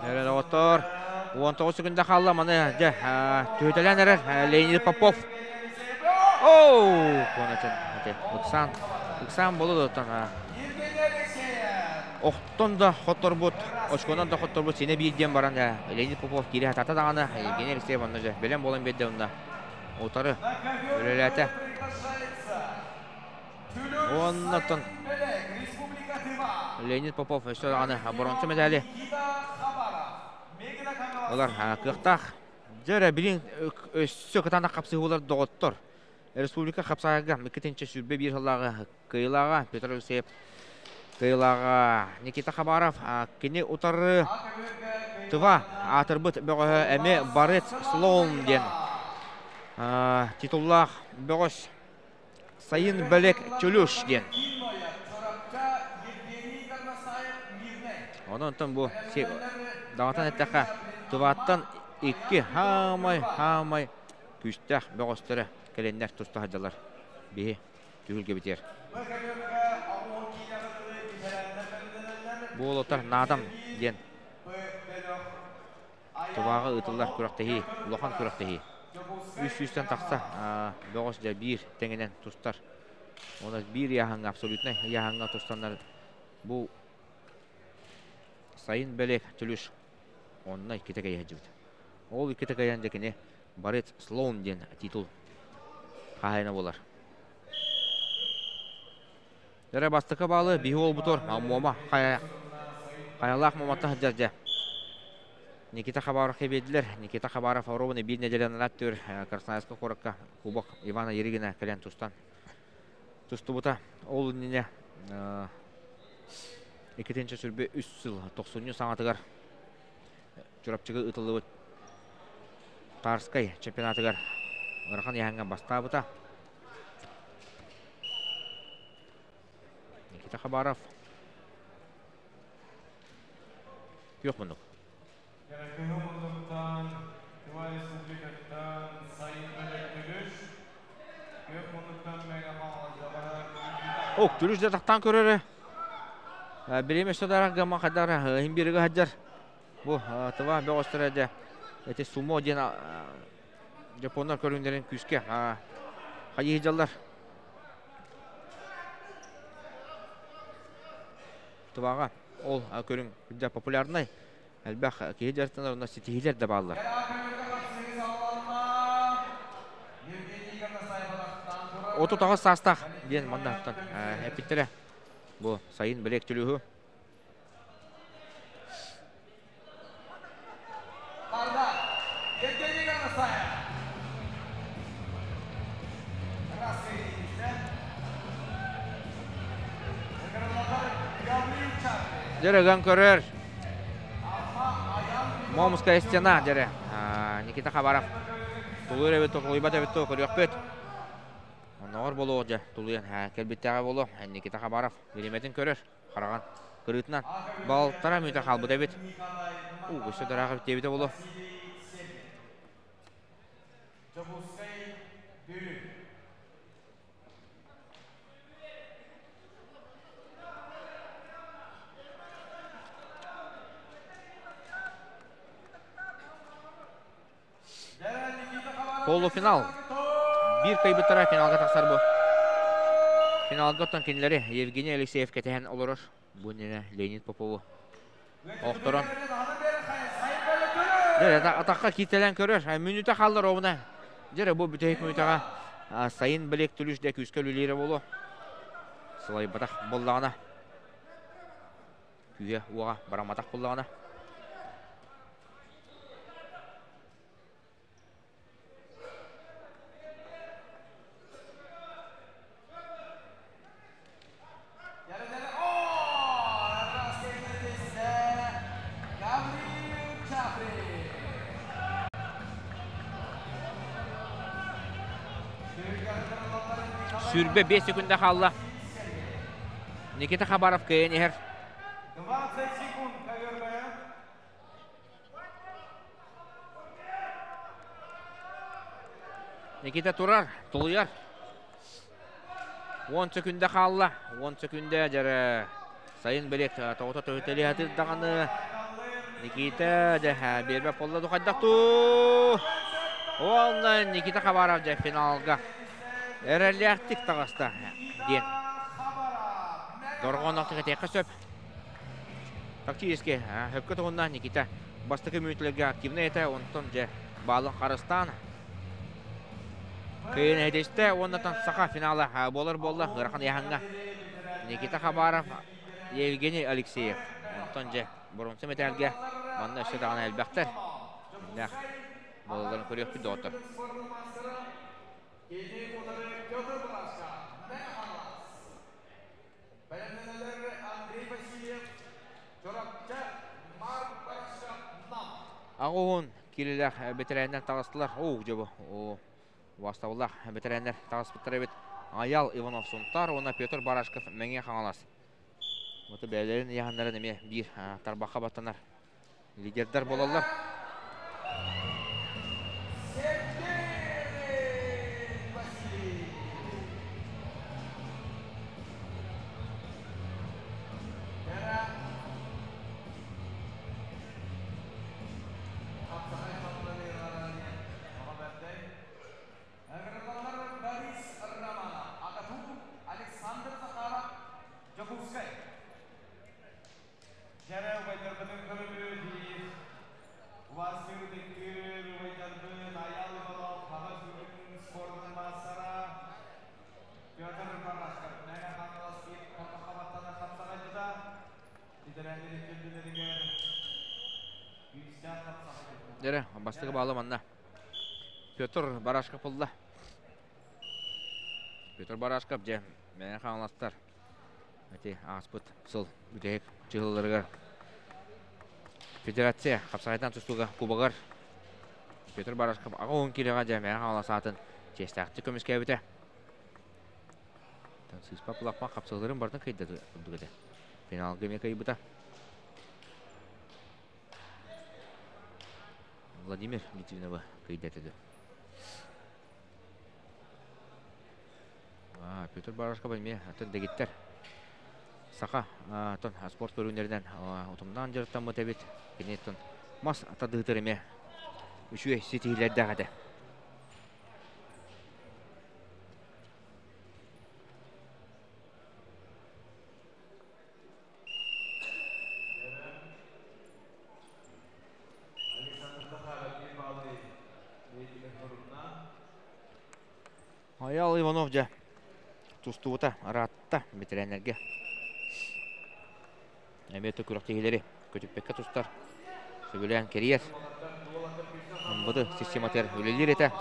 Эрэр оҕотор 19 секунда хаалла маны дьэ түһүтэлээн эрэр Леонид Попов. Оу! Куонатын ыксаан ыксаан болу оттон охтон да хотторбут, очконан да хотторбут синэ биир диэн баран Леонид Попов киирэ хатата даҕаны Евгений Алексеев онно дьэ бэлэм буолан биэрдэ онно утары үлэлээтэ. Уоннаттан Леонид Попов өссө даҕаны боронсу медали ылар кыахтаах. Дьэ эрэ билин өссө кытаанах хапсыһыылар доҕоттор. Республика хапсаҕайга 221 сыллааҕы кыайыылааҕа Петр Алексеев кыайыылааҕа Никита Хабаров кини утары Тыва аатырбыт бөҕөһө эмиэ Борец Слоун диэн титуллаах бөҕөс Сайын Бэлек Чулюш диэн. Онон бу даҕатан эттэххэ Тываттан икки хаамай-хаамай күүстээх бөҕөстөрө кэлэннэр туста сылдьаллар. Биһи түһүлгэбитигэр. Бу уолаттар наадам диэн Тываҕа ыытыллар күрэхтэһии, улахан күрэхтэһии. Үс сүүстэн тахса бөҕөс дьэ биир тэҥинэн тустар. Уонна биир ыйааһыҥҥа, абсолютнай ыйааһыҥҥа тустаннар бу сайын бэлиэ Түлүш онно иккитэ кэйэ сылдьыбыт. Ол иккитэ кэйэн дьэ кини Борец Слоун диэн титул хаһаайына буолар. Эрэ бастакы баалы биһи уолбутугар Муома хайалаах Муоматтан сылдьар дьэ. Никита Хабаров биэрдилэр. Никита Хабаров оруобуна биир нэдиэлэ нараат Красноярскай куоракка Кубок Ивана Еригина кэлэн тустан тустубута. Ол иннинэ 2023 сыл тохсунньу саҥатыгар Чурапчыга ыытыллыбыт Тарскай чемпионатыгар ыарахан ыйааһыҥҥа бастаабыта. Никита Хабаров. Күөх муннук. Күөх муннуктан Тыва Республикаттан Сайын Бөлек Күөх муннуктан Мэҥэ Ок, Түлүш да тахтаан көрөрө. Бириэмэ өссө дарах гамма хайдар иһин биэригэ сылдьар. Бу Тыва бөҕөстөрө дьэ эти сумо диэн Японнар көрүҥнэрин күүскэ хайыы сылдьаллар. Тываҕа ол көрүҥ дьэ популярнай. Элбэх киһи дьарыктанар, онно ситиһиилэр да бааллар. 38 саастаах диэн манна эппиттэрэ. Бу сайын бэлиэк түлүһү. Дьэрэгэн көрөр. Момская стена дьэрэ. Никита Хабаров. Тулуйар эбит, тулуйбат эбит көрүөхпүт. Онноҕор буолуох дьэ, тулуйан кэлбиттээҕэ буолуо. Никита Хабаров бириэмэтин көрөр. Хараҕан кырыытынан балтара мүнүүтэ хаалбыт эбит. Уу, өссө дыраах эбит диэбитэ буолуо. Полуфинал. Биир кыайбыттара финалга тахсар бу. Финалга оттон кинилэри Евгений Алексеев кэтэһэн олорор. Бу иннинэ Леонид Попову охторон. Дьэ, атахха кииртэлээн көрөр. Мүнүүтэ хааллар оҕуна. Дьэ, бу бүтэһик мүнүүтэҕэ сайын билек түлүш дэ күүскэ үлэлиирэ буолуо. Сылайбатах буоллаҕына. Күүһэ уоҕа барамматах буоллаҕына. Сүүрбэ 5 секунда хаалла. Никита Хабаров кыайан иһэр. 20 секунд, наверное. Никита турар, тулуйар. 10 секунда хаалла. 10 секунда дьэрэ сайын билек тоҕото төһүтэлии хатыр даҕаны. Никита дьэ биэрбэт буолла духайдах туу. Уонна Никита Хабаров дьэ финалга эрэллээхтик таҕыста диэн. Дорҕоонноохтук этиэххэ сөп. Практически хөпкө туһунна Никита бастакы мүнүүтэлэргэ активнай этэ, онтон дьэ баалын харыстаан кыайан эһитистэ уонна саха финала буолар буолла ыарахан ыйааһыҥҥа Никита Хабаров, Евгений Алексеев. Онтон дьэ боруонса мэтээлгэ манна өссө даҕаны элбэхтэр. Кимнээх буолалларын көрүөхпүт доҕоттор. Бэлэмнэнэлэр Андрей Васильев, Чурапчы, Марк Барашов, Нам. Аҕуһун киилэлээх бэтэрээннэр таҕыстылар. Оо, дьэ бу убаастабыллаах бэтэрээннэр таҕыспыттар эбит. Аял Иванов Сунтаар уонна Петр Барашков Мэҥэ Хаҥалас. Вот бэйэлэрин ыйааһыннарын эмиэ биир тарбахха баттанар лидердэр буолаллар. Дьэрэ убайдарбытын көрөбүт диир. Убаастыыр ытыктыыр убайдарбыт Айаал Иванов, Хаҕа сүүрүн спордун маастара Петр Барашков, Мэҥэ Хаҥалас биир хабаттана хапсаҕайдьыта, бэтэрээннэр иккэрдилэригэр күүстээх хапсаҕайдьыта. Дьэрэ, бастакы баалы манна Петр Барашков ылла. Петр Барашков дьэ, Мэҥэ Хаҥаластар Ити ааспыт сыл бүтэһик чыһылларыгар Федерация хапсаҕайтан тустууга кубогар Петр Барашков аҕа уһун киилэҕэ дьэ Мэҥэ Хаҥалас аатын чиэстээхтик көмүскээбитэ. Сыыспа кулаппан хапсыһыыларын барытын кыайда курдук этэ. Финалга эмиэ кыайбыта. Владимир Литвиновы кыайда этэ. Петр Барашков эмиэ атын дэгиттэр саха атын спорт көрүҥнэринэн утумнаан дьарыктаммыт эбит. Кини мас тардыһытыр эмиэ үчүгэй ситиһиилэрдээх этэ. Айаал Иванов дьэ тустубута ыраатта бэтэрээннэргэ. Эмиэ да күрэхтэһиилэри көтүппэккэ тустар, сөбүлээн кэрийэр. Ымбыты систематыгар үлэлиир этэ.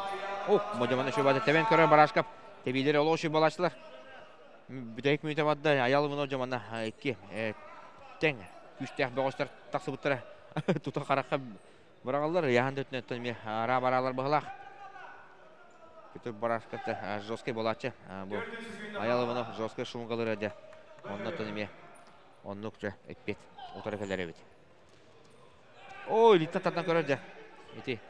О, модьаманы шөбаты тэбэн көрөр Барашков. Тэбиилэри олох шөбалааччылар. Бүтэһик мүнүүтэ барда. Айаал Иванов дьамана икки тэҥ күүстээх бөҕөстөр тахсыбыттара. Тута харахха быраҕаллар. Ыйааһын да өттүнэн эмиэ араа бараалар быһылаах. Петр Барашков жесткий буолааччы. Бу Айал Иванов жесткий шумгалыра дьэ. Оннотон эмиэ оннук дьэ эппиэт утары кэлэр эбит. Ой, илииттэн тардан көрөр дьэ. Ити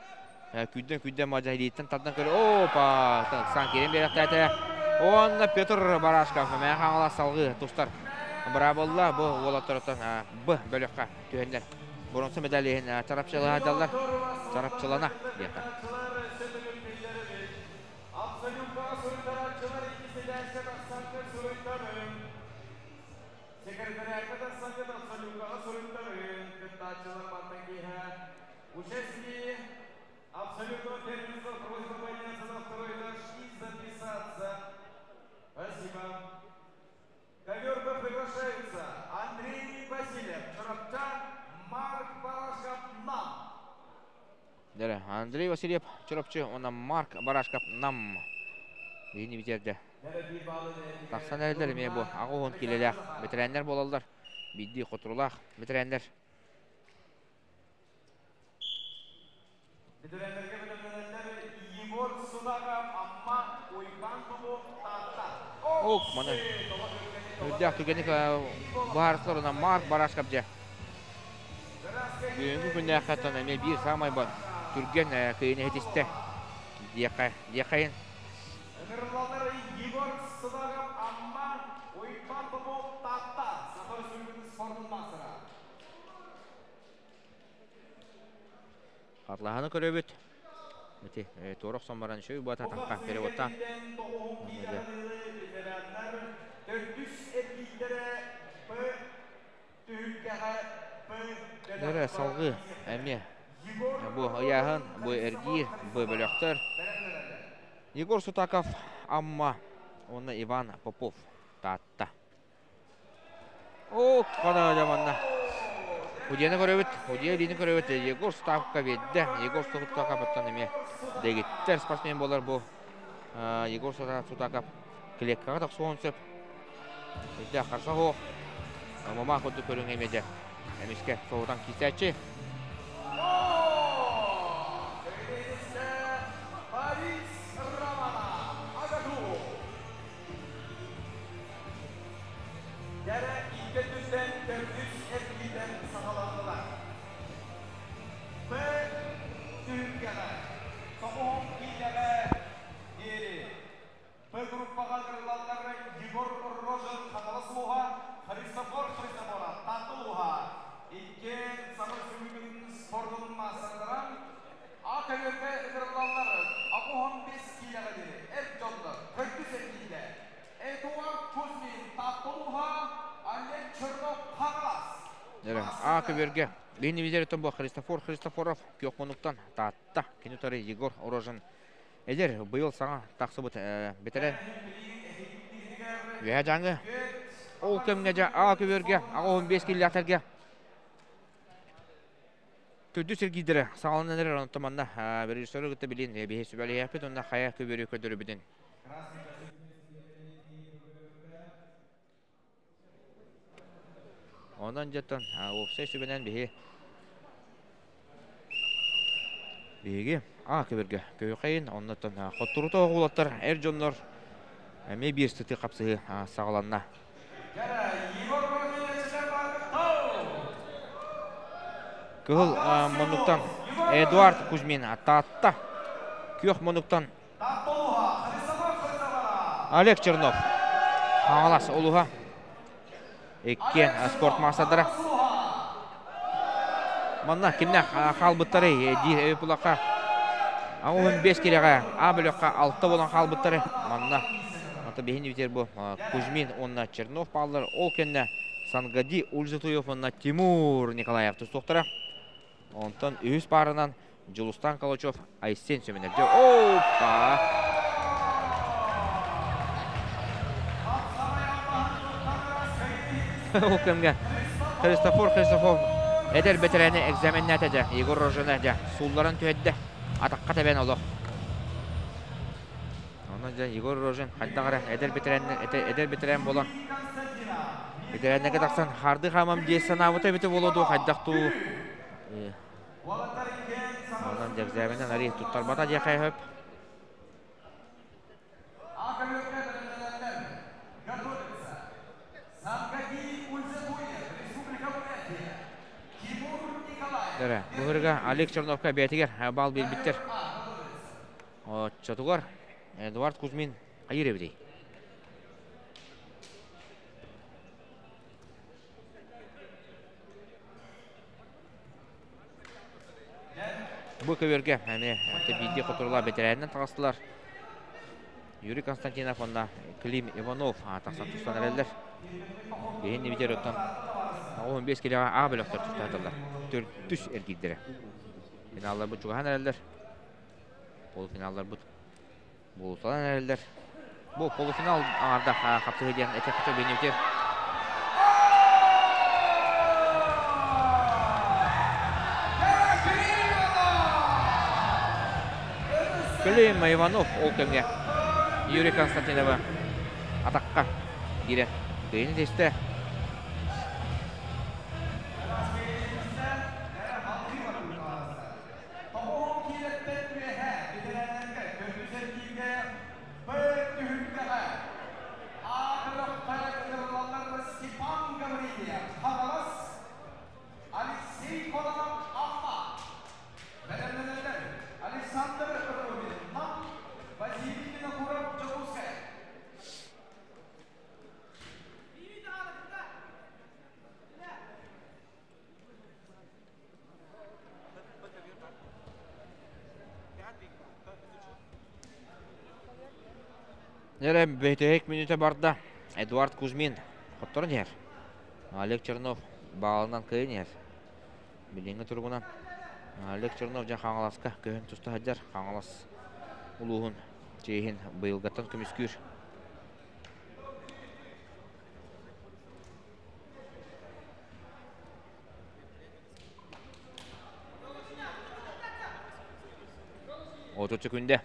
күйден күйден мадьа илииттэн тардан көрөр. Опа, сан киирэн биэрэхтээтэ. Уонна Петр Барашков мэ хаҥалас салгыы тустар. Бырабылла бу уолаттарыттан Б бөлөххө түһэннэр. Боронса медалиһин чарапчылаһадаллар. Чарапчылана диэхэ. Участники абсолютного первенства просьба подняться на второй этаж и записаться. Спасибо. Ковер Б приглашаются Андрей Васильев, Чурапча, Марк Барашков, Нам. Дәрі, Андрей Васильев, Чурапчы, она Марк Барашков, Нам. Бейні битерді. Тақсан әрдер ме бұ, ағы он келеләқ. Ветеранлар болалар. Бидди қотырулақ ветеранлар. Ветеранларға ветеранлар Егор Судаков, Амма, Уйбан Дубов, Тата. Ок, мана. Үрдәк түгенік барыстар, Марк Барашков же. Бүгінгі күнде қаттан әме бір самай бар. Түрген күйіне хетісті. Диақайын. Егор Судаков, Амма, Уйбан Дубов, Тата. Сахар Сүргінің спортын масыры. Qatlahını көрөбүт. Эти торох сомбаран шөй бата таққа переводтан. Дәрі салғы әме. Бу аяғын, бу эргир, бу бөлөктөр. Егор Сутаков, Амма, оны Иван Попов татта. О, қана жаманна. Удияны көрөбүт, Удия лини көрөбүт, Егор Сутаковка ведді. Егор Сутаков оттан эме дегиттер спортсмен болар бу. Егор Сутаков клеккаға тақсуын сөп. Өйді қарса хоқ. Мама құдды көрің емеде. Әмеске соғыдан кисәчі. Көберге. Лейни визер бу Христофор Христофоров Кёкмонуктан татта. Кенютары Егор Рожин. Эдер быйыл саңа тақсы бетерен. Ве жаңы. Ол кемге жа А көберге, А 15 километрге. Төдү сергидері сағалынан әрі онтаманна режиссері күтті білін бейе сүбәлі япет, онда қая көбері көдірі бідін. Ондан жаттан опсай сүбенен бейе бейге А көберге көйі қайын, оннан қоттыруты оғулаттар, әр жоннор әме бір сыты қапсығы сағаланна. Кыһыл монуктан Эдуард Кузьмин татта. Күйөх монуктан Олег Чернов. Қаңалас олуға. Эккен спорт мастадыра. Манна кимнә халбыттары дир өпулака. 15 кереға А бөлөккә 6 болан халбыттары. Манна ата бехин битер бу Кузьмин онна Чернов паллар. Ол кенне Сангади Ульзатуев онна Тимур Николаев тустоқтара. Онтон үс парынан Жулустан Калачев Айсен Сөменев. Опа! Ол кемге Христофор Христофор эдер бетерени экзаменне әтәжә. Егор Рожина жа сулларын түһәдде. Атаққа тәбән оло. Онан жа Егор Рожин қайда эдер бетерен эдер бетерен болан. Бетереннеге тақсан харды хамам дес санабыта бите болоду хайдақту. Онан жа экзаменнен ари туттарбата жа хайып. Бұғырға Олег Черновка бәтігер бал белбіттер. Чатугар Эдуард Кузьмин қайыр ебідей. Бу көбүөргэ эмиэ биирдии хотуруулаах бэтэрээнинэн таҕыстылар. Юрий Константинов уонна Клим Иванов тахсан тустан эрэллэр. Биһин нибитер оттон 15 килоҕа А бөлөхтөр тустаатылар. Төрдүс эргийдэрэ. Финалларбыт чугаһан эрэллэр. Полуфиналларбыт буолуталан эрэллэр. Бу полуфинал аҥардах хапсыһыы диэн этэ хочу бинибитир. Клим Иванов ол кэмҥэ Юрий Константинова атахха киирэн кыайыыны тистэ. Нэрэ бэтэһик мүнүүтэ барда. Эдуард Кузьмин хотторон иһэр. Олег Чернов баалынан кыайан иһэр. Билиҥҥи туругунан Олег Чернов дьэ Хаҥаласка көһөн туста сылдьар. Хаҥалас улууһун чиэһин быйылгаттан көмүскүүр. 30 секунда.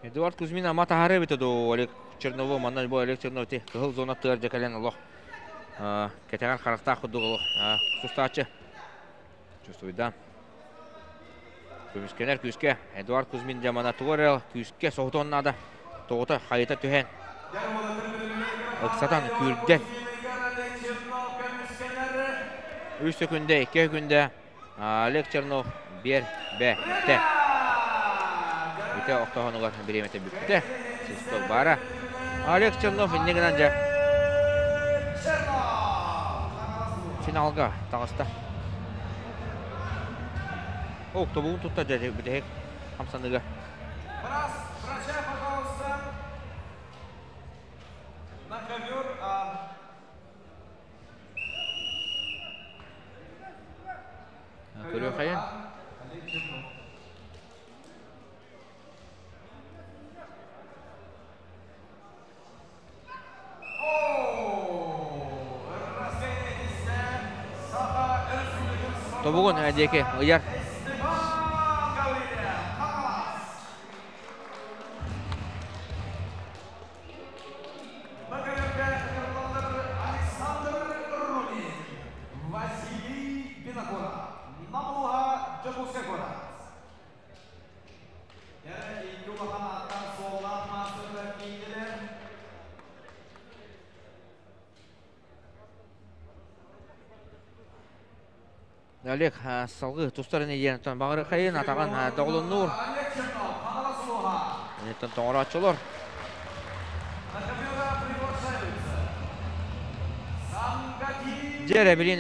Эдуард Кузьмин ама таһары эбитэ дуу Олег Чернову манна бу Олег Чернов ти кыһыл зона тыар дьэ кэлэн олох кэтэҕэр харахтаах курдук олох сустааччы чувствуйда. Көмүскэнэр күүскэ Эдуард Кузьмин дьэ мана тугу эрэ күүскэ соһутуон наада. Тоҕута хайыта түһэн ыксатан күүрдэн 3 секунда, 2 секунда Олег Чернов биэр бэтэ. Бүтэ охтоһонугар бириэмэтэ бүттэ. Свисток баара. Олег Чернов инньэ гынан дьэ финалга таҕыста. Тобугун тутта дьэ бүтэһик хамсаныыга. Врача, пожалуйста, на ковер. Көрүөхайын. Тобугун диэки ыйар. Олег салгыы тустарын иһиэн баҕырыхайын атаҕын доҕолоннуур. Энеттен тоҥорооччулар. Дьэ билин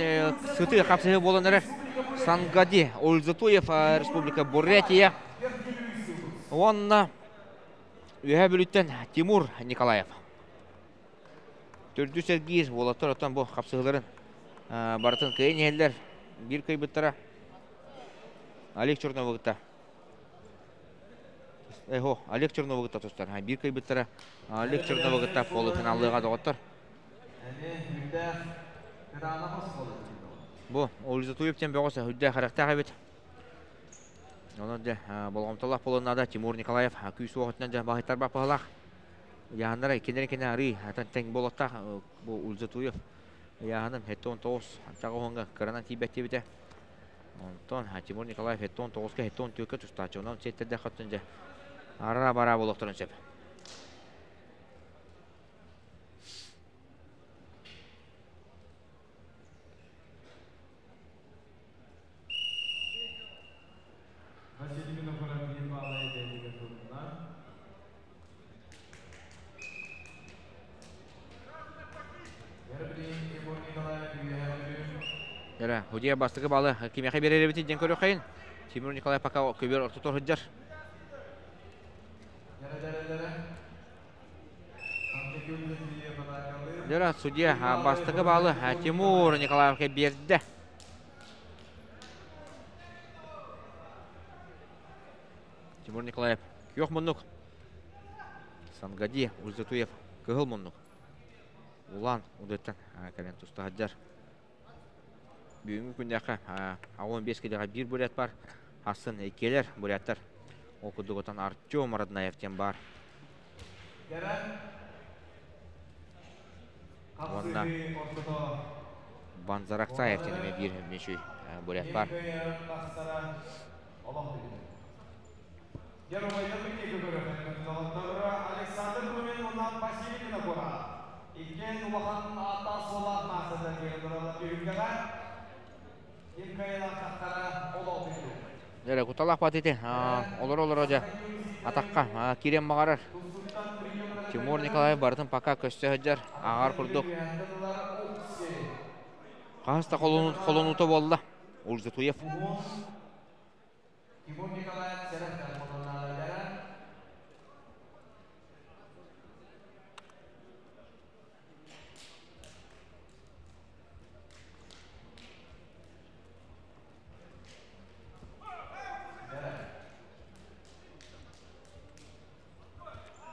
сытыы хапсыһыы буолан эрэр. Сангади Ульзатуев Республика Бурятия уонна Үөһээ Бүлүүттэн Тимур Николаев. Төрдүс эргиир уолаттар оттон бу хапсыһыыларын барытын кыайан иһэллэр. Биир кыайбыттара Олег Черновы кытта. Эхо, Олег Черновы кытта тустар. Биир кыайбыттара Олег Черновы кытта полуфиналлыаҕа доҕоттор. Бу Ульзатуев диэн бөҕөс үрдээх харахтаах эбит. Онон дьэ болҕомтолоох буолуон наада Тимур Николаев күүс уоҕутунан дьэ баһыйтарбат баһылаах. Ыйааһыннара иккиннэрин кини арыы атын тэҥ буолуохтаах бу Ульзатуев ыйааһынын 79 чаҕы уһунга кыранан тиийбэт диэбитэ. Онтон Тимур Николаев 79-ка 74-кэ тустааччы. Онон сиэттэрдээх өттүн дьэ араа-бараа буолуохтарын сөп. Василий Винокуров биир баалай бэйэтигэр турунна. Эрэ Дьэ, судья бастакы балы кимиэхэ биэрэр эбитий диэн көрүөххэйин. Тимур Николаев пока көбүөр ортотугар сылдьар. Дьэ, судья бастакы балы Тимур Николаевка биэрдэ. Тимур Николаев күөх муннук. Сангади Ульзатуев кыһыл муннук. Улан Удэттэн кэлэн туста сылдьар. Бүгүҥҥү күннээххэ 15 килэҕэ биир бурят бар. Асын иккиэлэр буряттар. Ол курдук отон Артем Роднаев диэн бар. Уонна Банзаракцаев диэн эмиэ биир мүчүй бурят бар. Александр Румин уонна Василий Винокуров. Иккиэн улахан ааттаах-суоллаах маастардар киирэн тураллар түһүлгэҕэ. Ким кыайыылаахтахтара олох биллэр. Дьэ, куталаах бат ити. Олоро-олоро дьэ атахха киирэн баҕарар. Тимур Николаев барытын пока көстө сылдьар. Ааҕар курдук. Хаһыс да холонуута буолла. Ульзатуев. Тимур Николаев сэрэх холоннаалара.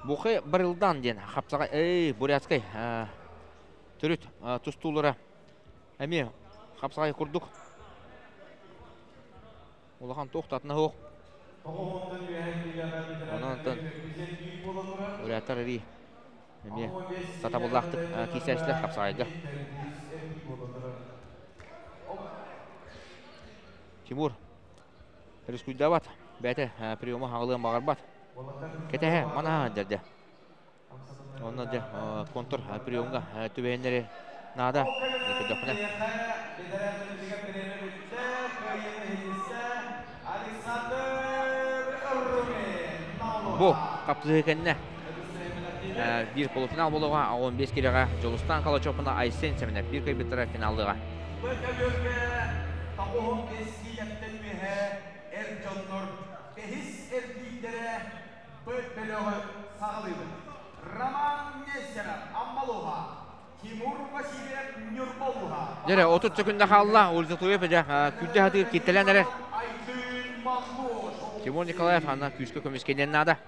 Бухы Барылдан диэн хапсаҕай, эй, бурятскай төрүт тустуулара эмиэ хапсаҕай курдук. Улахан туох да атына суох. Онон буряттар эбии эмиэ сатабыллаахтык киирсээччилэр хапсаҕайга. Тимур рискуйдаабат, бэйэтэ приема хаҕылыан баҕарбат. Кэтэһэ, манаһа дэрдэ. Онно дьэ контур приемҥа түбэһиннэри наада. Көрдөхпүнэ. Бу хапсыһыы кэннэ биир полуфинал буолуоҕа 15 килэҕэ Дьулустаан Калачевпына Айсен Семенов биир кыайбыттара финаллыаҕа. Бу көбүөргэ тоҕуһун киилэттэн үөһэ эр дьоннор бэһис эргиирдэрэ Б бөлөҕү саҕалыыбыт. Роман Нестеров, Аммалуха, Тимур Васильев, Ньурбалуха. Дьэ, 30 секунда хаалла. Ульзатуев дьэ күүрдэ сатыыр киттэлэн эрэр. Тимур Николаев ана күүскэ көмүскэниэн наада.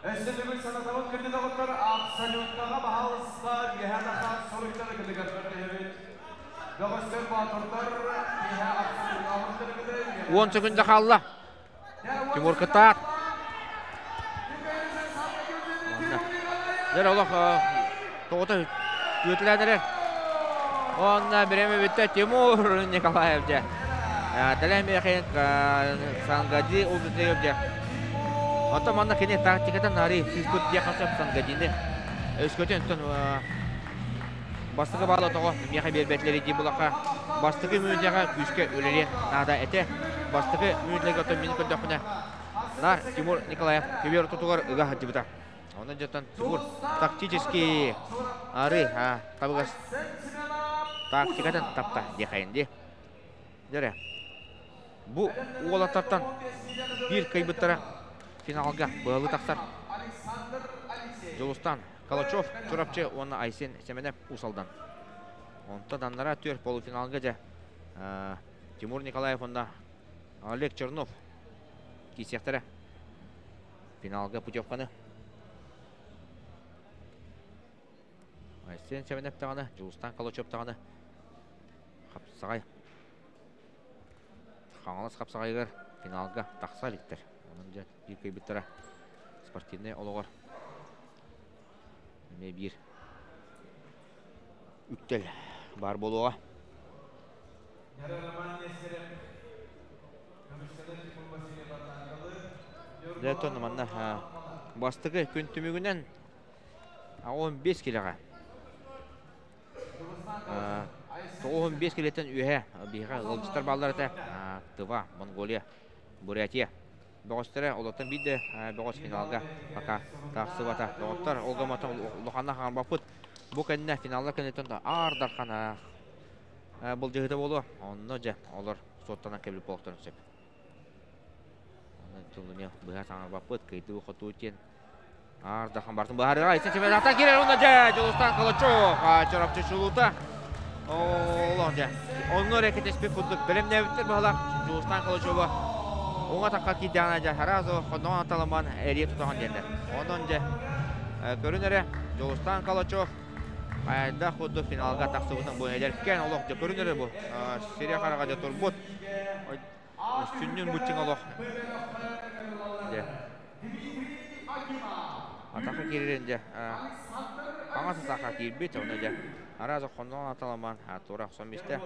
Өссө төгүл санатабыт күндү доҕоттор, абсолюттаҕа баһаалыста үөһэ тахсан суруйтары кытыгар көрдөһөбүт. Бөҕөстөр боотурдар киэһэ абсолют 10 секунда хаалла. Тимур кытаат. Дьэ олох тоҕото түөтүлээн эрэр. Онно бириэмэ бүттэ Тимур Николаев дьэ. Тэлээн Михаил Сангади Улдутуев дьэ. Оттон манна кини тактиката нары сыыспыт диэххэ сөп Сангадины. Өскөтүн оттон бастакы баала тоҕо миэхэ биэрбэтилэр дии булахха бастакы мүнүүтэҕэ күүскэ үлэлиэн наада этэ. Бастакы мүнүүтэлэргэ оттон мин көрдөхпүнэ наар Тимур Николаев көбүөр ортотугар ыга сылдьыбыта. Онон дьонтон Тимур тактический ары табыгас тактикатын тапта диэхэйин дии. Дьэрэ, бу уолаттартан биир кыайбыттара финалга быһалыы тахсар. Дьулустан Калачев, Чурапчы уонна Айсен Семенов Уус-Алдан. Онтон аннара түөр полуфиналга дьэ Тимур Николаев уонна Олег Чернов киирсиэхтэрэ. Финалга путевканы Айсен Семенов даҕаны, Дьулустан Калачев даҕаны хапсаҕай Хаҥалас хапсаҕайыгар финалга тахса иликтэр. Онон дьэ биир кыайбыттара спортивнай олоҕор эмиэ биир үктэл баар буолуоҕа. Дьэ, оттон манна бастакы күн түмүгүнэн 15 килэҕэ 95 килэттэн үөһэ биһиэхэ ыалдьыттар бааллар этэ. Тыва, Монголия, Бурятия бөҕөстөрө олортон биир да бөҕөс финалга пока тахсыбата. Доҕоттор, ол гыммата улаханна хаалбаппыт. Бу кэннэ финаллар кэнниттэн Аар Дархан былдьаһыыта буолуо. Онно дьэ олор суоттанан кэлбит буолуохтарын сөп. Онон тылыны быһа саҥарбаппыт, кыйдыы хотуу диэн Аар Дархан бартын быһаарыаҕа. Исен чемпионаттан киирэр уонна дьэ Дьулустаан Калачев Чурапчы чулуута. Олох дьэ. Онно эрэ кэтэспит курдук бэлэмнээбиттэр быһалаах Дьулустаан Калачева уҥа тахха киирдэҕинэ дьэ сразу хонноҕун аталаман эрийэ тутаҕын диэннэр. Онон дьэ көрүн эрэ Дьулустаан Калачев хайдах курдук финалга тахсыбытын бу эдэркээн олох дьэ көрүн эрэ бу сире хараҕа дьэ турбут сүнньүн буччуҥ олох дьэ атаха киирэрин дьэ хаҥас атаха киирбит ону дьэ араас хонноҕун аталаман тура охсон бистэ.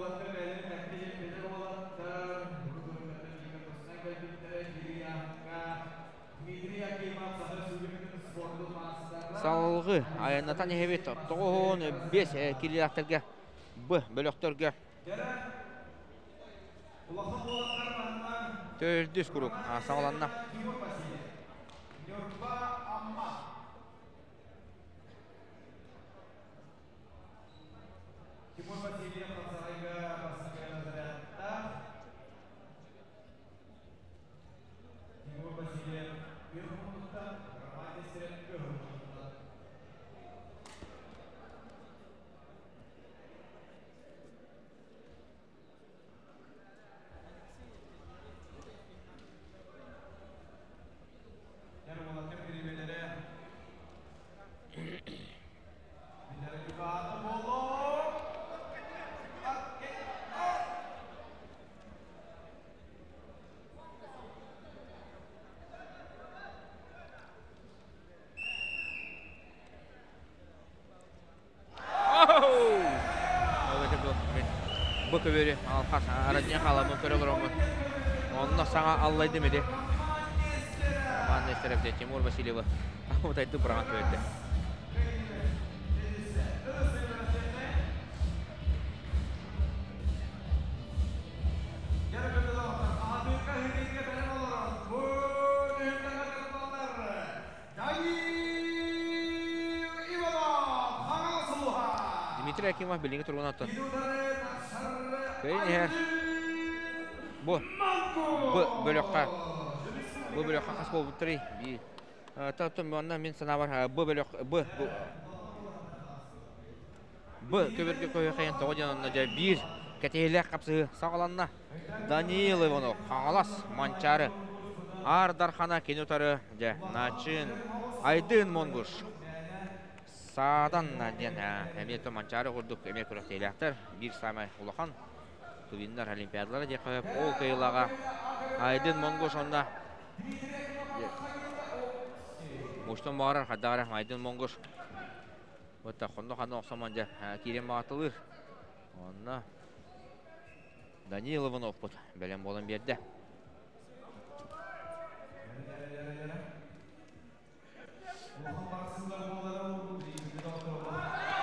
Салгыы айаннатан иһэбит 95 килилээхтэргэ Б бөлөхтөргө төрдүс куруук саҕаланна. Тимур Васильев хапсаҕайга бастакы разрядтаах. Тимур Васильев күөх муннуктан, Роман Нестеров кыһыл муннуктан. Бу көбүөрү алхас арадьыйа хаалабын көрө олороммун. Онно саҥа аллайдым ити. Роман Нестеров Тимур Васильевы утайды быраҕан көбүрдэ. Дмитрий Акимов билиҥҥи туругунан кыайан иһэр. Бу бу бөлөххө бу бөлөххө хас буолбуттарый? Биир. Оттон онно мин санаабар бу бөлөх бу бу көбүргэ көһүөхэйэн тоҕо диэн онно дьэ биир кэтэһиилээх хапсыһыы саҕаланна. Даниил Иванов, Хаҥалас, Манчаары, Аар Дархана кини утары дьэ Начин, Айдын Монгуш, Саадан диэн эмиэ то Манчаары курдук эмиэ күрэхтэһиилээхтэр. Биир саамай улахан тувиннар олимпиадалара диэххэ сөп. Ол кыайыылааҕа Айдын Монгуш онно Муштан баҕарар хайдах эрэ Айдын Монгуш вот хонно ханна охсомон дьэ киирэн баҕатылыыр. Онно Даниил Ивановпут бэлэм буолан биэрдэ.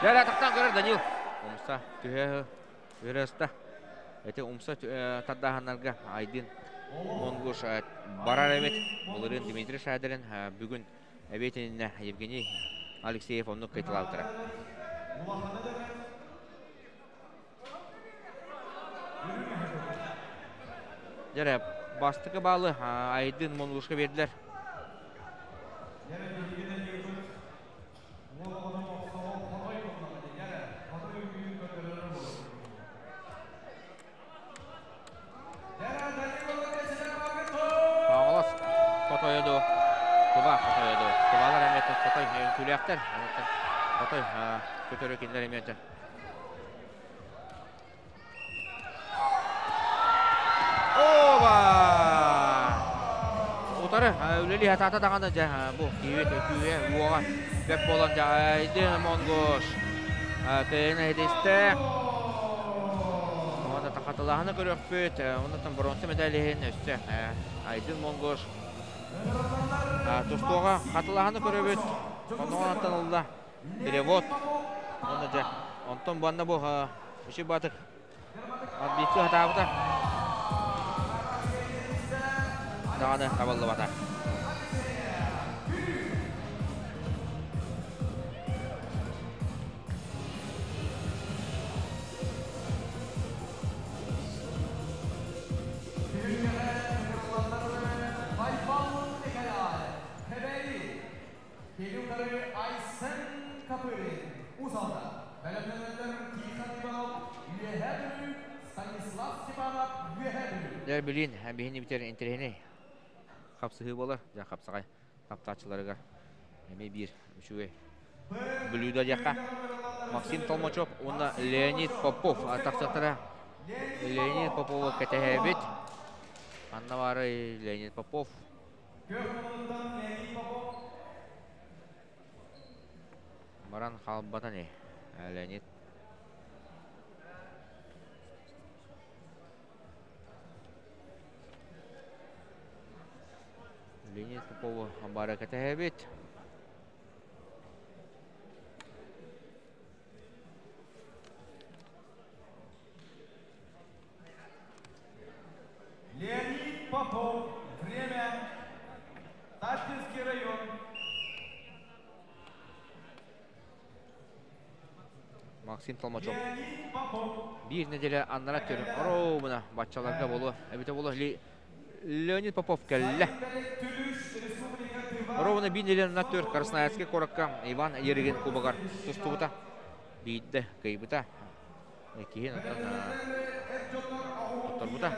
Дьэ, тахсан көрөр Данил. Умса түһэ өрөста. Эти умса тардааһыннарга Айдын Монгуш барар эбит. Былырыын Дмитрий Шадрин бүгүн эбиэтининэ Евгений Алексеев оннук кыйталаабыттара. Дьэ, бастакы баалы Айдын Монгушка биэрдилэр. Хаҥалас хотойо дуу, Тыва хотойо дуу. Тывалар эмиэ хотой үҥкүүлээхтэр. Хотой көтөрү кинилэр эмиэ Оба! Утары үлэлии хатаата даҕаны дьэ бу киирбит күүһэ уоҕа бэп буолан дьэ Айдын Монгуш кыайан иһитистэ. Уонна хатылааһыны көрүөхпүт. Оннуттан боруонса медаль иһин өссө Айдын Монгуш тустууга хатылааһыны көрөбүт. Оннугунаттан ылла перевод. Уонна дьэ онтон буанна бу Үчүй Баатыр арбитр хатаабыта. Даҕаны табыллыбата. Дьэ билин биһини битер интэриэһинэй хапсыһыы буолар. Дьэ хапсаҕай таптааччыларыгар эмиэ биир үчүгэй блюдо диэххэ. Максим Толмачев уонна Леонид Попов тахсыахтара. Леонид Попову кэтэһэбит. Анна баарый Леонид Попов. Баран хаалбатан Леонид. Леонид Попову бары кэтэһэбит. Леонид Попов. Время. Ташкентский район. Максим Толмачев. Биир неделя аннара түр. Оробуна баччаларга болу. Эбите болу Леонид Попов кэллэ. Оробуна биир неделя аннара түр Красноярский куоракка Иван Ерыгин кубогар тустубута. Биирдэ кыйбыта. Киһин оттон отторбута.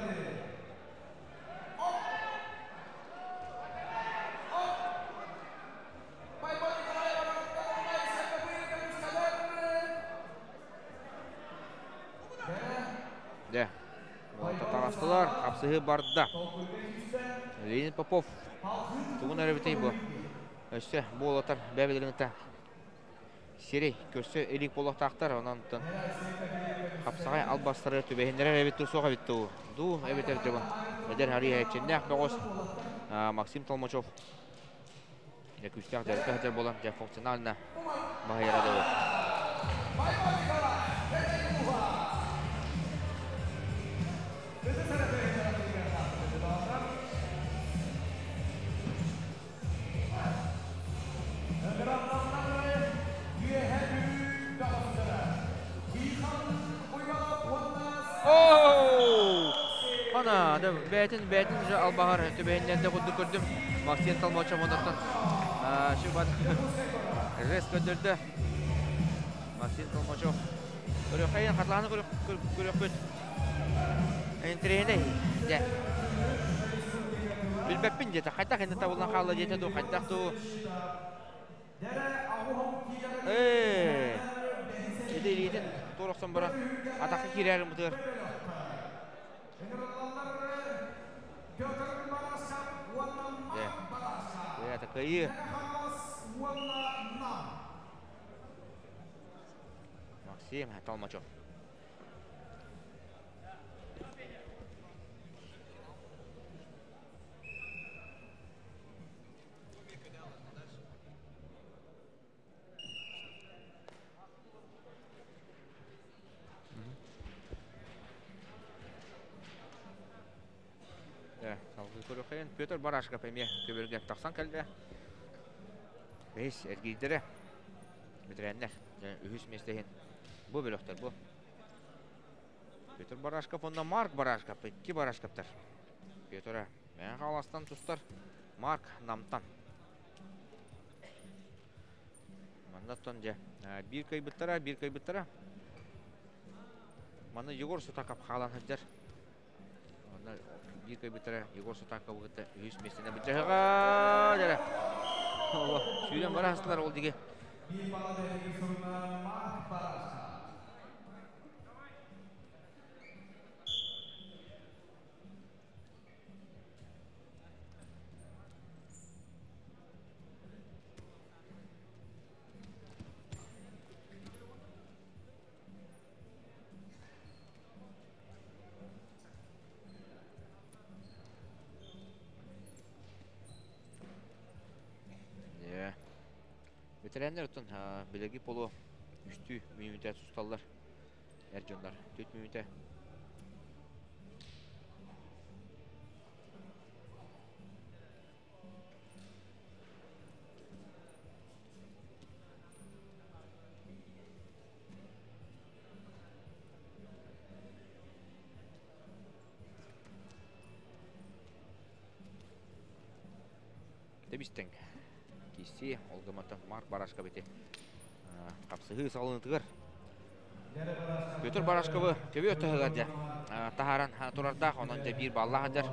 Дэ. Татарастылар, хапсыһы барда. Леонид Попов тугун эрэ бу. Өссө буолатар бэбилиҥта сирей көрсө илик буолуохтаахтар, онон хапсаҕай албастары түбэһиннэрэр эбит суох эбит дуу, дуу эбэтэр дьыбын эдэр харыйа бөҕөс Максим Толмачев күүстээх дьарыкка сылдьар буолан дьэ функционально баһыйара дуу. Ана, да бәтин бәтин же албаһар түбэһиннерде курдук көрдүм. Максим Толмачев оннуттан шубат жест көдөрдө. Максим Толмачев. Көрөккайын хатлааны көрөкпүт. Интриэней. Дэ. Билбеппин дете. Хайдах энди табылан хаалла дете ду, хайдах ду. Э. Эде илиитин туорохсон баран атакка киирэр мутыр. Дэ. Это кыйы. Максим Толмачев. Петр Барашков эмиэ көбөргө тахсан кэллэ. Бэйс эргийдере. Битирэннер. Үһүс местехин. Бу бөлөктөр бу. Петр Барашков онна Марк Барашков. Икки Барашковтар. Петр мен қаластан тустар. Марк Намтан. Маннаттан же бир кайбыттара, бир кайбыттара. Манна Егор Сутаков халан хаджар. Онна бир кайбыттара Егор Сутаков гыта үһүс местене бычаға жара. Сүйден бара хастылар ол диге. Ветераннар оттон билеги полу үстүү мүнүүтэ тусталлар. Эр дьоннор 4 мүнүүтэ. Тебистен. Киси, олгаматтан Марк Барашка бити. Капсыһы салынытыгар. Петр Барашковы көбүө төһөгөр дьэ таһааран турардаах, онон дьэ биир баллаах дьэр.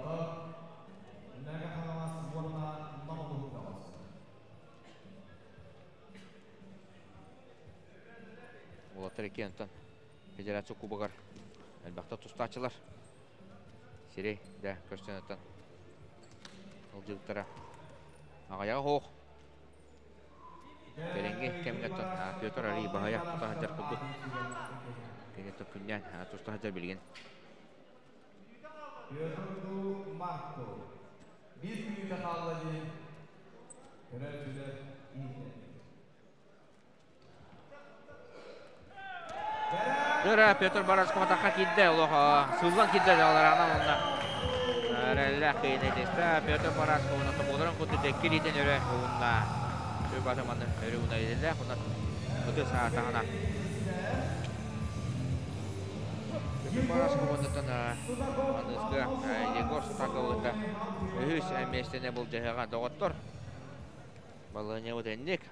Уолаттар икки онтон Федерация Кубогар элбэхтэ тустааччылар. Сирей да көрсөн оттон ылдьыбыттара. Аҕайаҕа хоох. Кэлиҥҥи кэмҥэ оттон Петр Арий баһыйа тута сылдьар курдук. Кини күннээн туста сылдьар билигин. Петр Ду Марто. Биир мүнүүтэ хаалла диэн көрөөччүлэр иһиттэр. Дөрө Петр Барашков атахха киирдэ, олох сыллан киирдэ дьалараана онно эрэллээх киһини тиста. Петр Барашков онно тобуоларын курдук дьэкки илиитин өрө уунна. Сүр маны өрө уна илэллээх, онно ытыс таһына. Петр Барашков оннуттан аныска Егор Сутаковыта үһүс миэстэни былдьаһыаҕа доҕоттор. Балаһыанньабыт энник.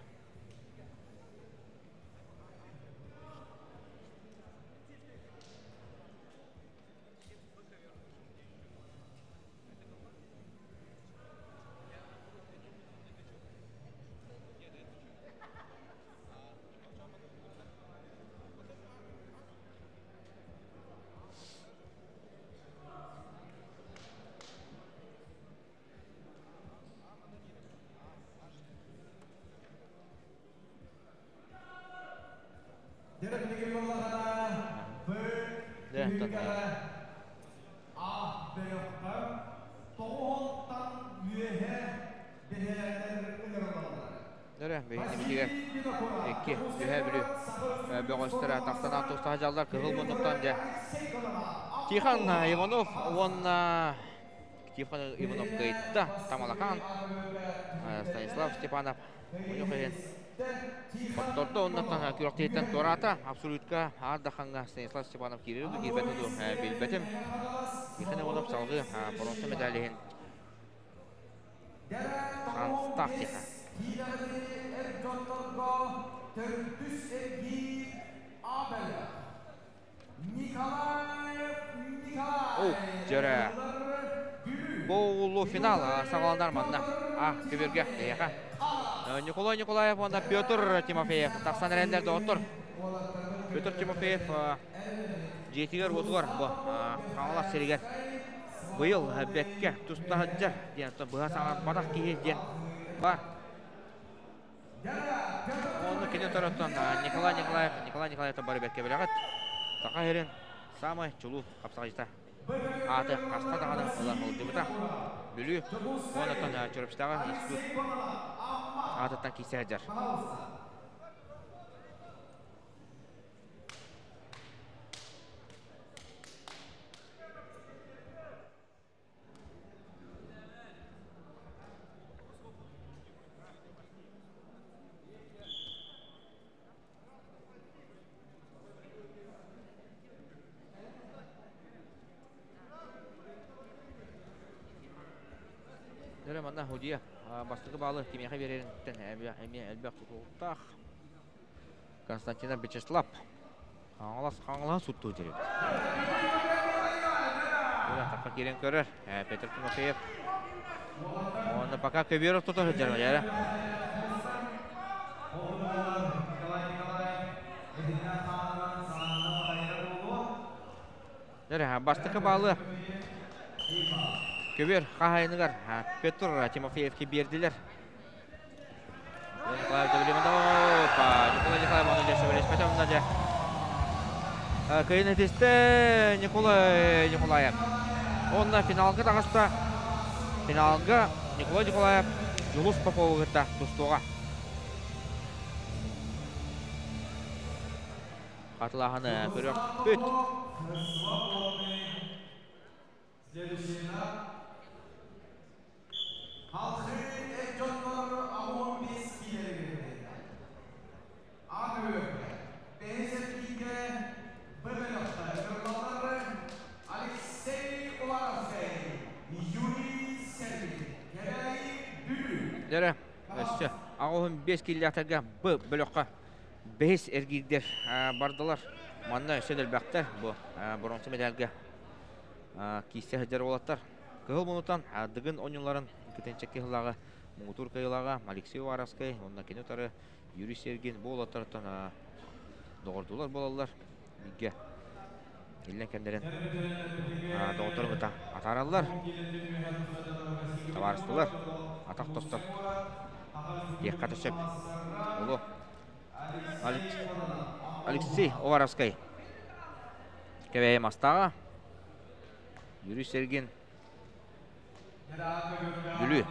Дөрө, биһиги икки үһэ бүлүү бөҕөстөрө тахсан тустаһа дьаллар кыһыл муннуктан дьэ Тихон Иванов уонна Тихон Иванов кыайда Тамалакан Станислав Степанов мунньах иһин хоттордо оннуттан күрэхтэһииттэн туораата. Абсолютка Аар Дахаҥҥа Станислав Степанов киирэр дуу киирбэтэ дуу билбэтим. Тихон Иванов салгыы боруонса медаль иһин шанстаах Тихон. О, дьөрө. Полуфинал саҕаланар манна. А, көбүргэ, эйэхэ. Николай Николаев уонна Петр Тимофеев тахсан эрэллэр доҕоттор. Петр Тимофеев дьиэтигэр уотугар бу Хаҥалас сиригэр быйыл бэккэ туста сылдьар диэн быһа саҥарбатах киһи диэн бар. Онно кини тороттон Николай Николаев, Николай Николаев бары бэркэ билэҕит. Саха сирин самай чулуу хапсаҕайдьыта. Ааты хаста даҕаны ылан сылдьыбыта. Бүлүү уоннаттан Чурапчытааҕы институт аатыттан киирсэ сылдьар. Дөрө манна Худия бастакы баалы кимиэхэ биэрэриттэн эмиэ элбэх тутулуктаах. Константинов Вячеслав Хаҥалас Хаҥалаһа суттуу дьиэбит. Тахха киирэн көрөр. Петр Тимофеев. Уонна пока көбүөр ортото сылдьар Валера. Дөрө, бастакы баалы көбүөр хаһайыныгар Петр Тимофеевке биэрдилэр. Николаев Николай Николаев оны дьэ сөбүлэспэтэ онно дьэ кыйын этистэ Николай Николаев. Онно финалга таҕыста. Финалга Николай Николаев Дьулус Попову кытта тустуоҕа. Хатылааһыны көрүөхпүт. Халхыы эр дьоннор 15 киилэлэригэр А бөлөххө бэһис эргииргэ Б бөлөххө ыҥырыллаллар Алексей Уваровскай, Юрий Сергин, Кэбээйи Бүлүү. Дөрө, өссө 85 киилэлээхтэргэ Б бөлөххө бэһис эргиирдэр бардылар. Манна өссө элбэхтэр бу боронса медальга кииссе сылдьар уолаттар. Кыһыл мунутан Дыгын оонньууларын кытынча кыһылааҕы муҥутуур кыайыылааҕа Алексей Уваровскай уонна кини утары Юрий Сергин бу уолаттартан доҕордуулар буолаллар. Бииргэ иллэҥ кэмнэрин доҕотторун кытта атаараллар. Табаарыстылар, атах тостор диэххэ да сөп. Улу Алексей Уваровскай Кэбээйи Мастааҕа, Юрий Сергин Бүлүү.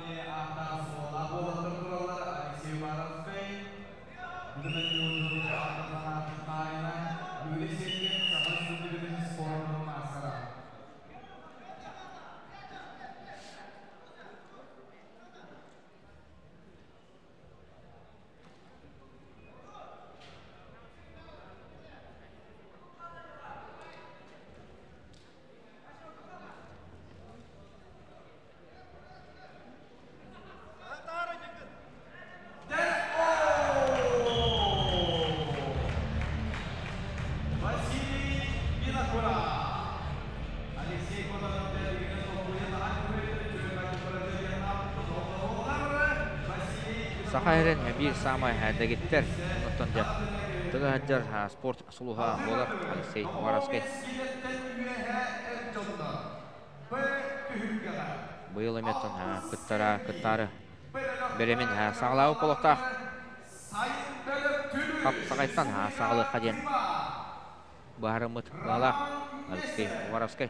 Саха эрэн биир саамай дэгиттэр, онтон дьэ тыга сылдьар спорт сулуһа буолар Алексей Уваровскай. Быйыл эмиэттэн кыттара кыттаары бэлэмин саҕалаабыт буолуохтаах. Хапсаҕайтан саҕалыахха диэн быһаарыммыт баалаах Алексей Уваровскай.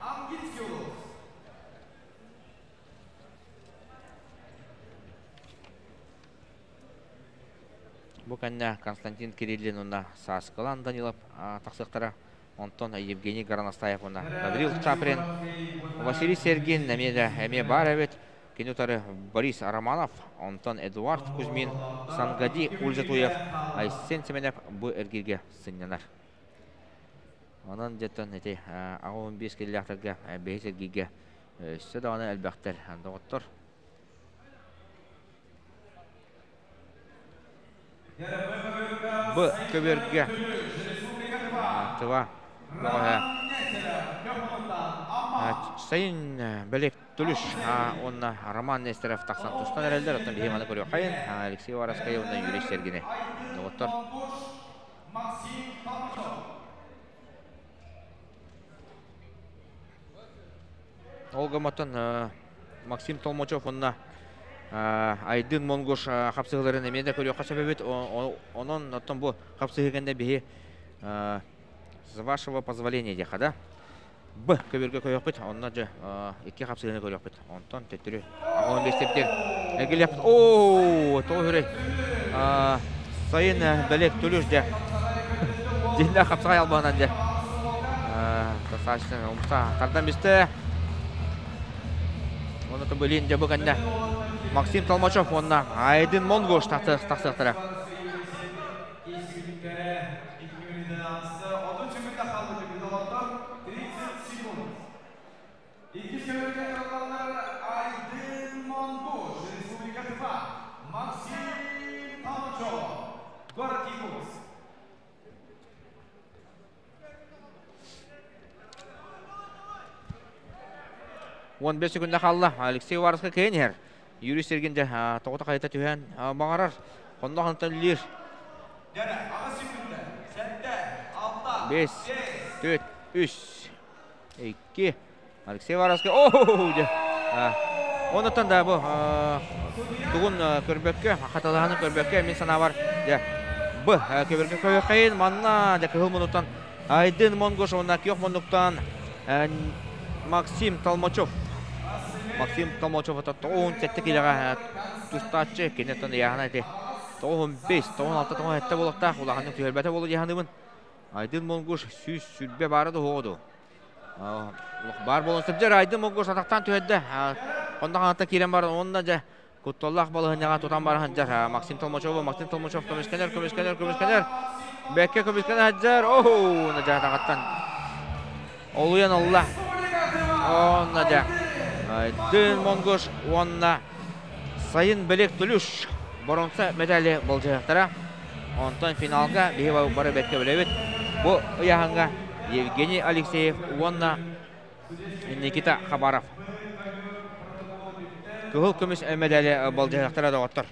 Бу кэннэ Константин Кириллин уонна Сааскылан Данилов тахсыахтара. Онтон Евгений Горностаев уонна Гаврил Чаприн, Василий Сергин эмиэ да эмиэ баар эбит. Кини утары Борис Романов, онтон Эдуард Кузьмин, Сангади Ульзатуев, Айсен Семенов бу эргииргэ сынньанар. Онон дьэттэн ити 85 киллээхтэргэ бэһис эргииргэ өссө даҕаны элбэхтэр доҕоттор. Б көбүөргэ Тыва бөҕөһө Сайын Бэлек Тулюш уонна Роман Нестеров тахсан тустан эрэллэр. Оттон биһи маны көрүөххэйин Алексей Уваровскай уонна Юрий Сергини. Доҕоттор. Ол гымматтан Максим Толмачев уонна Айдын Монгуш хапсыһыыларын эмиэ да көрүөххэ сөп эбит. Онон оттон бу хапсыһыы кэннэ биһи с вашего позволения диэххэ да Б көбүөргэ көрүөхпүт. Онно дьэ икки хапсыһыыны көрүөхпүт. Онтон төттөрү 15 эргилиэхпит. Оо, тоҕо үрэй. Сайын бэлиэк түлүс дьэ. Дьиннээх хапсаҕай албаһынан дьэ. Достаточно умса тардан бистэ. Онно Тобылин дьэ бу кэннэ Максим Толмачев уонна Айдын Монгош тахсыахтара. Иккис көмөлгө кылаллар Айдын Монгуш, Республика Тыва, Максим Толмачев, город Якутск. 15 секунда хаалла. Алексей Уваровскай кыайан иһэр. Юрий Сергин дьэ тоҕото хайыта түһэн баҕарар. Хонно хантан үллүүр. 5, 4, 3, 2. Алексей Уваровскай. Оо, дьэ. Онуттан да бу тугун көрбөккө, хатылаһаны көрбөккө мин санаабар дьэ б көбөргө көйөххейин манна дьэ кыһыл мунуттан Айдын Монгуш уонна күөх муннуктан Максим Толмачев. Максим Толмачев это 97 килоҕа тустааччы, киниттэн ыйааһына ити 95, 96, 97 буолуохтаах, улаханнык түһэрбэтэ буолуо дии саныыбын. Айдын Монгуш 120 баара да суоҕа дуу. Баар буолан сылдьар Айдын Монгуш атахтаан түһэрдэ. Онно хаҥаттан киирэн баран уонна дьэ Кутталлаах балаһыанньаҕа тутан бара сылдьар Максим Толмачеву. Максим Толмачев көмүскэнэр, көмүскэнэр, көмүскэнэр. Бэккэ көмүскэнэ сылдьар. Оу, надьаатаҕыттан олуйан ылла. Онно дьэ. Дын Монгуш уонна Сайын Белек Тулюш боронса медали болдьоһуохтара. Онтон финалга биһи бары бэркэ билэбит. Бу ыйааһыҥҥа Евгений Алексеев уонна Никита Хабаров. Кыһыл көмүс медали болдьоһуохтара доҕоттор.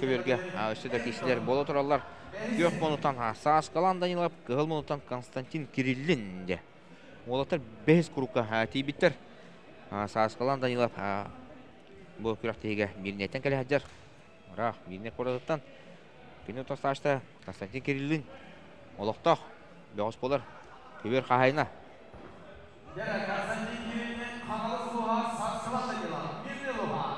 Көбүөргэ өссө да киисилэр буола тураллар. Күөх мунутан Сааскалан Данилов, кыһыл мунутан Константин Кириллин де. Уолаттар бэһис курукка тиийбиттэр. Сааскалан Данилов бу күрэхтэһиигэ Мирнэйтэн кэлэ сылдьар. Ыраах Мирнэй куоратыттан кини тастаачта Константин Кириллин олохтоох бөҕөс буолар. Көбүөр хаһайына. Константин Кириллин Хаҥалас улууһа Сааскалан Данилов, Мирнэй улууһа.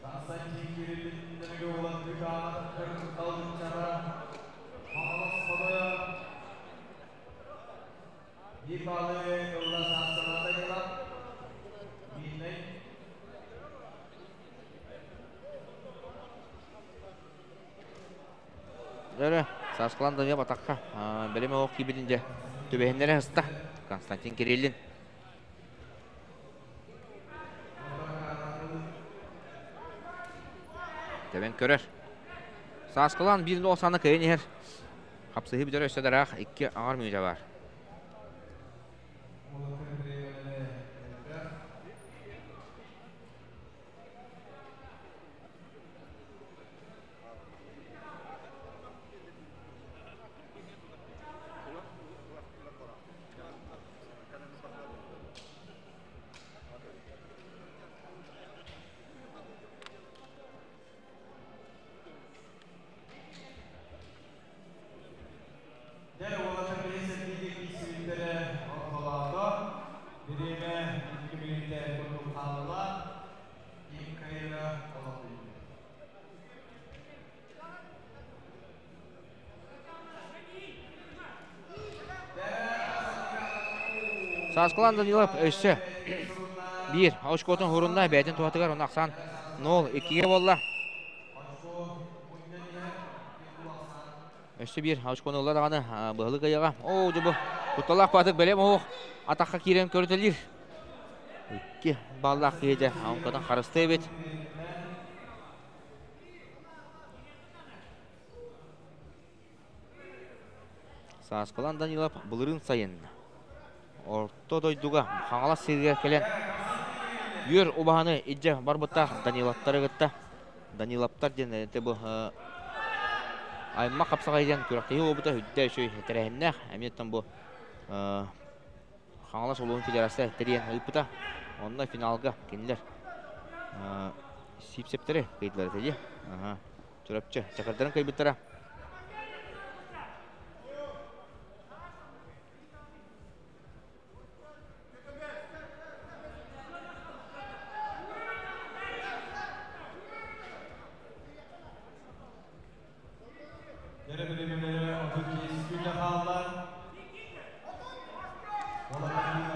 Константин Кириллин Нөмүгө уолан Кытаанах Далынчара Хаҥалас Ходойо Биир баалы ылла Сааскалан Данилов, Мирнэй. Дөрө, Сааскалан Данилов атахха бэлэм оһох киирбитин дьэ түбэһиннэрэ сыста Константин Кириллин. Тэбэн көрөр. Сааскалан биир нол саны кыайан иһэр. Хапсыһыы бүтэр өссө дараах икки аҥар мүнүүтэ бар. Дьэ, уолаттар бэйэ киирсибиттэрэ ортолоото. Бириэмэ 2 мүнүүтэ курдук хаалла. Ким кыайара олох биллэр. Сааскылан Данилов өссө биир очкотун хурунна бэйэтин туһатыгар он ахсаан 0-2-ге буолла. Өссө биир очкону ылла даҕаны быһылык ыйаҕа. Оо, дьэ бу кутталаах баатык бэлэм оһох атахха киирэн көрүтэлиир. 2 баллаах киһи дьэ онкотон харыстыы эбит. Сааскылан Данилов былырыын сайын орто дойдуга Хаҥалас сиригэр кэлэн үөр убаһаны илдьэ барбыттаах Даниловтары кытта Даниловтар диэн это бу аймах хапсаҕай диэн күрэхтэһии буолбута үрдэ үчүгэй тэрээһиннээх эмиэ бу Хаҥалас улууһун федерация тэрийэн ыыппыта. Онно финалга кинилэр Сиипсэптэри кыйдылар этэ дии. Чурапчы чакырдарын кыйбыттара.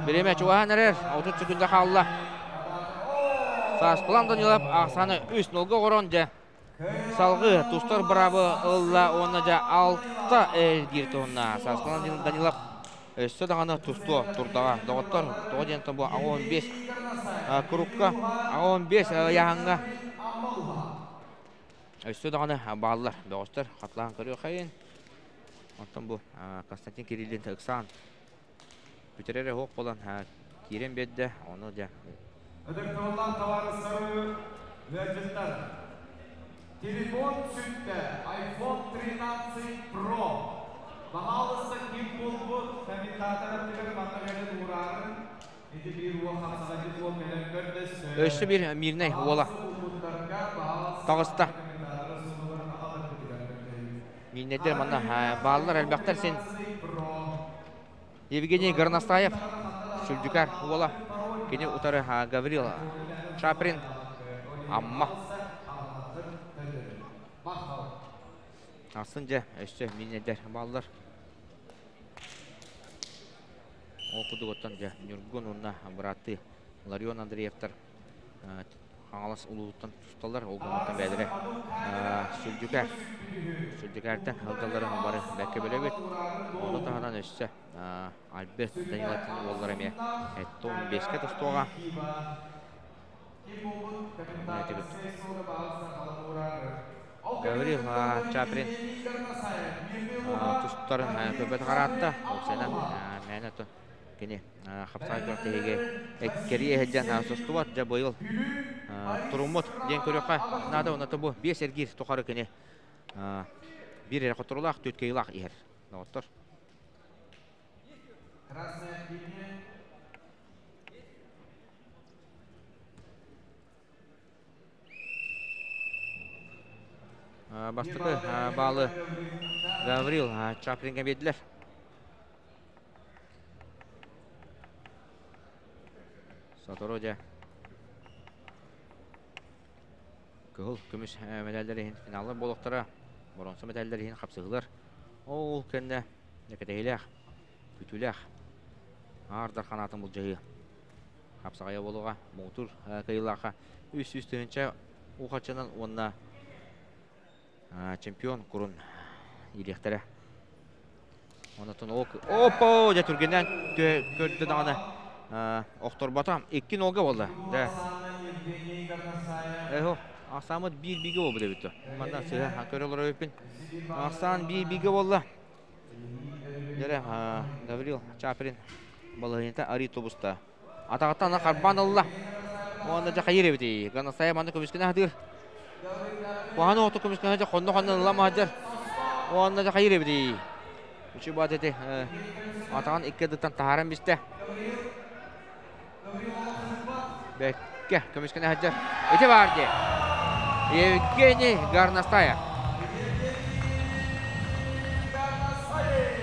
Бириэмэ чугаһаан эрэр, 30 секунда хаалла. Сааскылан Данилов ахсааны 3-0-га оҕорон дьэ салгыы тустар быраабы ылла уонна дьэ 6 эргиир туһунна. Сааскылан Данилов өссө даҕаны тустуо турдаҕа. Доҕоттор, тоҕо диэн бу 15 курукка, 15 ыйааһыҥҥа өссө даҕаны бааллар. Бөҕөстөр хатылаан көрүөххэйин. Оттон бу Константин Кириллин ыксаан бүтэрэр оһох буолан киирэн биэрдэ. Ону дьэ Ытыктабыллаах табаарыстары, ыалдьыттар! Телефон сүттэ, iPhone 13 Pro. Баһаалыста ким булбут комментатор аттыгар манна кэлэн уураарын, ити биир уол хапсаҕайдык уол кэлэн көрдөстө. Өссө биир Мирнэй уола таҕыста. Миирнэйдэр манна бааллар элбэхтэр син. Евгений Горностаев, Сүлдьүкэр уола, кини утары Гаврил Чаприн, Амма. Асын дьэ, өссө миирнэйдэр бааллар. Ол курдук оттон дьэ Ньургун уонна бырааттыы Ларион Андреевтар Хаҥалас улууһуттан тусталлар, ол гынан бэйэлэрэ Сүлдьүкээр Сүлдьүкээртэн сылдьалларын бары бэркэ билэбит. Ону таһынан өссө Альберт Даниловтын уоллара эмиэ 15-кэ тустуоҕа. Гаврил Чаприн тустарын көбөт хараатта. Ол сэнэн мээнэ кини хапсаҕай күрэхтэһиигэ эккэрии эһэдьэн состубат дьэ быйыл туруммут диэн көрүөххэ наада уонна бу биэс эргиир тухары кини биир эрэ хотурулаах түөрт кыайыылаах иһэр доҕоттор. Бастакы баалы Гаврил Чаплинга биэрдилэр. Сотору дьэ кыһыл көмүс мэдээллэр иһин финаллар буолуохтара. Боронсо мэдээллэр иһин хапсыһыылар. Ол кэннэ кэтэһиилээх, күтүүлээх аардар ханаатын былдьаһыы хапсаҕайа буолуоҕа. Муҥутуур кыайыылаахха 300 тыһыынча уу харчынан уонна чемпион курун иилиэхтэрэ. Онотон оппо дьэ түргэннээн көрдө даҕаны охторбото. Икки нолга буолла. Да. Эхо, ахсааммыт биир бигэ буолбут эбит. Манна сыһа көрө олорор эбиппин. Ахсаан биир бигэ буолла. Дьэрэ, Гаврил Чаприн балаһыанньата арыы тубуста. Атаҕыттан аны харбаан ылла. Уонна дьэ хайыыр эбитий? Ганасая манна көмүскэнэ сатыыр. Куһаҕан оҕото көмүскэнэ дьэ хонно-хонно ылла маһдьар. Уонна дьэ хайыыр эбитий? Үчү баат эти атаҕын икки ардыттан таһааран бистэ. Бэккэ көмүскэнэ сылдьар. Ити баар дии. Евгений Горностаев.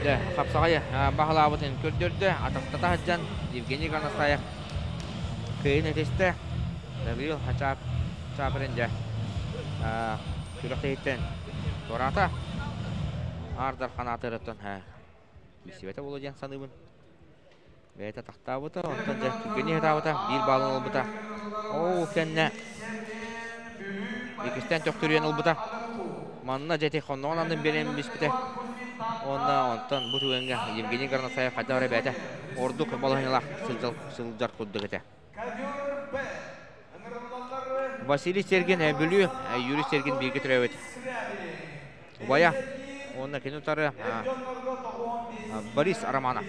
Дьэ, хапсаҕайы баһылаабытын көрдөрдө. Атахтата сылдьан Евгений Горностаев кыайын этистэ. Гаврил Чаприн дьэ күрэхтэһииттэн туораата. Аардар ханаатырыттан киирсибэтэ буолуо диэн саныыбын. Бэйэтэ тахтаабыта, онтон дьэ түргэнник ыһытаабыта, биир баалын ылбыта. Ол кэннэ иккистээн төхтүрүйэн ылбыта. Манна дьэ ити хонноҕун аннын биэрэн биспитэ. Уонна онтон бу түгэҥҥэ Евгений Горносаев хайдах эрэ бэйэтэ ордук балаһыанньалаах сылдьар курдук этэ. Василий Сергин Бүлүү, Юрий Сергин бииргэ төрөөбүт убайа уонна кини утары Борис Романов.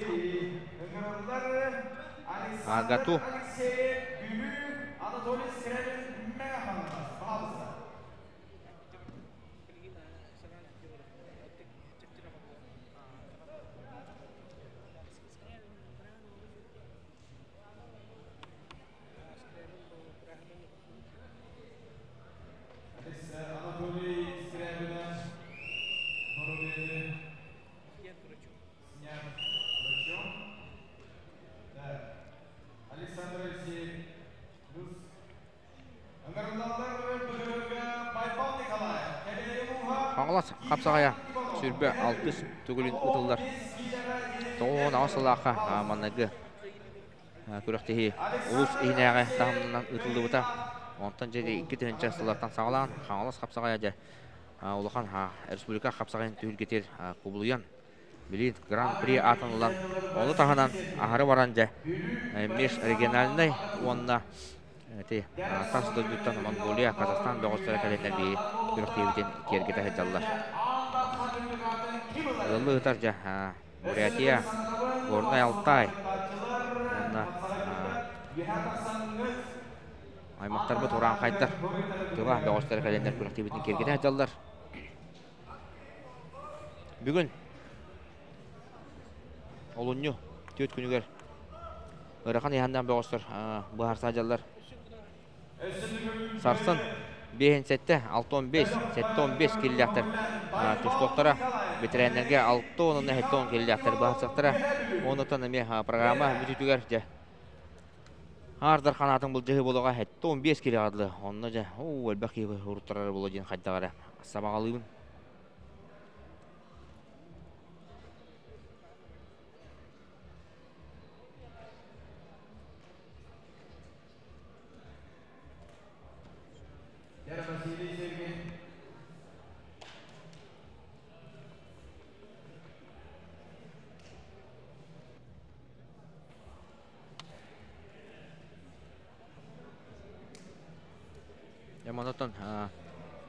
Гату. Анатолий Скрябина Боробиэни снят врачом. Да. Александр Алексеев плюс. Ыҥырыллаллар бөлөҕө Байбал Николаев. Кэбээйи улууһа. Хаҥалас хапсаҕайа сүүрбэ алтыс төгүлүн ытыллар. 98 сыллаахха манныгы күрэхтэһии улуус иһинээҕи таһымынан ыытыллыбыта. Онтон дьэ 2000 сыллартан саҕалаан Хаҥалас хапсаҕайа дьэ улахан республика хапсаҕайын түһүлгэтигэр кубулуйан билигин Гран-при аатын ылан, ону таһынан аһары баран дьэ межрегиональнай уонна ити тас дойдуттан Монголия, Казахстан бөҕөстөрө кэлэннэр биһиги күрэхтэһиибитин киэргэтэ сылдьаллар. Ыаллыы ыытар дьэ Бурятия, Горнай Алтай уонна аймахтарбыт урааҥхайдар тыла бөҕөстөрө кэлэннэр күрэхтэһиибитин киэргэтэ сылдьаллар. Бүгүн олунньу түөрт күнүгэр ыарахан ыйаһыннаах бөҕөстөр быһаарса сылдьаллар. Сарсын биэһин сэттэ, 6-15, 7-15 киллээхтэр тустуохтара. Бэтэрээннэргэ 6 уонна 7 киллээхтэр быһаарсыахтара. Оннуттан эмиэ программа бүтүүтүгэр дьэ Аардар ханаатын былдьаһыы буолуоҕа 75 килоҕа дылы. Онно дьэ, оо, элбэх киһи уруттарар буолуо диэн хайдах эрэ сабаҕалыыбын. Яманотон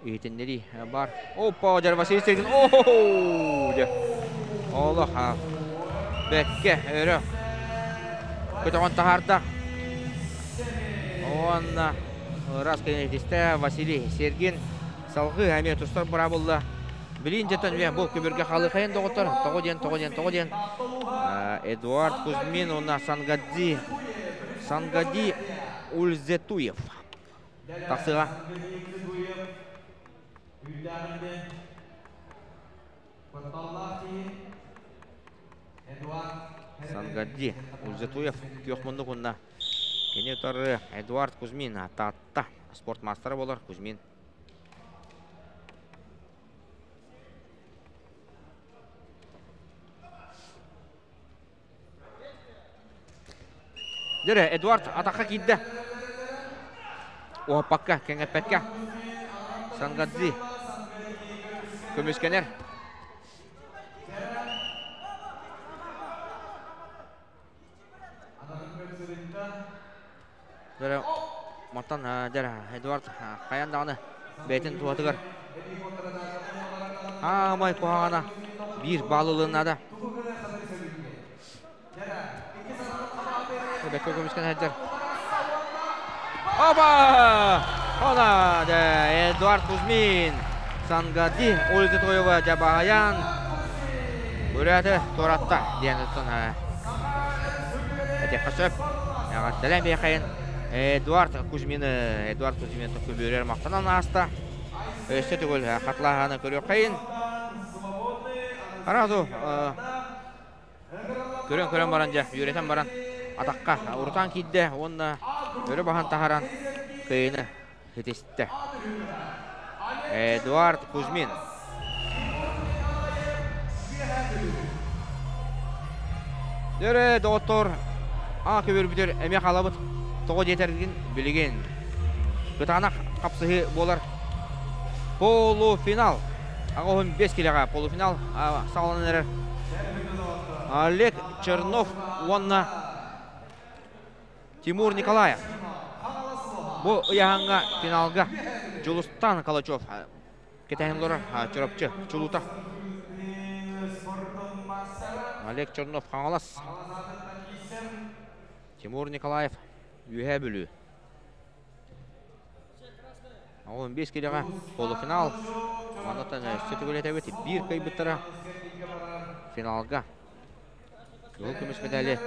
иһитиннэри бар. Опа, дьэр Василий Сергин. О, дьэ. Олох бэккэ өрө көтөҕөн таһаарда. Уонна ырас кэнэтистэ Василий Сергин салгыы эмиэ тустар быраабылла. Билин дьэтэн үе бу көбүргэ халыхайын доҕоттор. Тоҕо диэн, тоҕо диэн, тоҕо диэн. Эдуард Кузьмин уонна Сангади Сангади Ульзетуев. Тахсыга. Сангади Ульзетуев күөх муннук уонна кини утары Эдуард Кузьмин Таатта спорт маастара буолар Кузьмин. Дөрө, Эдуард атахха киирдэ. Уоппакка, кэҥэппэккэ. Сангадзи көмүскэнэр. Дөрө, мантан дөрө, Эдуард хайан даҕаны бэйэтин туһатыгар аамай куһаҕана биир баал ылыннада. Бэккэ көмүскэн сылдьар. Оба! Она Эдуард Кузьмин Сангади Ольга Тоева Дьабаайан Бүрээти туоратта диэн оттон этиэххэ сөп. Эҕэрдэлээн биэхэйин Эдуард Кузьмины Эдуард Кузьмин көбүөрэр махтанан ааста. Өссө төгүл хатылааһыны көрүөххэйин. Аразу Көрөн-көрөн баран дьэ, үөрэтэн баран атахха урутаан киирдэ уонна өрө баһан таһаран кыайыыны ситистэ. Эдуард Кузьмин. Дөрө, доҕоттор, аа көбүрбүтүр эмиэ хаалабыт. Тоҕо диэтэргин билигин. Кытаанах хапсыһыы буолар. Полуфинал. 85 килэҕэ полуфинал саҕаланан эрэр. Олег Чернов уонна Тимур Николаев. Бу ыйааһыҥҥа финалга Дьулустан Калачев кэтэһэн олорор Чурапчы чулуута. Олег Чернов Хаҥалас. Тимур Николаев Үөһээ Бүлүү. 15 килэҕэ полуфинал. Манатан өссө төгүл этэбит биир кыайбыттара финалга кыһыл көмүс медали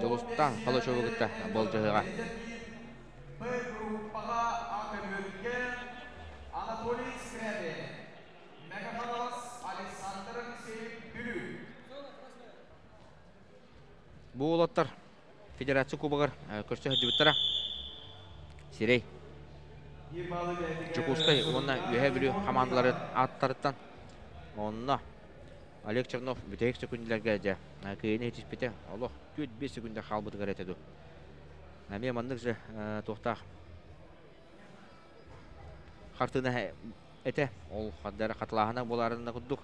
Дьулустан Холочеву кытта болдьоһуоҕа. Бу уолаттар Федерация Кубогар көрсө сылдьыбыттара. Сирэй. Дьокуускай уонна Үөһээ Бүлүү хамаандаларын ааттарыттан онно Олег Чернов бүтэһик сөкүндэлэргэ дьэ кыайыыны ситиспитэ. Олох 4-5 секунда хаалбытыгар этэ дуу. Эмиэ маннык же туохтаах хартыына этэ. Ол хардара хатылааһына буолаарына курдук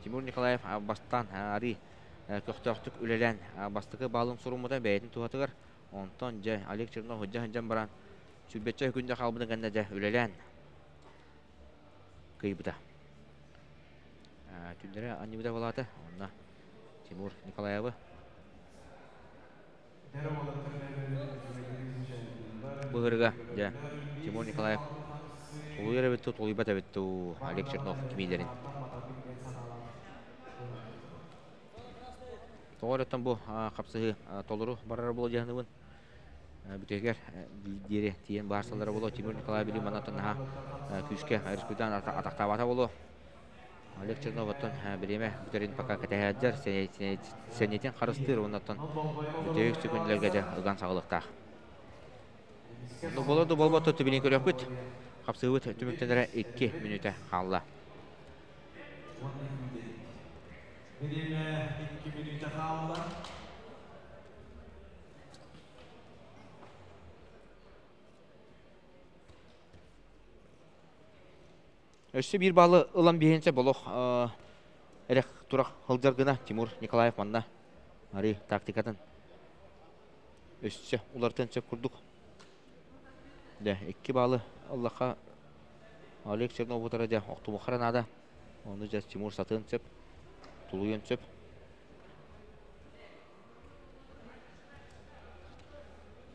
Тимур Николаев бастаан арыы көхтөөхтүк үлэлээн бастакы баалын суруммута бэйэтин туһатыгар. Онтон дьэ Олег Чернов сылдьа сылдьан баран сүүрбэччэ күндэ хаалбытын кэннэ дьэ үлэлээн кыайбыта. Түннэрэ анньыбыта буолаата. Онно Тимур Николаевы Быһырыга дьэ Тимур Николаев тулуйар эбит дуу, тулуйбат эбит дуу Олег Чернов кимиилэрин. Тоҕо эрэ бу хапсыһыы толору барара буолуо дьаһаныбын. Бүтэһигэр диэри тиийэн баарсаллара буолуо. Тимур Николаев билим манаттан наһаа күүскэ рискуйдаан атахтаабата буолуо. Олег Чернов оттон бириэмэ бүтэрин пока кэтэһээддэр сэниэтин харыстыыр уонна оттон бүтэһик сөкүндэлэргэ дьэ ыган саҕалыахтаах. Ну боло да болбото түбүнэн көрүөхпүт. Хапсыыбыт түмүктэнэрэ 2 мүнүүтэ хаалла. Бириэмэ 2 мүнүүтэ хаалла. Өссө биир баалы ылан биһинчэ болох эрэх турах хылдьар гына Тимур Николаев манна ари тактикатын өссө улартын сөп курдук. Дэ, икки баалы Аллаха Олег Чернов утара дьэ охтумухара наада. Ону дьэ Тимур сатын сөп, тулуйун сөп.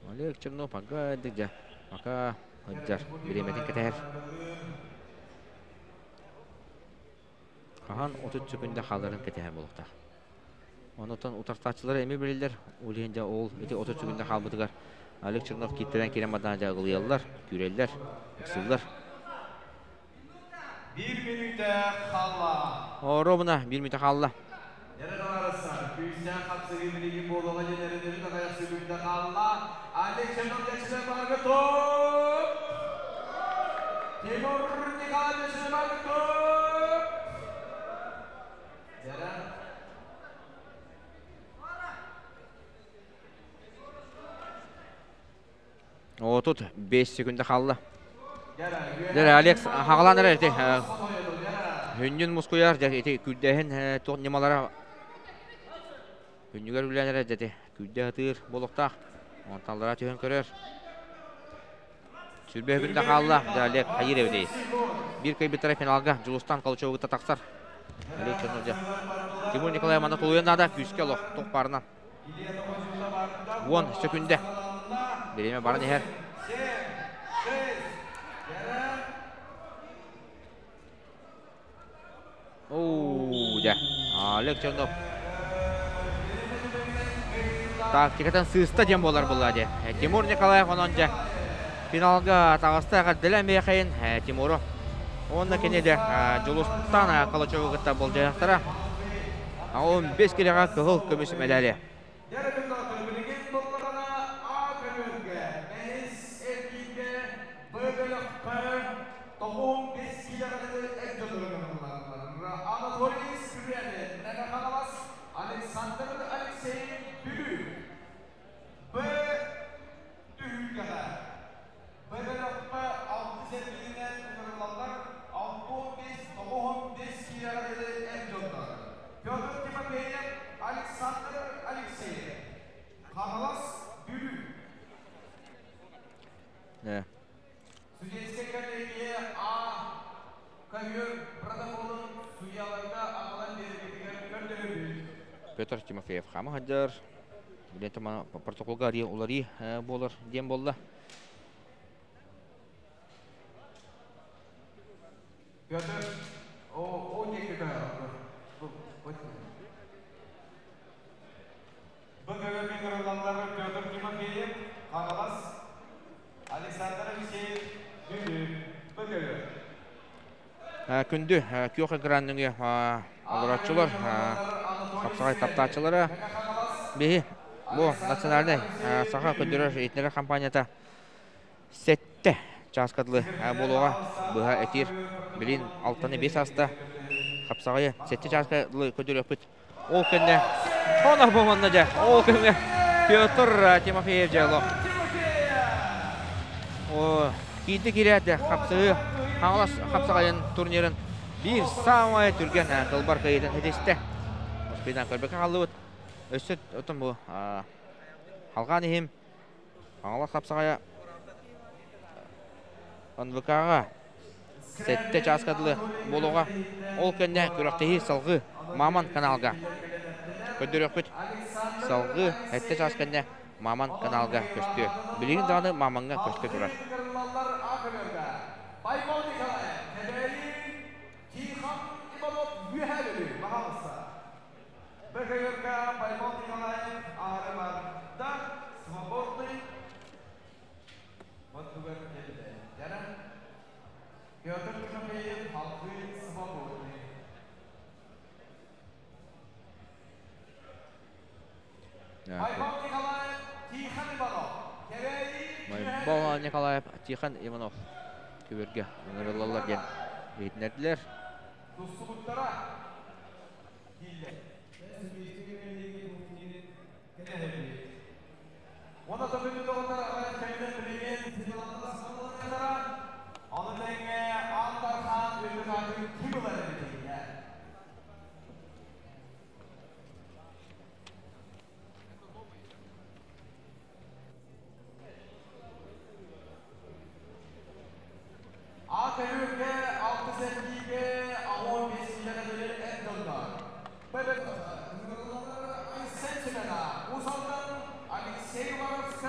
Олег Чернов ага дьэ пока ыдьар бириэмэтин кэтэһэр. Хаһан 30 секунда хааларын кэтэһэр буолуохтаах. Онутан утартааччылары эми билиллэр. Ол иһин дьэ ол ити 30 секунда хаалбытыгар Олег Чернов кииртэрэн киирэн бардаан дьэ ыгылыйаллар, күүрэллэр, ыксыыллар. Биир мүнүүтэ хаалла. Оруобуна биир мүнүүтэ хаалла. Эрэн арасан, күүстээх хапсыһыы билигин буолуоҕа диэн эрэнэбит аҕыйах секунда хаалла. Олег Чернов дьэчилэр барга топ! Тимур Николаев дьэчилэр барга топ! Дьэрэ. 35 секунда хаалла. Дьэ, Алекс хаҕалаан эрэр ити. Хүннүн мускуйар, дьэ, ити күүрдээһин туох ньымалара күннүгэр үлээн эрэр дьэ, күүрдэ сатыыр буолуохтаах. Онталлара түһэн көрөр. Сүрбэ күндэ хаалла. Дьэ, Олег хайыыр эбитий? Биир кыайбыттара финалга Дьулустан Калычеву кытта тахсар. Олег Чернов дьэ. Тимур Николаев манна тулуйан наада, күүскэ олох туох баарынан. 10 сөкүндэ. Бириэмэ баран иһэр. Оу, дьэ. Олег Чернов. Тактикатын сыыста диэн буолар буолла дьэ. Тимур Николаев онон дьэ финалга таҕыста эҕэрдэлээн биэхэйин Тимуру. Уонна кини дьэ Дьулустан Калачеву кытта болдьоһуохтара. 15 килэҕэ кыһыл көмүс мэдээли. Билигин буллаҕына А көмүлгэ бэһис эргииргэ Б бөлөххө 95 киилэҕэ эр дьонугар Анатолий Скрябин, Мэҥэ Хаҥалас, Александр Алексеев, Бүлүү. Б түһүлгэҕэ Б бөлөххө алтыс эргииринэн ыҥырыллаллар 65-95 киилэҕэ диэри эр дьоннор. Петр Тимофеев, Александр Алексеев. Хаҥалас, Бүлүү. Судейская коллегия А ковер протоколун судьяларга аҕалан биэрбитигэр көрдөһөбүт. Петр Тимофеев хама хадьар. Билен протоколга уларыы буолар диэн буолла. Петр, о диэки Бүгүҥҥү кырыллаллар Петр Тимофеев, Хаҥалас, Александр Алексеев, Бүлүү, Бөгөйө. Күндү күөх экран нөҥүө олорооччулар, хапсаҕай таптааччылара, биһи бу национальнай саха көрдөрөр иһитиннэрэр компанията сэттэ чааска дылы буолуоҕа быһа этир билин алтаны бес аста хапсаҕайы сэттэ чааска дылы көрдөрүөхпүт. Ол кэннэ Хонор бомонна дьэ. Ол кэннэ Петр Тимофеев дьэ олох. О, киирди киирээт хапсыы Хаҥалас хапсаҕайын турнирын биир саамай түргэн кылбар кыайыытын ситистэ. Успейдан көрбөккө хааллыбыт. Өссө отон бу халҕаан иһим Хаҥалас хапсаҕайа НВК-ҕа сэттэ чааска дылы буолуоҕа. Ол кэннэ күрэхтэһии салгыы Маман каналга көрдөрүөхпүт. Салгыы сэттэ чаас кэннэ Маман каналга көстүө. Билигин даҕаны Мамаҥҥа көстө турар. Байбал Николаев, Кэбээйи Тихон Иванов Үөһээ Бүлүү, пожалуйста. БКРК Байбал Николаев аһары барда, свободный Бандугар кэллэ. Дьара Петр Тимофеев халқы свободный. Байбал Николаев, Тихон Иванов. Кэбээйи Байбал Николаев, Тихон Иванов көбөргө ыҥырыллаллар диэн иһитиннэрдилэр. Тустубуттара дииллэр. Оны төбүнү доҕотор аҕай кэминэн билигин финаллара саҕаланыахтара. Ону тэҥэ Аан Дархан үрдүк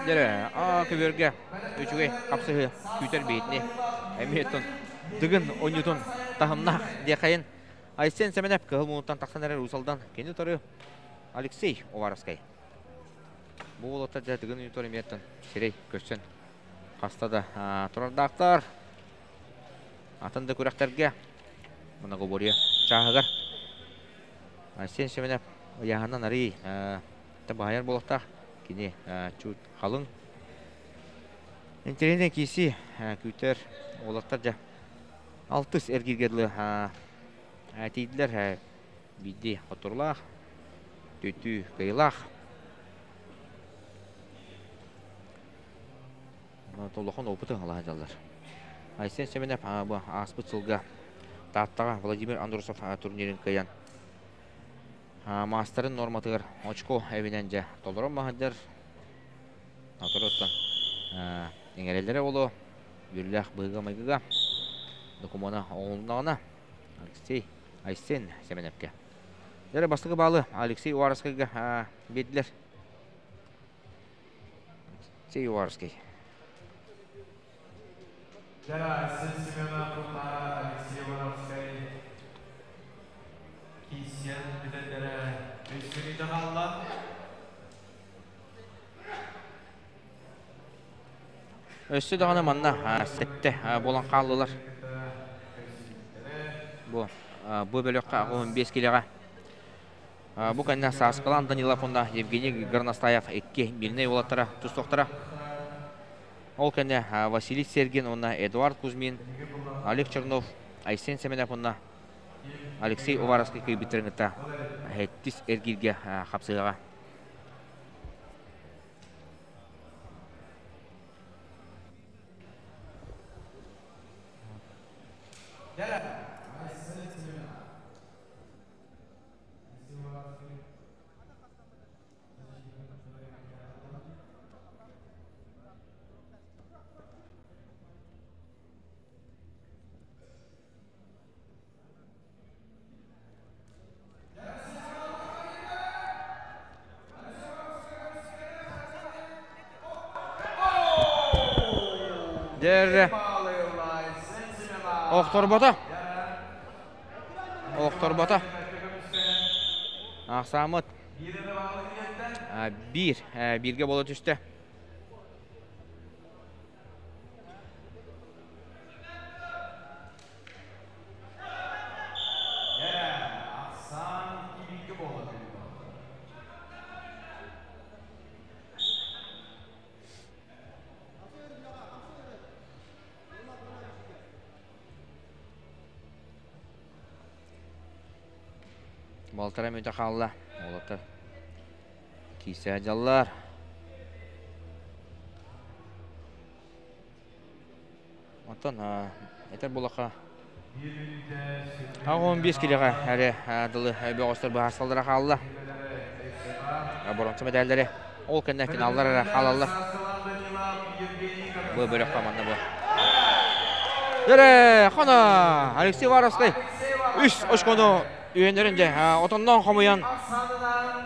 Дere, а көбөргө үчүгэй хапсыһы күүтэр бейтини. Эмиэтон дыгын онньутун таһымнаах диэхайын Айсен Семенев кыһыл муунтан тахсан эрэр Усалдан кини утары Алексей Уваровскай. Бу уолаттар дьэ дыгын онньутугар эмиэттэн сирэй көрсөн хаста да турардаахтар. Атын да күрэхтэргэ многоборье чааһыгар Айсен Семенов ыйааһынан арый баһайар буолуохтаах. Кини чуть халыҥ. Интэриэһинэй киирсии күүтэр уолаттар дьэ алтыс эргииргэ дылы тиийдилэр. Биирдии хотторулаах, түттүү кыайыылаах. Толохон опыты ылаһа дьаллар. Айсен Семенов бу ааспыт сылга Тааттаҕа Владимир Андросов турнирын кыайан маастарын норматыгар очко эбинэн дьэ толорон баһырдар. Оттон иҥэрэллэрэ боло үөрлээх быһыыга-майгыга докумуона оҥоһулуннаҕына Алексей Айсен Семеневкэ. Дьэ бастакы баалы Алексей Уваровскайга биэрдилэр. Алексей Уваровский. Айсен Семенов Алексей Уваровскай киисен бүтэллэрэ үс хаалла. Өссө даҕаны манна сэттэ буолан хааллылар. Бу бу бөлөххө 15 килэҕэ. Бу кэннэ Сааскалан Данилов уонна Евгений Горностаев икки мирнэй уолаттара тустуохтара. Ол кэннэ Василий Сергин уонна Эдуард Кузьмин, Олег Чернов, Айсен Семенов уонна Алексей Уваровский кыйбыттарын кытта сэттис эргииргэ хапсыһыаҕа. Дэр охторбото. Охторбото. Ахсаамыт биир бииргэ бола түстэ. Балтара мүнүүтэ хаалла. Уолаттар киирсэ дьаллар. Оттон этэр булаха 15 килоҕа эрэ дылы бөҕөстөр быһаарсаллара хаалла. Боронца медаллары ол кэннэ финаллар эрэ хаалаллар. Бу бөлөх команда бу. Дөрө, хона Алексей Варовский үс очкону үйөннөрүн дьэ отоннон хомуйан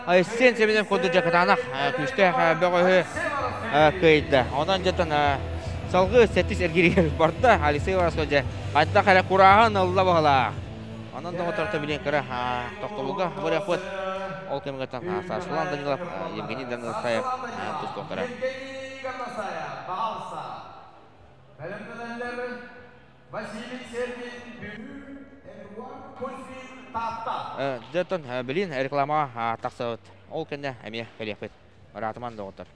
Айсен Семенов курдук дьэ кытаанах күүстээх бөҕөһү кыайда. Онон дьэтэн салгыы сэттис эргииригэр барда. Алексей Воровской дьэ хайдах эрэ курааһын ылла баһылаах. Онон доҕотторто билин кыра тохтобулга барыахпыт. Ол кэмҥэ Саслан Данилов, Евгений Даниловтаев тустуохтара. Василий Сергин Бүлүү, Эдуард Кузьмин Таатта. Дьэ, оттон билин рекламаҕа тахсабыт. Ол кэннэ эмиэ кэлиэхпит. Ыраатыман доҕоттор.